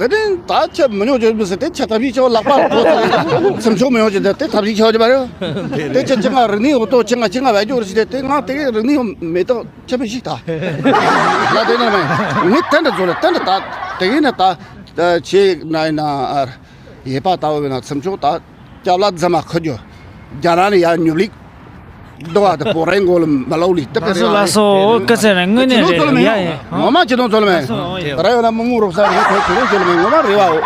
རེད། དེ་ནི་ད་ཁྱེད་མི་ཉོ་རྒྱུ་མི་ཟེར་དེ་ཁྱེད་ཐབས་ཤེས་ཆེ་བ་ལག་པ་གོ་ཚར་ཚིམ་ཆོག་མི་ཡོང་རྒྱུ་དེ་དེ་ཐབས་ཤེས་ཆེ་བ་རྒྱུ་མ་རེད། དེ་ཁྱེད་ཅི་ང་རིག་གནས་འོ་ཏོ་ཅི་ང་ཅི་ང་བས་རྒྱུ་རེད་ཟེར་དེ་དེ་ང་དེ་གའི་རིག་གནས་འོ་མེ་ཏོག་ཁྱེད་མི་ཤིག་ད་ལ་དེ་ན་མེད་ངས་དེ་འདྲ་བཟོ་ལ་དེ་འདྲ་ད་དེ་གའི་ན་ད་ཆེ་ན་ཡིན་ན་ཨ་ཡེ་པ་ད་བས་ན་ཚིམ་ཆོག་ད། སྐྱབས་ལ་རྫ་མ་ཁུ་རྒྱུ། རྒྱ་ནག་ནས་ཡར་ཉོ་ལིག་རྡོ་བ་དང་བོ་རའི་མགོ་ལ་མ་ལོག་ལི་ཏི་ཀ་ལགས་སོ་ལགས་སོ། ཨོ་ཀི་ཚེ་རིང་དངོས་གནས་རེད་ཡ་ཡ། ངོ་མ་ཅི་དང་ཚོ་ལ་མེད། ད་ར་ཡོད་ན་མི་མང་རོགས་ས་རེད་ཁོ་ཁྱོད་རང་ཚོ་ལ་མེད་ངོ་མ་རེད་བའོ།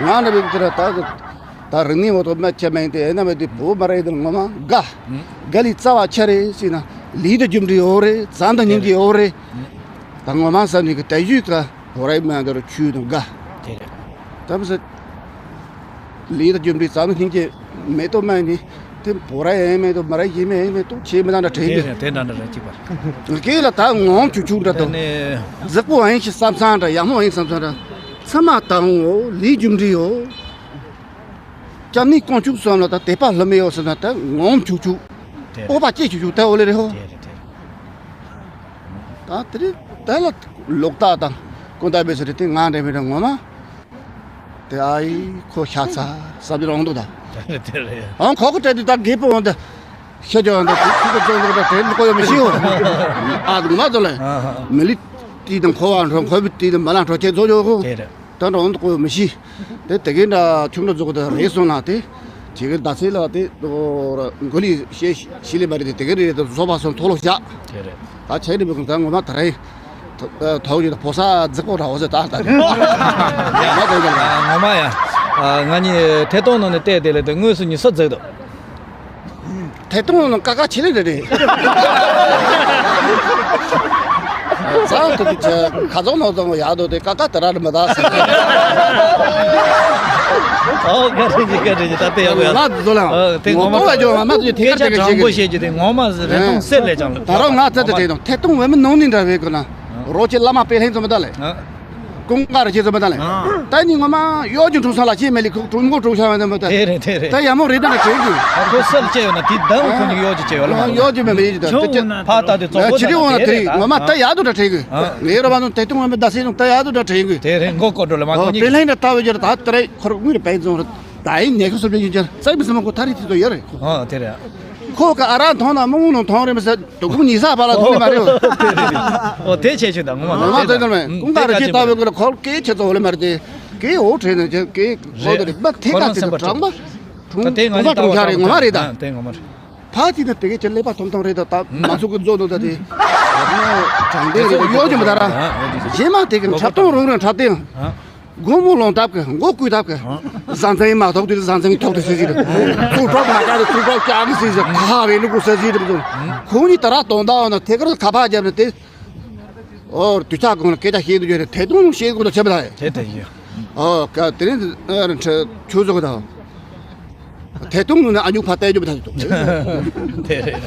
ང་འདྲ་བའི་ཚེ་ར་ད་ད་རིག་གནས་འོ་ཐོག་མ་ཆེ་མེད་དེ་ཨེ་ན་མེད་དེ་བོ་མ་རེད་དེ་ངོ་མ་དགའ། དགའ་ལི་རྩ་བ་ཆེ་རེད་ཟེར་ན་ལི་དང་རྒྱུ་འབྲས་ཡོད་རེད། རྩ་དང་སྙིང་རྗེ་ཡོད་རེད། ད་ངོ་མ་བསམ་ནས་གི་དེ་ཞུས་ཀ་བོ་རའི་མ་འདི་རུ་ཆུ་དང་དགའ། དེ་རེད། ད་མི་ཟེར། ལས་དང་རྒྱུ་འབྲས་ཙམ་སྙིང་རྗེ་མེ་ཏོག་མ་ནི་དེ་བོ་ར་ཡང་མེ་ཏོག་མ་ར་ཡིན་མེད་ཡིན་མེད་ཏོག་ཆེ་མི་དང་འདྲ་དྲན་དེ་གི། དེ་འདྲ་འདྲ་རེད་ཅིག་པ། གི་ལ་ད་ངོམ་ཆུ་ཆུ་འདྲ་དང་། གཟིགས་པོ་ཡིན་ཞིག་བསམ་ཚང་འདྲ་ཡག་མོ་ཡིན་བསམ་ཚང་འདྲ། ཚང་མ་དང་འོ་ལས་རྒྱུ་འབྲས་ཡོ། སྐྱབས་གནས་དཀོན་མཆོག་གསུམ་ལ་ད་དད་པ་ལྷུ་མེ་ཡོ་ཟེར་ན་ད་ངོམ་ཆུ་ཆུ། དེ་རེད། ཨོ་པ་ཅེ་ཆུ་ཆུ་ད་འོ་ལེ་རེ་ཧོ། དེ་རེད་དེ་རེད། ད་དེ་རིང་དེ་ལ་ལོག་ལྟ་དང་ཀུན་ད་བེ་སི་རེ་དེ་ང་འདྲ་མི་འདྲ་ངོ་མ། དེ་ཨ་ཡི་ཁོ་ཤ་ཚ་བསམ་རྒྱུ་རང་འདུག་ད། དེ་རེད་དེ་རེད། ཨང་ཁོ་ཁོ་དྲན་དུས་ད་རྒད་པོ་འོང་དེ་ཤ་རྒྱག་འདི་དུས་ཚོད་ཀྱི་རྩོད་འདུག་ད་དྲན་འདུག་གོ་ཡོད་མི་ཤེས་འོ། ཨ་ང་ཚོ་ལ་མི་ལི་དེ་དང་ཁོ་བ་འགྲོ་ཁོ་བི་དེ་དང་མ་ལ་འགྲོ་ཁྱེད་ཚོ་ཡོད་གོ། དེ་རེད། ད་འགྲོ་འདུག་གོ་ཡོད་མི་ཤེས། དེ་དེ་གའི་འདྲ་ཁྱུང་འདྲ་རྫོགས་དེ་རེད་སོང་ན་དེ་ཇི་གི་ཟླ་ཚེས་ལ་དེ་མགོ་ལི་ཤེས་ཤི་ལི་མ་རེད་དེ་དེ་གའི་རེད་དེ་བཟོ་བ་སོང་མཐོ་ལོ་བཞག་དེ་རེད། ད་ཆེ་ནི་མི་ཁུང་ད་ངོ་མ་ད་རེད། ཐོག་ཡོད་ཕོ་ས་རྫིག་པོ་ར་བ་ཟེ་ད་ད་རེད། ཡ་ད་ད་ངོ་མ་ཡ། ང་གཉིས་ཐད་གཏོང་ནང་ནས་བལྟས་དེ་ལས་དེ་དངོས་སུ་གཉིས་སུ་རྫིག་འདུག་ཐད་གཏོང་ནང་ཀ་ཁ་ཆེ་ལེ་རེད་རེད། ཚང་དུ་དུ་ཆ་ཁ་ཚོང་ནང་ཚོང་ཡག་དོ་དེ་ཀ་ཀ་དེ་ར་རེད་མ་ད་ཟེར། ཨོ་ག་རེ་ཇི་ག་རེ་ཇི་ད་དེ་ཡག་པོ་ཡག་ང་ཚོ་ལ་ཨོ་དེ་ངོ་མ་ངོ་བ་ཇོ་ང་མ་ཚོ་ཐད་ཀར་དེ་ག་ཞིག་གི་ངོ་མ་ཟེར་རེ་ཐོང་སེ་ལེ་ཅང་ལ་ད་རོ་ང་ཚ་དེ་དྲན་དང་ཐད་གཏོང་བས་མི་ནང་ནི་འདྲ་བས་གོ་ན་རོ་ཆེ་བླ་མ་དཔེ་ལྷན་ཚོ་མི་ད་ལེ། ཀུན་དགའ་རི་རྗེ་ཚོ་མི་ད་ལེ། ད་ནི་ངོ་མ་གཡོ་སྒྱུ་འཁྲུངས་ས་ལ་ཆེ་མེད་ལི་ཁུག་གྲུང་མགོ་གྲུང་ཤ་བ་འདི་མི་ད། དེ་རེད་དེ་རེད། ད་ཡ་མོ་རེད་ད་ན་དྲན་གི། ཁོ་སེ་ལ་ཆེ་ཡོད་ན་དེ་ད་ཁོ་ནི་གཡོ་སྒྱུ་ཆེ་ཡོད་ལ་མ་གཡོ་སྒྱུ་མེད་མི་ཡིན་ད། ཕ་ད་དེ་ཙོག་པོ་ད་དེ་རེད་ད། ང་མ་ད་ཡ་དུ་ད་དྲན་གི། ངའི་རོ་བ་ནང་དེ་ཏུང་བ་མི་ད་སེ་ནང་ད་ཡ་དུ་ད་དྲན་གི། དེ་རེད་མགོ་སྐོར་འགྲོ་ལ་མ་ཁོ་ནི། དཔེ་ལྷན་ད་ལྟ་བའི་རྒྱུ་ད་ད་རེད་ཁོ་རུ་དངུལ་རེ་པའི་རྫོང་རེད། ད་ཡིན་ཉེ་ཁོ་སོ་བྱེད་ཀྱི་རྩ་མི་སྲིད་མ་ཁོ་ཐ་རི་ཐི་ཚོ་ཡོད་རེད་ཁོ། ཨ་དེ་རེད། ཁོ་ག་ཨ་ར་མཐོང་ན་མང་མང་མཐོང་རེད་མི་ཟེར་དུ་ཁུག་ཉི་ས་བ་ལ་ཐུག་ནི་མ་རེད། ཨོ་དེ་བྱས་ཆོད་ད་ངོ་མ་ངོ་མ་ཐུག་ནི་མ་རེད། ཀུན་དགའ་རི་ཆེ་ལྟ་བུའི་སྐོར་ལ་ཁོ་སྐད་ཆེ་ཚོ་འོ་ལེ་མ་རེད་དེ། སྐད་འོ་བྲེས་ནས་ཀྱང་སྐད་ཁོ་དེ་རེད་མ་ཐེ་ཁ་དེ་དྲང་པ་དྲང་པ་དྲང་པ་དྲང་པ་རེད་ད། དེ་ངོ་མ་རེད་ད། ཕ་དེ་ནི་དེ་གའི་ཆེ་ཀླད་པ་ཐོམ་ཐོམ་རེད་ད་ད་མ་ཚུགས་ཀྱི་རྫོགས་འདུག་ད་དེ། དྲང་བདེན་རེད་གཡོ་སྒྱུ་མི་ད་ར། རྗེས་མ་དེ་གི་འཁྲབ་སྟོང་རུང་རུང་འཁྲབ་སྟེ། སྒོ་མོ་ལོང་ཐབས་ཀྱི་མགོ་བསྐུས་ཐབས་ཀྱི། བཟང་ཚན་མ་ཐོག་དུས་བཟང་ཚན་ཐོག་ཏུ་སྲིད་ཟིག་རེད། ཚུར་གྲོགས་མ་བྱ་དུས་ཚུར་གྲོགས་བྱ་གི་སྲིད་ཟིག་ཁ་བའི་ལུག་གུ་སྲིད་ཟིག་རེད་འདུག་ཁོང་གཉིས་ད་ར་དོན་དག་ཡོད་ན་དེ་གར་ཁ་པར་བརྒྱབ་ནས་དེ། ཨོ་དུས་ཆ་གང་ལ་སྐད་ཆ་བཤད་དུ་ཡོད་རེད་དེ་དུང་བཤད་དགོས་ལ་བྱེད་པ་ད་ཡ། དེ་དེ་ཡོད། ཨོ་ཀ་དེ་རིང་ཁྱོད་ཚོ་གི་ད། དེ་དུང་ནས་ཨ་ཉུག་ཕ་བལྟས་རྒྱུ་བ་ད་ཡོད་དེ་རེད།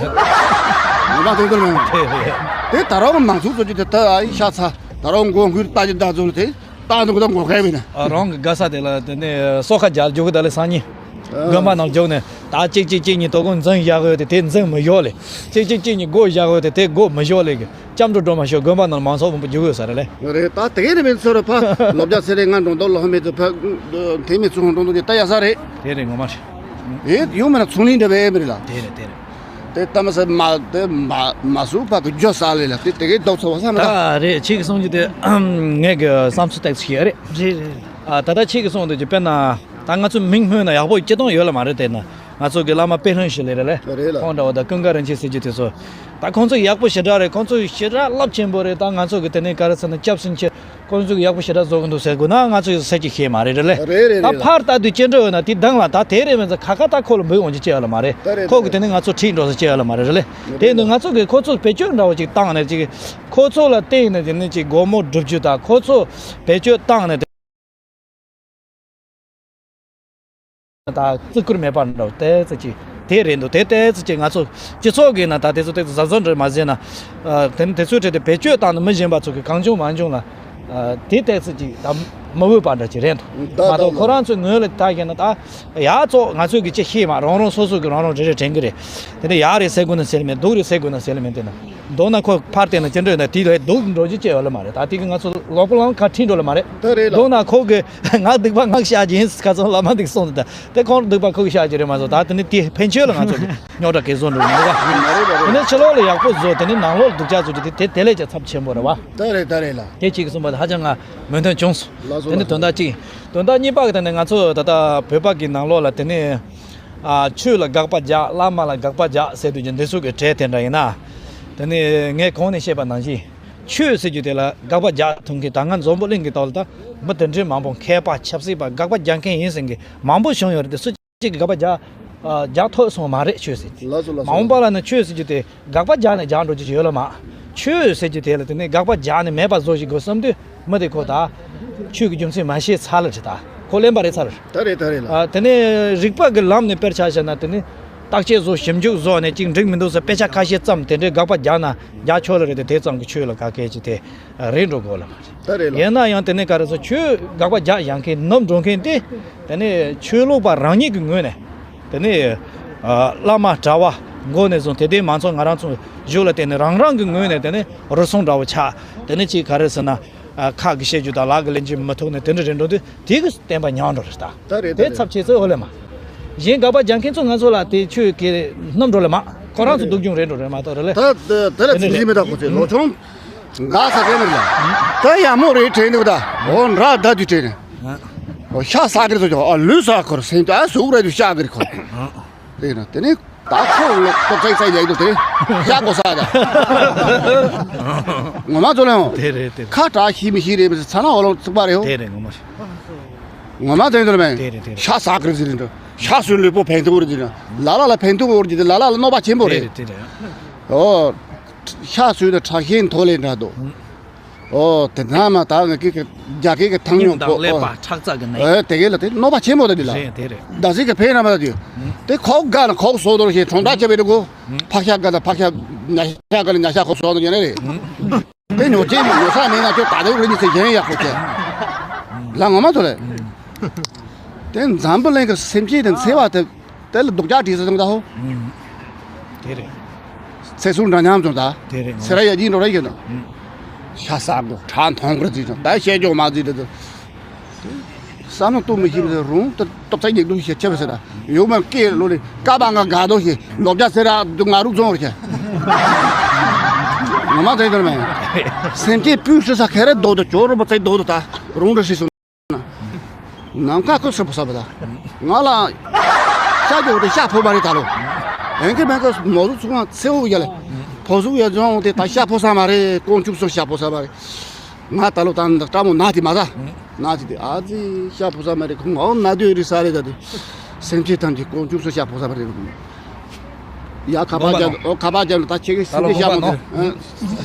ངོ་མ་དེ་འདྲ་མེད། དེ་རེད། དེ་ད་ར་མང་ཚོགས་ཚོ་ཅི་དེ་ད་ཨ་ཡི་ཤ་ཚ་ད་ར་མགོ་འགུལ་ལྟ་རྒྱུ་ད་ཚོ་དེ། ད་འདུག་ད་མགོ་ཁ་བས་ན། ཨ་རང་གི་དགའ་ས་དེ་ལ་དེ་ནས་སོ་ཁ་རྒྱལ་རྒྱུག་གི་ད་ལས་སང་ཉིན། དགོན་པ་ནང་རྒྱུག་ནས་ད་གཅིག་གཅིག་གཅིག་གཉིས་དོ་དགོང་འཛིང་བཞག་གི་ཡོད་དེ་དེ་འཛིང་མི་ཞོག་ལེ། གཅིག་གཅིག་གཅིག་གཉིས་སྒོ་བཞག་གི་ཡོད་དེ་དེ་སྒོ་མི་ཞོག་ལེ་གི་ལྕམ་དྲུང་སྒྲོལ་མ་ཤོག་དགོན་པ་ནང་མང་ཚོགས་མང་པོ་རྒྱུག་ཡོད་ས་རེད་ལེ། རེད་ད་དེ་གས་ནས་མིན་ཚོ་རེད་ཕ་ལོ་བརྒྱ་ཚེ་རེ་ང་འགྲོ་འདོགས་ལོ་མེད་ཚོ་ཕ་དེ་མི་ཚོ་འགྲོ་འདོགས་ནས་ད་ཡ་ས་རེད། དེ་རེད་ངོ་མ་རེད། ཨེ་ཡོང་མེད་ན་ཚུང་ལིང་འདྲ་བས་མི་རེད་ལ། དེ་རེད་དེ་རེད། དེ་ལྟ་མ་ཟད་མ་དེ་མ་མ་སུ་ཕ་གི་རྒྱུ་ས་ལེ་ལ་དེ་དེ་གའི་རྡོག་ཚོ་བ་ས་མ་ད། ད་རེད་ཁྱེད་ཀྱི་གསུང་རྒྱུ་དེ་ངས་གི་བསམ་ཚུལ་ཏེག་ཚི་ཞིག་རེད། རེད་རེད། ཨ་ད་ལྟ་ཁྱེད་ཀྱི་གསུང་དུ་ཀྱི་དཔེར་ན་ད་ང་ཚོ་མིང་སྨོས་ན་ཡག་པོ་སྤྱི་སྟངས་ཡོད་ལ་མ་རེད་དེ་ན་ང་ཚོ་གི་བླ་མ་དཔེ་ལྷུན་ཞིག་ལེ་རེད་ལེ། རེད་ལ། ཁོང་འདྲ་བ་ད་ཀུན་དགའ་རིན་ཆེན་ཟེར་རྒྱུ་དེ་ཚོ་ད་ཁོང་ཚོ་ཡག་པོ་ཞེ་དྲག་རེད། ཁོང་ཚོ་ཞེ་དྲག་རླབས་ཆེན་པོ་རེད། ད་ང་ཚོ་གི་དེ་ནས་ག་རེ་ཟེར་ན་སྐྱབས་སུ་མཆི། ཁོ་ཚོས་ཡག་པོ་ཞེ་དྲག་བཟོ་གི་འདུག་ཟེར་དགོས་ན། ང་ཚོས་ཟེར་གྱི་ཤེས་མ་རེད་རེད་ལེ། རེད་རེད། ད་རེད་ལ། ཕར་ལྟ་དུས་ཅི་འདྲ་ཡོད་ན་དེ་དང་ལ་ད་དེ་རེད་མིན་ཙང་ཁ་ཁ་ད་ཁོ་ལ་འབུད་འོང་རྒྱུ་ཅི་ཡོད་ལ་མ་རེད། ད་རེད། ཁོ་གི་ད་དེ་ནས་ང་ཚོ་ཁྲིད་འགྲོ་ས་ཅི་ཡོད་ལ་མ་རེད་རེད་ལེ། རེད་དེ་རེད་ནི་ལ། ང་ཚོ་གི་ཁོ་ཚོ་བེད་སྤྱོད་འདྲ་བོ་ཅིག་བཏང་ནས་ཅིག་ཁོ་ཚོ་ལ་བརྟེན་ནས་དེ་ནི་ཅིག་སྒོར་མོ་སྒྲུབ་རྒྱུ་དང་། ཁོ་ཚོ་བེད་སྤྱོད་བཏང་ནས་དེ་ད་བརྩི་བཀུར་མེད་པ་འདྲ་བོ་ཏོག་ཙམ་ཅིག་དེ་རེད་འདུག་དེ་ཏོག་ཙམ་ཅིག་ང་ཚོ་སྤྱི་ཚོགས་ཀྱི་ནང་ད་དེ་ཚོ་ཏོག་ཙམ་གཟབ་གཟབ་འདྲ་མ་བྱས་ན། ཨ། དེ་ནི་དེ་ཚོའི་གྲས་དེ་བེད་སྤྱོད་བཏང་ནས་མི་གཞན་པ་ཚོ་གི་གང་བྱུང་མང་བྱུང་ལ། ཨ། དེ་ཏོག་ཙམ་ཅིག་ད་མི་འོས་པ་འདྲ་ཅིག་རེད་འདུག་ད་མ་གཏོགས་ད་ཁོ་རང་ཚོའི་ངོས་ལ་ད་བཤད་ན་ད་ཡག་ཚོགས་ང་ཚོས་གི་ཅི་ཤེས་མ། རང་རང་སོ་སོ་གི་རང་རང་རེ་རེ་དྲན་གི་རེད། དེ་ནས་ཡག་རེད་ཟེར་དགོས་ན་ཟེར་ལེ་མེད། སྡུག་རེད་ཟེར་དགོས་ན་ཟེར་ལེ་མེད། དེ་ན་མདོར་ན་ཁོ་ཕར་བལྟས་ན་ཅི་འདྲ་ཡོད་ན་དེ་ལས་སྡུག་འགྲོ་རྒྱུ་ཅི་ཡོད་ལ་མ་རེད། ད་དེ་གི་ང་ཚོ་ལོག་པ་ལང་ཁ་ཁྲིད་འགྲོ་ལ་མ་རེད། ད་རེད་ལ། མདོར་ན་ཁོ་གི་ང་སྡིག་པ་ང་བཤགས་ཀྱི་ཡིན་ཁ་ཚོན་བླ་མ་འདུག་གསུངས་འདུག་ད་དེ་ཁོང་སྡིག་པ་ཁོ་གི་བཤགས་ཀྱི་རེད་མ་གཏོགས། ད་དེ་ནི་དེ་ཕན་ཆོད་ལ་ང་ཚོ་གི་རྙོག་དྲ་གས་བཟོ་འགྲོ་གི་མི་འདུག་ག་དེ་ནས་ཕྱི་ལོགས་ལ་ཡག་པོ་བཟོ། དེ་ནས་ནང་ལོགས་ལ་སྡུག་ཅག་བཟོ་རྒྱུ་དེ་དེ་དེ་ལས་ཀྱང་ཚབས་ཆེན་པོ་རེད་བ། ད་རེད་ད་རེད་ལ། དེ་གཅིག་གསུངས་པ་དེ་ཧ་ཅང་ང་མོས་མཐུན་བྱུང་སོང་། ལགས་སོ། དེ་ནས་ལགས་དོན་དག་གཅིག་དོན་དག་གཉིས་པ་གི་དེ་ནས་ང་ཚོ་ད་ལྟ་བོད་པ་གི་ནང་ལོགས་ལ་དེ་ནས། ཨ། ཆོས་ལ་དགག་པ་རྒྱག་བླ་མ་ལ་དགག་པ་རྒྱག་ཟེར་དུས་ཀྱི་འདི་ཚོ་གི་གྲས་དེ་འདྲ་ཡིན་ན། དེ་ནས་ངས་གོང་ནས་བཤད་པ་ནང་བཞིན། ཆོས་ཟེར་རྒྱུ་དེ་ལ་དགག་པ་རྒྱག་ཐུབ་མཁན། ད་ང་འཛམ་བུ་གླིང་གི་ཐོག་ལ་ད་མི་དེ་འདྲའི་མང་པོ། མཁས་པ་ཆབ་སྲིད་པ་དགག་པ་རྒྱག་མཁན་ཡིན་ཟེར་མཁན་མང་པོ་བྱུང་ཡོད་རེད་དེ། སུ་གཅིག་གིས་དགག་པ་རྒྱག་ཨ། རྒྱག་ཐུབ་སོང་མ་རེད་ཆོས་ཟེར་དེ། ལགས་སོ་ལགས་སོ། མ་འོངས་པ་ལ་ནི་ཆོས་ཟེར་རྒྱུ་དེ་དགག་པ་རྒྱག་ནས་རྒྱག་འགྲོ་རྒྱུ་ཅིག་ཡོད་ལ་མ། ཆོས་ཟེར་རྒྱུ་དེ་ལ་དེ་ནས་དགག་པ་རྒྱག་ནས་མེད་པ་བཟོ་ཞིག་དགོས་བསམ་དུས་མི་དེ་ཁོ་ད་ཆོས་ཀྱི་རྒྱུ་མཚན་མ་ཤེས་ཚར་ལ་རེད། ད་ཁོ་གླེན་པ་རེད་ཚར། ད་རེད་ད་རེད་ལ། ཨ། དེ་ནས་རིག་པ་གི་ལམ་ནས་དཔེར་ཆ་བཞག་ན་དེ་ནས་བརྟག་དཔྱད་བཟོ། ཞིབ་འཇུག་བཟོ་ནས་ཅིག་འགྲིག་མི་འདུག་ཟེར་དཔེ་ཆ་ཁ་ཤས་བརྩམས་དེ་འདྲའི་དགག་པ་རྒྱག་ན་རྒྱག་ཆོག་ལ་རེད་དེ། དེ་ཙམ་གྱིས་ཆོས་ལ་དགའ་མཁན་ཅིག་དེ་རེད་འགྲོ་དགོས་ལ་མ་རེད། ད་རེད་ལ། ཡིན་ན་ཡང་དེ་ནས་ག་རེ་ཟེར། ཆོས་དགག་པ་རྒྱག་ཡག་མཁན་ནོར་འགྲོ་མཁན་དེ་དེ་ནས་ཆོས་ལུགས་པ་རང་ཉིད་ཀྱི་ངོས་ནས་དེ་ནས་ཨ། བླ་མ་གྲྭ་པ་མགོ་ནས་བཟུང་དེ་དེ་མ་ཚོགས་ང་རང་ཚོ་གཞུག་ལ་བརྟེན་ནས་རང་རང་གི་ངོས་ནས་དེ་ནས་རུལ་སུངས་འདྲ་བོ་ཆགས། དེ་ནས་ཅིག་ག་རེ་ཟེར་ན། ཨ། ཁ་གིས་བཤད་རྒྱུ་དང་ལག་གིས་ལེན་རྒྱུ་མི་ཐུབ་ནས་དེ་འདྲ་རེད་འགྲོ་དུས་དེ་གི་བསྟན་པ་ཉམས་འགྲོ་རེད་ད། ད་རེད་ད་དེ་རེད། ཚབས་ཆེ་ཚོད་ཨོ་ལེ་མ། གཞན་དགག་པ་རྒྱག་མཁན་ཚོ་ང་ཚོ་ལ་དེ་ཆོས་ཀྱི་རྣམ་འགྲོ་ལེ་མ། ཁོ་རང་ཚོ་སྡུག་གྱོང་རེད་འགྲོ་རེད་མ་གཏོགས་རེད་ལེ། ད་ད་ད་ལ་དེ་ཚིག་འདྲ་མི་ད་ཁོ་ཚོས་ལོ་ཆུང་། འགག་ས་དེ་མིན་ལ། ད་ཡག་མོ་རེད་དྲན་འདུག་ད། འོ་འདྲ་ད་དུས་དྲན་ནས། འོ་ཤ་ཟ་གི་རེད་ཟེར་གྱི། ཨ་ལུས་ཟ་ཁོར་སེམས་ད་ཟུག་རེད་དུ་ཤ་གི་རེད་ཁོ། དེ་ན་དེ་ནས་ད་ཁོ་ལོ་ཏོག་ཙག་ཙག་ཡག་འདུག་དེ་ཤ་གོ་ས་ད། ངོ་མ་ཚོ་ལ་ཡང་། དེ་རེད་དེ་རེད། ཁ་གྲག་ཤི་མི་ཤི་རེད་མི་ཚ་ན་འོ་ལོ་ཚུགས་པ་རེད་ཧོ། དེ་རེད་ངོ་མ། ངོ་མ་དེ་འདྲ་མེད། དེ་རེད་དེ་རེད། ཤ་ཟ་གི་རེད་ཟེར་འདྲ། ཤ་ཟོས་ལུས་པོ་ཕན་ཐོགས་རེད་ཟེར་འདྲ། ལ་ལ་ལ་ཕན་ཐོགས་འོར་གྱི་དེ་ལ་ལ་ལ་གནོད་པ་ཆེན་པོ་རེད། དེ་རེད་དེ་རེད། ཨོ། ཤ་ཟོས་ད་ཁྲག་ཤེད་མཐོ་ལེ་འདྲ་འདུག་ཨོ་དེ་ན་མ་ད་ང་ཀི་ཀི་རྒྱ་སྐད་ཀྱི་ཐང་སྙོམས་དང་ཀླད་པ་ཁྲག་རྩ་གི་ནད། ཨེ་དེ་གས་ལ་དེ་གནོད་པ་ཆེན་པོ་དེ་འདི་ལ། རེད་དེ་རེད། ད་ཟིག་གི་ཕན་ར་མ་ད་དུས། དེ་ཁོག་དགའ་ན་ཁོག་སོ་དོར་ཞེས་གྲོང་རྡལ་ཆེ་བའི་འདུག་ཕག་ཤ་དགའ་ན་ཕག་ཤ། ཉ་ཤ་དགའ་ན་ཉ་ཤ་ཁོག་སོ་དོར་ཉན་རེད། དེ་ཉོ་ཅན་ཉོ་ས་མེད་ན་ཁྱོད་ད་དེ་རིན་གྱི་ཚེ་གཞན་ཡག་པོ་བྱས། ལ་ངོ་མ་ཐོ་རེད། དེ་འཛམ་བུ་གླིང་གི་སེམས་ཅན་དེ་འཚེ་བ་དེ། དེ་ལ་སྡུག་ཅག་བྲིས་སོ་ཙང་ད་ཧོ། དེ་རེད། ཚེ་སྲོག་འདྲ་མཉམ་ཙང་ད། དེ་རེད། ཚེ་ར་ཡ་ཡིན་འགྲོ་ར་ཡོད་ན། ཤ་ཟ་དགོས་ཁྲག་འཐུང་དགོས་ཟེར་ཙང་ད་བཤད་རྒྱུ་མ་ཟེར་དེ། བསམ་བློ་གཏོང་མི་ཤེས་པ་རུང་དེ་སྟོབས་ཚ་ཡེག་དུ་ཤེས་ཆེ་བ་ཟེར་ར། ཡོད་མ་སྐད་ལོ་ལེ་ཀ་པ་ང་དགའ་དོ་ཤེས་ལོ་བརྒྱ་ཟེར་ར་དུ་ང་རུ་རྫོང་ར་ཤེས། ངོ་མ་ཟེར་དོ་མེད། སེམས་ཅན་སྤུན་སྲི་ས་ཁེ་རེ་རྡོ་དུ་ཅོ་རུ་མ་ཚེ་རྡོ་དུ་ད་རུང་ར་ཧྲི་སོང་། ནམ་མཁའ་ཁོ་སྲིན་པོ་ས་པ་ད། ང་ལ་ཤ་རྒྱོ་དེ་ཤ་ཕོ་བ་རེད་ད་ལོ། ཨེན་ཁེ་མེན་ཁེ་མོ་ཟུ་ཚུགས་ང་ཚེ་འུ་ཡ་ལེ། ཕོ་ཟུག་ཡ་ཛོང་དེ་ད་ཤ་ཕོ་ས་མ་རེད། ཀོང་ཆུབ་སོ་ཤ་ཕོ་ས་མ་རེད། ང་ད་ལོ་ད་ནི་ཀྲ་མོ་ན་དེ་མ་ད། ན་དེ་དེ་ཨ་ཙི་ཤ་ཕོ་ས་མ་རེད། ཁོང་ཨོ་ན་དུ་རི་ས་རེད་ད་དེ། སེམས་ཅན་ཐམས་ཅད་ཀོང་ཆུབ་སོ་ཤ་ཕོ་ས་མ་རེད། ཡ་ཁ་པ་རྒྱབ། ཨོ་ཁ་པ་རྒྱབ་ལ་ད་ཁྱེད་ཀྱི་སེམས་ཅན་ཤ་མོ་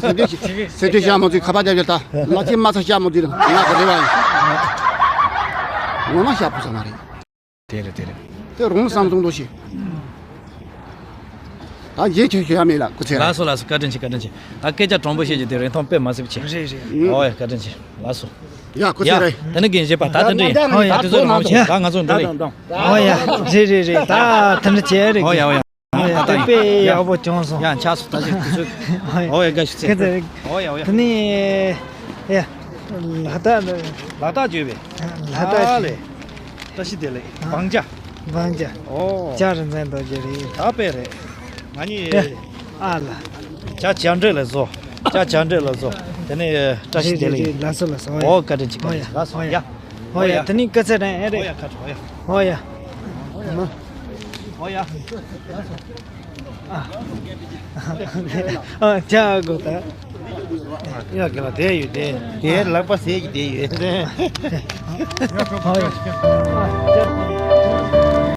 ཟེར། སེམས་ཅན་སེམས་ཅན་ཤ་མོ་ཟེར་ཁ་པ་རྒྱབ་རྒྱབ་ད་ལ་ཁྱེད་མ་ཚ་ཤ་མོ་ཟེར་ང་ག་རེ་བ་ཡིན། ངོ་མ་ཤ་ཕོ་ས་མ་རེད། དེ་རེད་དེ་རེད། དེ་རུང་བསམ་བཟུང་དོ་ཞིག་ད་ཡེ་ཁྱོད་ཤོད་ཡ་མེད་ལ་སྐུ་ཚེ་ར། ལགས་སོ་ལགས་སོ། བཀའ་དྲིན་ཆེ་བཀའ་དྲིན་ཆེ། ད་སྐད་ཆ་དྲང་པོ་བཤད་རྒྱུ་དེ་རིན་ཐང་དཔེ་མ་སྲིད་པ་ཆེ། རེད་རེད། ཨོ་ཡ་བཀའ་དྲིན་ཆེ། ལགས་སོ། ཡ་སྐུ་ཚེ་ར། ཡ་དེ་ནི་རྒན་བཞེས་པ་ད་དེ་འདྲ་ཡིན། ཨོ་ཡ་དེ་ཚོ་རང་ཆེ་ད་ང་ཚོ་འགྲོ་ལེ། ཨོ་ཡ་རེད་རེད་རེད། ད་དེ་འདྲ་བྱས་རེད། ཨོ་ཡ་ཨོ་ཡ། ད་ད་ཡིན་དཔེ་ཡག་པོ་བྱུང་སོང་། ཡ་ཆགས་སོ་ད་ཅིག་དེ་ཚོ། ཨོ་ཡ་དགའ་ཞུ་ཚེ། ཨོ་ཡ་ཨོ་ཡ། དེ་ནི་ཡ་ལ་དྭགས་ལ་དྭགས་བརྗོད་པས། ལ་དྭགས་ལ་ལེ། བཀྲ་ཤིས་བདེ་ལེགས། བང་ཅ། བང་ཅ། ཨོ། ལྕགས་རི་འཛིན་རྡོ་རྗེ་རེད། ད་དཔེ་རེད། ང་གཉིས། ཨ་ལ། ལྕགས་བྱ་འདྲེ་ལ་བཟོ། ལྕགས་བྱ་འདྲེ་ལ་བཟོ། དེ་ནས་བཀྲ་ཤིས་བདེ་ལེགས། རེད་རེད་རེད། ལགས་སོ་ལགས་སོ། ཨོ་བཀའ་དྲིན་ཆེ་བཀའ་དྲིན་ཆེ། ལགས་སོ་ཡ། ཨོ་ཡ། དེ་ནས་སྐུ་ཚེ་རིང་ཨེ་རེད། ཨོ་ཡ་ཁ་ཁྲོ་ཡ། ཨོ་ཡ། ཨོ་ཡ། ཨ་ཅག་གོ་ད། ཡ་གི་ལ་དེ་ཡོད་དེ། དེ་ལག་པ་ཟས་ཀྱི་དེ་ཡོད་དེ།